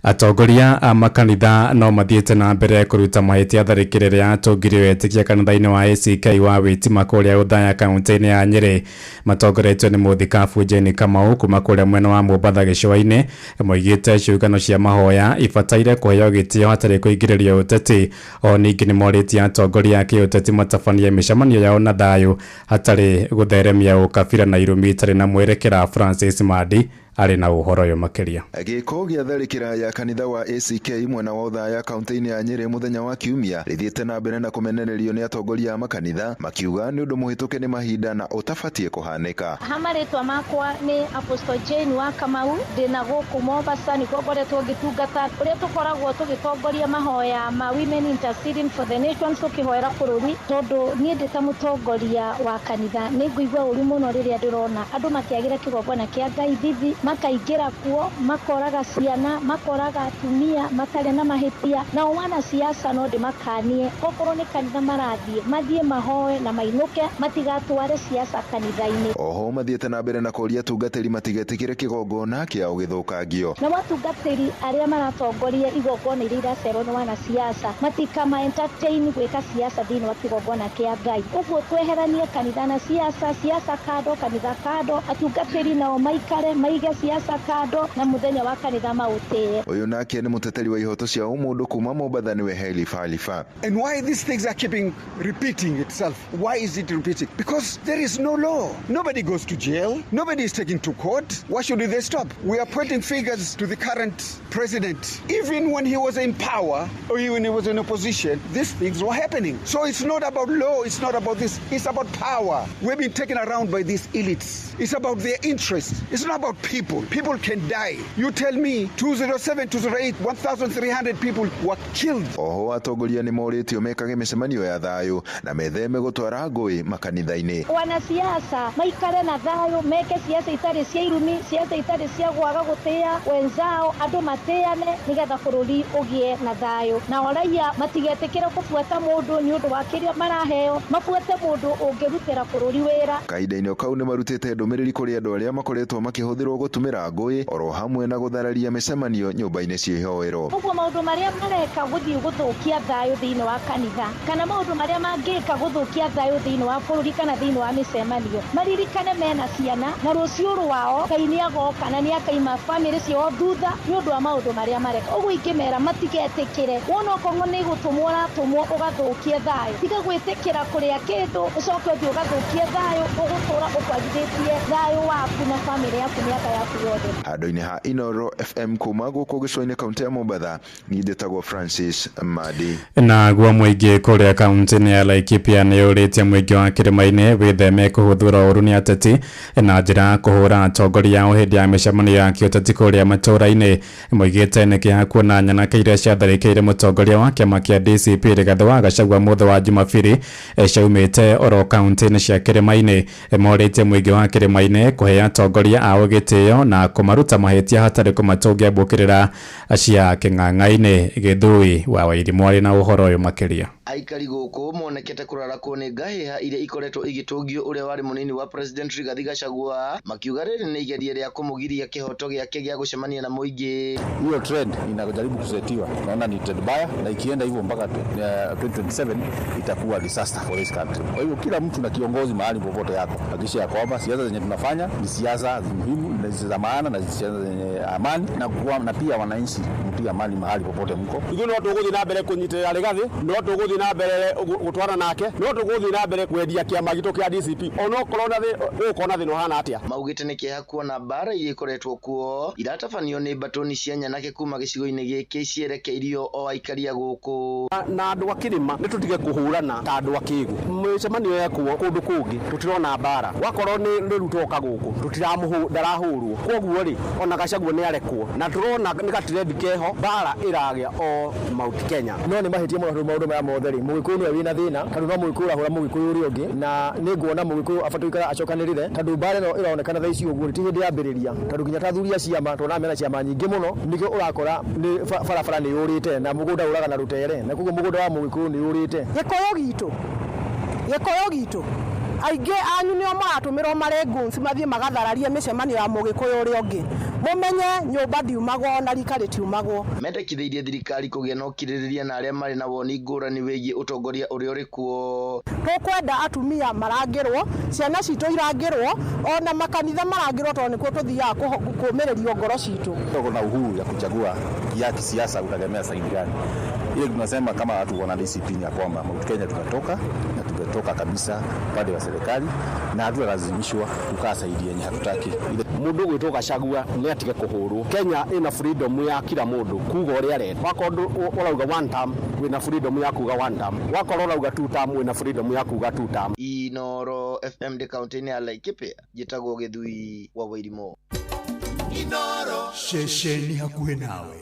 Atongoria a makanitha no mathiĩte na mbere kũruta mahĩtia tharĩkĩra ĩrĩa yatũngirio etĩkia kanitha-inĩ wa ACK wa Witima kũrĩa Othaya kaunti-inĩ ya Nyĩrĩ. Matongoretio nĩ mũthikabu Jane Kamau kuma kũrĩa mwena wa Mombatha gĩcũa-inĩ, moigĩte ciũngano cia mahoya ibataire kũheo gĩtĩo hatarĩ kũingĩrĩrio ũteti. O ningĩ nĩ morĩtie atongoria a kĩũteti matabanie mĩcemanio yao na thayũ hatarĩ gũtheremia ũkabira na irumi itarĩ na mwerekera. Francis Madi arĩ na ũhoro ũyũ makĩria. Gĩko gĩa tharĩkĩra ya kanitha wa ACK mwena wa Othaya kaunti-inĩ ya Nyĩrĩ mũthenya wa Kiumia rĩthiĩte na mbere na kũmenererio nĩ atongoria a makanitha, makiuga nĩ ũndũ mũhĩtũke nĩ mahinda na ũtabatiĩ kũhanĩka. Ha marĩtwa makwa nĩ Apostle Jane wa Kamau, ndĩna gũkũ Mombasa nĩkuo ngoretwo ngĩtungata, ũrĩa tũkoragwo tũgĩtongoria mahoya ma Women Interceding for the Nations tũkĩhoera bũrũri, tondũ niĩ ndĩ ta mũtongoria wa kanitha nĩ ngũigua ũru mũno rĩrĩa ndĩrona andũ makĩagĩra kĩgongona kĩa Ngai thithi, makaingĩra kuo makoraga ciana, makoraga atumia matarĩ na mahĩtia. Nao wanasiasa no ndĩmakanie, okorwo nĩ kanitha marathiĩ mathiĩ mahoe na mainũke, matigatware siasa kanitha-inĩ. Oho mathiĩte na mbere na kũria atungatĩri matigetĩkĩre kĩgongona kĩao gĩthũkangio. Nao atungatĩri arĩa maratongoria igongona iria iracerwo nĩ wanasiasa matikama entertain gwĩka siasa thĩinĩ wa kĩgongona kĩa Ngai. Ũguo tweheranie kanitha na siasa, siasa kando, kanitha kando, atungatĩri nao maikare maige siasa kando na muthenya wa kanitha mautĩe. Ũyũ nake nĩ mũteteri wa ihoto cia ũmũndũ kuma Mombatha nĩwe Heli Falifa. And why these things are keeping repeating itself? Why is it repeating? Because there is no law. Nobody goes to jail. Nobody is taken to court. Why should they stop? We are pointing figures to the current president. Even when he was in power or even when he was in opposition, these things were happening. So it's not about law. It's not about this. It's about power. We've been taken around by these elites. It's about their interests. It's not about people. People can die. You tell me 207, 208, 1,300 people were killed. Oho atongoria nĩ morĩtio mekage mĩcemanio ya thayũ na metheme gũtwara ngũĩ makanitha-inĩ. Wanasiasa maikare na thayũ, meke siasa itarĩ cia irumi, siasa itarĩ cia gwaga gũtĩa wenzao, andũ matĩane nĩgetha bũrũri ũgĩe na thayũ. Na raia matigetĩkĩre kũbuata mũndũ nĩ ũndũ wa kĩrĩa maraheo, mabuate mũndũ ũngĩrutĩra bũrũri wĩra. Kahinda-inĩ o kau nĩ marutĩte ndũmĩrĩri kũrĩ andũ arĩa makoretwo makĩhũthĩrwo gũtũmĩra ngũĩ oro hamwe na gũthararia mĩcemanio nyũmba-inĩ cia ihoero. Ũguo maũndũ marĩa mareka gũthiĩ gũthũkia thayũ thĩinĩ wa kanitha kana maũndũ marĩa mangĩka gũthũkia thayũ thĩinĩ wa bũrũri kana thĩinĩ wa mĩcemanio, maririkane mena ciana na rũciũ rwao Ngai nĩ agoka na nĩ akaima bamĩrĩ ciao thutha nĩ ũndũ wa maũndũ marĩa mareka. Ũguo ingĩmera matigetĩkĩre, wona okorwo nĩ gũtũmwo ũratũmwo ũgathũkie thayũ, tiga gwĩtĩkĩra kũrĩa kĩndũ ũcoke ũthiĩ ũgathũkie thayũ, ũgũtũra ũkwagithĩtie thayũ waku na bamĩrĩ yaku mĩaka yaku yothe. Handũ-inĩ ha Inooro FM kuma gũkũ gĩcũa-inĩ kaunti ya Mombatha, niĩ njĩtagwo Francis Madi. Naguo mũingĩ kũrĩa kaunti-inĩ ya Laikipia nĩ ũrĩtie mũingĩ wa kĩrĩma-inĩ wĩtheme kũhũthĩrwo ũru nĩ ateti na njĩra ya kũhũra atongoria ao hĩndĩ ya mĩcemanio ya kĩũteti kũrĩa matũũra-inĩ. Moigĩte nĩ kĩeha kuona nyanake iria ciatharĩkĩire mũtongoria wa kĩama kĩa DCP Rigathĩ wa Gachagua mũthĩ wa Jumabiri ciaumĩte oro kaunti-inĩ cia kĩrĩma-inĩ. Morĩtie mũingĩ wa kĩrĩma-inĩ kũhe atongoria ao gĩtĩo na kũmaruta mahĩtia hatarĩ kũmatũngia mbũkĩrĩra cia kĩng'ang'a-inĩ. Gĩthui wa Wairimũ arĩ na ũhoro ũyũ makĩria. Aikari gũkũ monekete kũrarakwo nĩ ngahĩha iria ikoretwo igĩtũngio ũrĩa warĩ mũnini wa President Rigathi Gachagua, makiuga rĩrĩ nĩ igeria rĩa kũmũgiria kĩhoto gĩake gĩa gũcemania na mũingĩ. Hiyo trend inajaribu kusetiwa, naona ni trend baya, na ikienda hivyo mpaka 2027 itakuwa disaster for this country. Kwa hivyo kila mtu na kiongozi mahali popote yako hakikisha ya kwamba siasa zenye tunafanya ni siasa muhimu za maana na zenye amani na pia wananchi mtie amani mahali popote mko. Ithuĩ no tũgũthiĩ na mbere kũnyitĩrĩra Rigathĩ, no tũgũthiĩ na mbere gũtwarana nake, no tũgũthiĩ na mbere kwendia kĩama gitũ kĩa DCP onokorwo na ũgũkorwo na thĩna ũhana atĩa. Maugĩte nĩ kĩeha kuona mbara iria ikoretwo kuo iratabanio nĩ mbatũni cia nyanake kuma gĩcigo-inĩ gĩkĩ cierekeirio o aikaria gũkũ. Na andũ a kĩrĩma nĩ tũtige kũhũrana ta andũ a kĩgu. Mĩcemanio yekwo kũndũ kũngĩ tũtirona mbara, wakorwo nĩ Ruto oka gũkũ ndarahũrwo, koguo rĩ ona Gachagua nĩ arekwo na tũrona nĩ gatirendi keho, mbara ĩragĩa o Mount Kenya. No nĩ mahĩtia mũno tondũ maũndũ maya mothe rĩ, Mũgĩkũyũ nĩwe wĩna thĩna tondũ no Mũgĩkũyũ ũrahũra Mũgĩkũyũ ũrĩa ũngĩ, na nĩ nguona Mũgĩkũyũ abatiĩ gũikara acokanĩrĩre tondũ mbara ĩno ĩronekana thaa ici ũguo ti hĩndĩ yambĩrĩria, tondũ nginya ta athuri a ciama tuonaga mena ciama nyingĩ mũno, nĩkĩo ũrakora nĩ barabara nĩ yũrĩte na mũgũnda ũraga na rũtere, na koguo mũgũnda wa Mũgĩkũyũ nĩ yũrĩte. Gĩkũyũ gitũ aingĩ anyu nĩo maratũmĩrwo marĩ ngũnci mathiĩ magathararie mĩcemanio ya Mũgĩkũyũ ũrĩa ũngĩ. Mũmenye nyũmba ndiumagwo ona rika rĩtiumagwo. Mendekithĩirie thirikari kũgĩa na ũkirĩrĩria na arĩa marĩ na woni ngũrani wĩgiĩ ũtongoria ũrĩa ũrĩ kuo. Tũkwenda atumia marangĩrwo, ciana citũ irangĩrwo, ona makanitha marangĩrwo tondũ nĩkuo tũthiaga kũũmĩrĩrio ngoro citũ. Tuko na uhuru ya kuchagua ya kisiasa utagemea side gani. Ile tunasema kama watu wana DCP ya kwamba Mount Kenya tunatoka na tumetoka kabisa upande wa serikali na hatutalazimishwa kukaa saidi yenye hatutaki. Mundu gwitwo Gachagua nĩ atige kũhũrwo. Kenya ina freedom ya kila mundu kuga ũrĩa arenda. Wakorwo ũrauga one term wĩna freedom ya kuga one term, wakorwo ũrauga two term wĩna freedom ya kuga two term. Inoro FM ndĩ kaunti-inĩ ya Laikipia, njĩtagwo Gĩthui wa Wairimu. Inoro ceceni hakuhĩ nawe.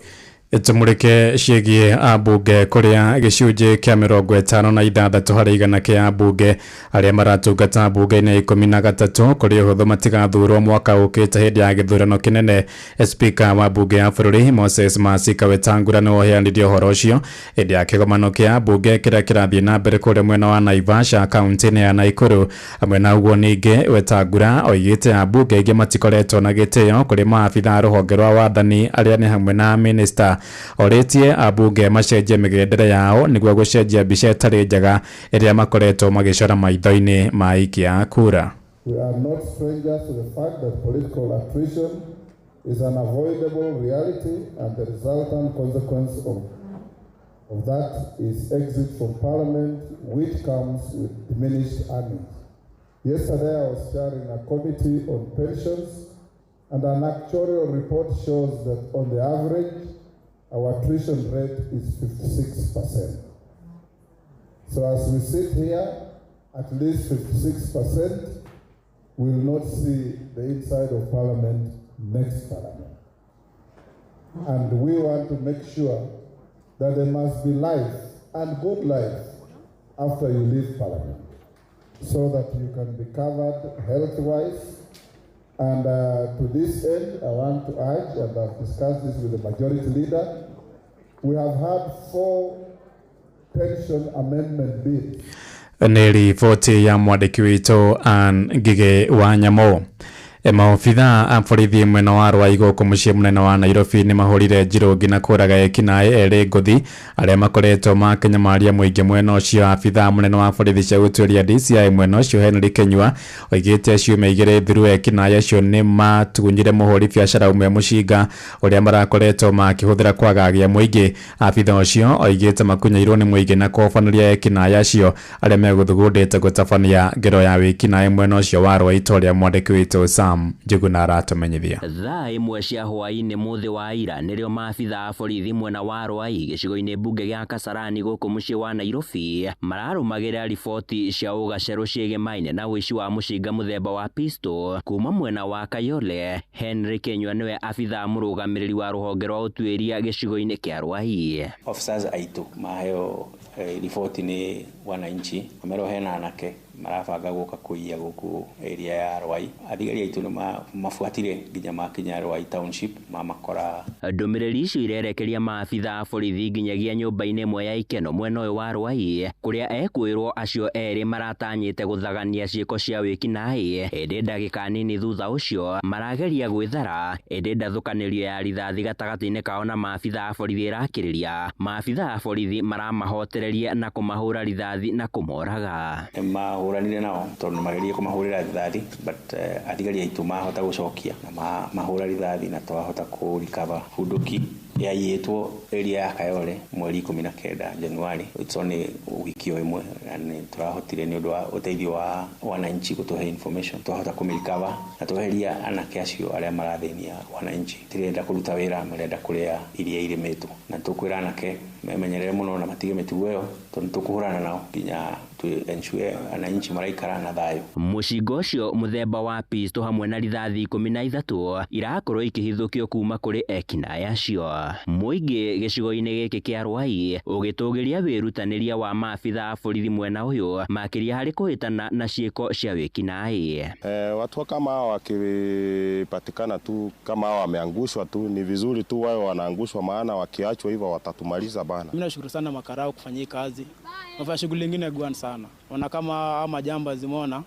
Tumurike ciĩgiĩ ambunge kũrĩa gĩcunjĩ kĩa 56 harĩ igana kĩa ambunge arĩa maratungata mbunge-inĩ 13 kũrĩ ũhũthũ matigathurwo mwaka ũkĩte hĩndĩ ya gĩthurano kĩnene. Speaker wa mbunge ya bũrũri Moses Masika Wetangula nĩwe ũheanire ũhoro ũcio hĩndĩ ya kĩgomano kĩa ambunge kĩrĩa kĩrathiĩ na mbere kũrĩa mwena wa Naivasha kaunti-inĩ ya Nakuru. Hamwe na ũguo ningĩ Wetangula oigĩte ambunge aingĩ matikoretwo na gĩtĩo kũrĩ maabitha a rũhonge rwa wathani arĩa nĩ hamwe na minista. Orĩtie ambunge macenjie mĩgendere yao nĩguo gũcenjia mbica ĩtarĩ njega ĩrĩa makoretwo magĩcora maitho-inĩ ma aikia a kura. We are not strangers to the fact that political attrition is an unavoidable reality and the resultant consequence of that is exit from parliament, which comes with diminished earnings. Yesterday I was chairing a committee on pensions, and an actuarial report shows that on the average our attrition rate is 56%. So as we sit here, at least 56% will not see the inside of parliament next parliament. And we want to make sure that there must be life and good life after you leave parliament, so that you can be covered health-wise. And to this end, I want to urge, and I've discussed this with the majority leader, we have had 4 pension amendment bills. Nĩ riboti ya mwandĩki witũ Ann Ngigĩ wa Nyamũ. Maobithaa a borithi mwena wa Rwai gũkũ mũciĩ mũnene wa Nairobi nĩ mahũrire njirũngi na kũraga ekinaĩ erĩ ngũthi arĩa makoretwo makĩnyamaria mũingĩ mwena ũcio. Abithaa mũnene wa borithi cia gũtuĩria DCI mwena ũcio Henry Kenyua oigĩte ciumia igĩrĩ thiru ekinaĩ acio nĩ matunyire mũhũri biacara ũmwe mũcinga ũrĩa marakoretwo makĩhũthĩra kwagagia mũingĩ. Abithaa ũcio oigĩte makunyairwo nĩ mũingĩ na kũhobanĩria ekinaĩ acio arĩa megũthugundĩte gũtabania ngero ya wĩkinaĩ mwena ũcio wa Rwai ta ũrĩa mwandĩki witũ Sam Njuguna aratumenyithia. Thaa ĩmwe cia hwaĩ-inĩ mũthĩ wa ira nĩrĩo maabitha a borithi mwena wa Rwai gĩcigo-inĩ mbunge gĩa Kasarani gũkũ mũciĩ wa Nairobi mararũmagĩrĩra riboti cia ũgacerũ ciĩgemaine na ũici wa mũcinga mũthemba wa pistol kuma mwena wa Kayole. Henry Kenyua nĩwe abitha mũrũgamĩrĩri wa rũhonge rwa ũtuĩria gĩcigo-inĩ kĩa Rwai. Officers aitũ maheo riboti nĩ wananchi mamerwo hena anake marabanga gũka kũiya gũkũ area ya Rwai. Athigari aitũ nĩ mabuatire nginya makinya Rwai township mamakora. Ndũmĩrĩri icio irerekeria maabitha a borithi nginyagia nyũmba-inĩ ĩmwe ya ikeno mwena ũyũ wa Rwai kũrĩa ekwĩrwo acio erĩ maratanyĩte gũthagania ciĩko cia wĩkinaĩ ĩndĩ ndagĩka nini thutha ũcio marageria gwĩthara ĩndĩ ndathũkanĩrio ya rithathi gatagatĩ-inĩ kao na maabitha a borithi ĩrakĩrĩria. Maabitha a borithi maramahotereria na kũmahũra rithathi na kũmoraga. Nĩ Twahũranire nao tondũ nĩmagerie kũmahũrĩra rithathi, but athigari aitũ mahota gũcokia na mahũra rithathi na twahota kũ recover bunduki yaiyĩtwo area ya Kayole mweri 19 Januari. It's only wiki o ĩmwe na nĩ tũrahotire nĩ ũndũ wa ũteithio wa wananchi gũtũhe information, twahota kũmĩrikava na tweheria anake acio arĩa marathĩnia wananchi. Tirenda kũruta wĩra, marenda kũrĩa iria irĩmĩtwo, na tũkwĩra anake memenyerere mũno na matige mĩtugo ĩyo tondũ tũkũhũrana nao nginya ensure wananchi maraikara na thayũ. Mũcinga ũcio mũthemba wa pistol hamwe na rithathi 13 irakorwo ikĩhithũkio kuma kũrĩ ekinaĩ acio. Mũingĩ gĩcigo-inĩ gĩkĩ kĩa Rwai ũgĩtũgĩria wĩrutanĩria wa maabitha a borithi mwena ũyũ makĩria harĩ kũhĩtana na ciĩko cia wĩkinaĩ. Watu kama hao wakipatikana tu kama hao wameangushwa tu, ni vizuri tu wao wanaangushwa, maana wakiachwa hivyo watatumaliza bana. Mimi nashukuru sana makarao kufanyia kazi. Wafanya shughuli nyingine gwan sana. Wana kama ama jamba zimeona,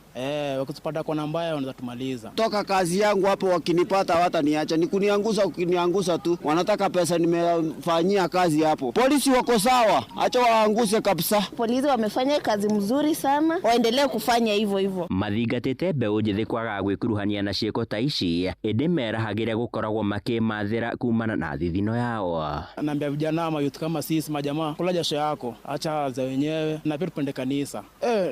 wakitupata kona mbaya wanaweza tumaliza. Toka kazi yangu hapo wakinipata hawataniacha, ni kunianguza ukinianguza tu. Wanataka pesa nimefanyia kazi hapo. Polisi wako sawa, acha waanguse kabisa. Polisi wamefanya kazi mzuri sana, waendelee kufanya hivyo hivyo. Mathingatĩte mbeũ njĩthĩ kwaga gwĩkuruhania na ciĩko ta ici, ĩndĩ merahagĩre gũkoragwo makĩmathĩra kumana na thithino yao. Naambia vijana ama youth kama sisi majamaa, kula jasho yako, acha za wenyewe na pia tupende kanisa.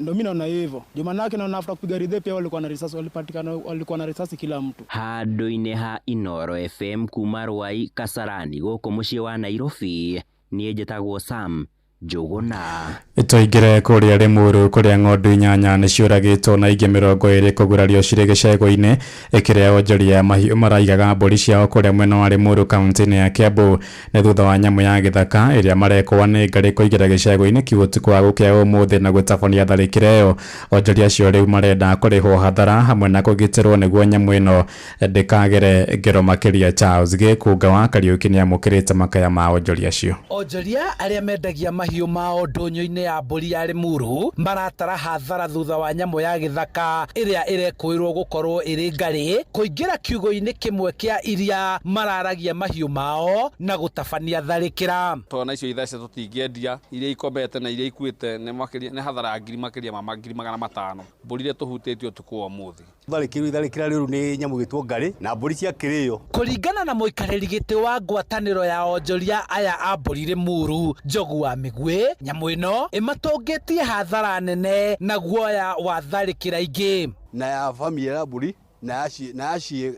Ndio mimi naona hivyo. Jumanake naona after kupiga ridhe pia walikuwa na risasi, walipatikana walikuwa na risasi kila mtu. Handũ-inĩ ha Inoro FM kuma Rwai Kasarani gũkũ mũciĩ wa Nairobi, niĩ njĩtagwo Sam Njũgũna. Tũingĩre kũrĩa Limuru kũrĩa ng'ondu 8 nĩciũragĩtwo na ingĩ 20 kũgurario cirĩ gĩcegũ-inĩ kĩrĩa onjoria mahiũ maraigaga mbũri ciao kũrĩa mwena wa Limuru kaunti-inĩ ya Kiambu nĩ thutha wa nyamũ ya gĩthaka ĩrĩa marekwo nĩ ngarĩ kũingĩra gĩcegũ-inĩ kĩu ũtukũ wa gũkĩa ũmũthĩ na gũtabania tharĩkĩra ĩyo. Onjoria acio rĩu marenda kũrĩhwo hathara hamwe na kũgitĩrwo nĩguo nyamũ ĩno ndĩkagere ngero makĩria. Charles Gĩkũnga wa Kariũki nĩamũkĩrĩte makaya ma onjoria acio. Onjoria arĩa mendagia mahiũ mao ndũnyũ-inĩ ya mbũri ya Limuru maratara hathara thutha wa nyamũ ya gĩthaka ĩrĩa ĩrekũĩrwo gũkorwo ĩrĩ ngarĩ kũingĩra kiugo-inĩ kĩmwe kĩa iria mararagia mahiũ mao na gũtabania tharĩkĩra. Tona icio ithece tũtingĩendia, iria ikomete na iria ikuĩte nĩ hathara ya ngiri makĩria ma ngiri 500. Mbũri iria tũhutĩtio ũtukũ wa ũmũthĩ. Tharĩkĩrwo itharĩkĩra rĩũru nĩ nyamũ ĩgĩtwo ngarĩ na mbũri ciakĩrĩo. Kũringana na mũikarĩri gĩtĩ wa ngwatanĩro ya onjoria aya a mbũri Limuru Njogu wa Mĩguĩ, nyamũ ĩno ĩmatũngĩtie hathara nene na guoya wa tharĩkĩra ingĩ. Na ya bamĩrĩ ya mbũri na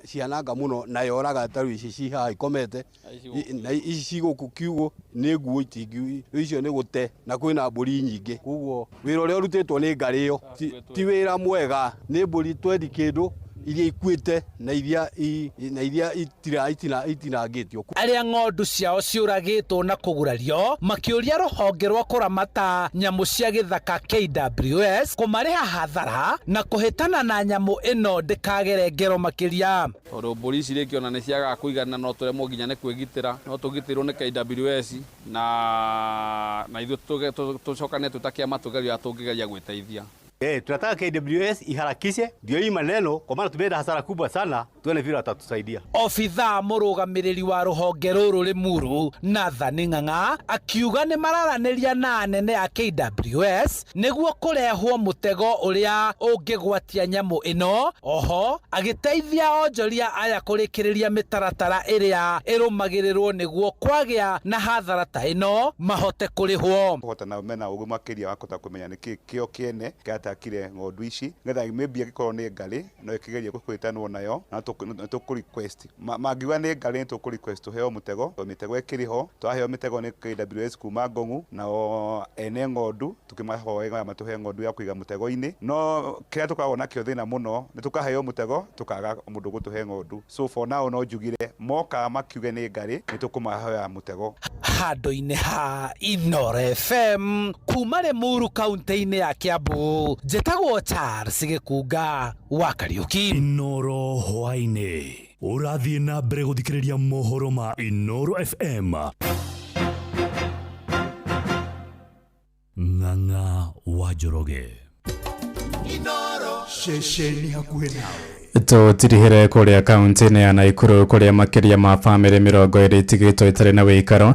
ciananga mũno na yoraga ta rĩu ici ci haha ikomete na ici ci gũkũ kiugũ nĩ nguo itingi icio nĩ gũte na kwĩna mbũri nyingĩ, koguo wĩra ũrĩa ũrutĩtwo nĩ ngarĩ ĩyo ti wĩra mwega. Nĩ mbũri twendi kĩndũ iria ikuĩte na iria itinangĩtio. Arĩa ng'ondu ciao ciũragĩtwo na kũgurario makĩũria rũhonge rwa kũramata nyamũ cia gĩthaka KWS kũmarĩha hathara na kũhĩtana na nyamũ ĩno ndĩkagere ngero makĩria. Tondũ mbũri ici rĩngĩ ona nĩ ciagaga kũigana no tũremwo nginya nĩ kwĩgitĩra, no tũgitĩrwo nĩ KWS na ithuĩ tũcokane twĩ ta kĩama tũgerie tũngĩgeria gwĩteithia. Tunataka KWS iharakishe ndio hii maneno, kwa maana tumeenda hasara kubwa sana, tuone vile watatusaidia. Ofitha mũrũgamĩrĩri wa rũhonge rũrũ Limuru Nathan Ng'ang'a akiuga nĩ mararanĩria na anene a KWS nĩguo kũrehwo mũtego ũrĩa ũngĩgwatia nyamũ ĩno. Oho agĩteithia onjoria aya kũrĩkĩrĩria mĩtaratara ĩrĩa ĩrũmagĩrĩrwo nĩguo kwagĩa na hathara ta ĩno mahote kũrĩhwo. Kũhota na mena ũgĩ makĩria wa kũhota kũmenya nĩkĩ kĩo kĩene kĩatakire ng'ondu ici ngetha maybe angĩkorwo nĩ ngarĩ no ĩkĩgerie kũhĩtanwo nayo na tũkũ request mangiuga nĩ ngarĩ tũkũ request tũheo mũtego, tondũ mĩtego ĩkĩrĩ ho. Twaheo mĩtego nĩ KWS kuma Ngong'u, nao ene ng'ondu tũkĩmahoe matũhe ng'ondu ya kũiga mũtego-inĩ. No kĩrĩa tũkoragwo nakĩo thĩna mũno nĩ tũkaheo mũtego tũkaga mũndũ gũtũhe ng'ondu. So for now no njugire moka makiuge nĩ ngarĩ nĩ tũkũmahoya mũtego. Handũ-inĩ ha Inoro FM kuma Limuru kaunti-inĩ ya Kiambu, njĩtagwo Charles Gĩkunga wa Kariũki. Inoro hwaĩ-inĩ ũrathiĩ na mbere gũthikĩrĩria mohoro ma Inoro FM. Ng'ang'a wa Njoroge. Inoro ceceni hakuhĩ nawe. Tũtirihĩre kũrĩa kaunti-inĩ ya Naikuru kũrĩa makĩria ma bamĩrĩ 20 itigĩtwo itarĩ na wĩikaro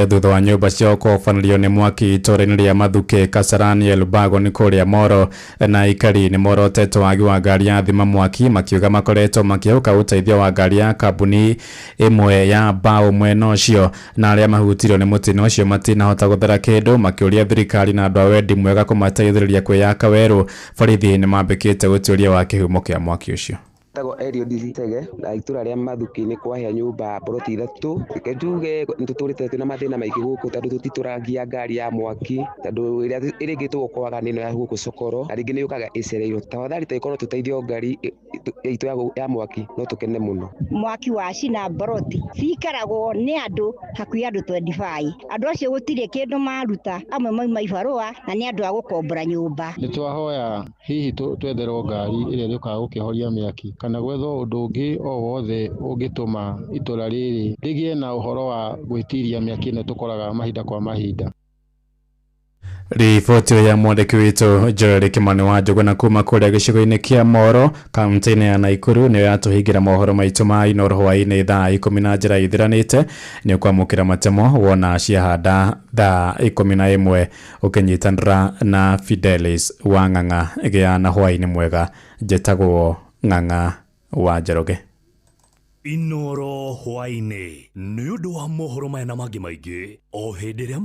thutha wa nyũmba ciao kũhobanĩrio nĩ mwaki itũũra-inĩ rĩa Mathuki, Kasarani, Elbagon kũrĩa Moro. Na aikari nĩ morotete wagi wa ngari ya thima mwaki, makiuga makoretwo makĩhoka ũteithio wa ngari ya kambuni ĩmwe ya mbaũ mwena ũcio, na arĩa mahutirio nĩ mũtino ũcio matinahota gũthera kĩndũ, makĩũria thirikari na andũ a wendi mwega kũmateithĩrĩria kwĩyaka werũ. Borithi nĩ mambĩkĩte ũtuĩria wa kĩhumo kĩa mwaki ũcio. Tagwo Eliud Chege na itũra rĩa Mathuki-inĩ kwahĩa nyũmba mburoti 3. Reke njuge nĩtũtũrĩte twĩna mathĩna maingĩ gũkũ tondũ tũtitũrangia ngari ya mwaki, tondũ ĩrĩa ĩrĩngĩ tũgũkoraga nĩ ĩno ya gũkũ cokoro, na rĩngĩ nĩ yũkaga ĩcereirwo. Tafadhali tangĩkorwo tũteithio ngari itũ ya mwaki no tũkene mũno. Mwaki wacina mburoti ciikaragwo nĩ andũ hakuhĩ andũ 25. Andũ acio gũtirĩ kĩndũ maruta, amwe mauma ibarũa na nĩ andũ a gũkombora nyũmba. Nĩ twahoya hihi twetherwo ngari ĩrĩa ĩrĩũkaga gũkĩhoria mĩaki, kana gwethwo ũndũ ũngĩ o wothe ũngĩtũma itũra rĩrĩ rĩgĩe na ũhoro wa gwĩtiria mĩaki ĩno tũkoraga mahinda kwa mahinda. Riboti ya mwandĩki witũ Joel Kimani wa Njũgũna kuma kũrĩa gĩcigo-inĩ kĩa Moro kaunti-inĩ ya Naikuru nĩyo yatũhingĩra mohoro maitũ ma Inooro hwaĩ-inĩ thaa 10 na njĩra ithiranĩte. Nĩ ũkwamũkĩra matemo wona ciahanda thaa 11 ũkĩnyitanĩra na Fidelis wa Ng'ang'a. Gĩa na hwaĩ-inĩ mwega, njĩtagwo Ng'ang'a wa Njoroge. Inooro hwaĩ-inĩ nĩ ũndũ wa mohoro maya na mangĩ maingĩ o hĩndĩ ĩrĩa.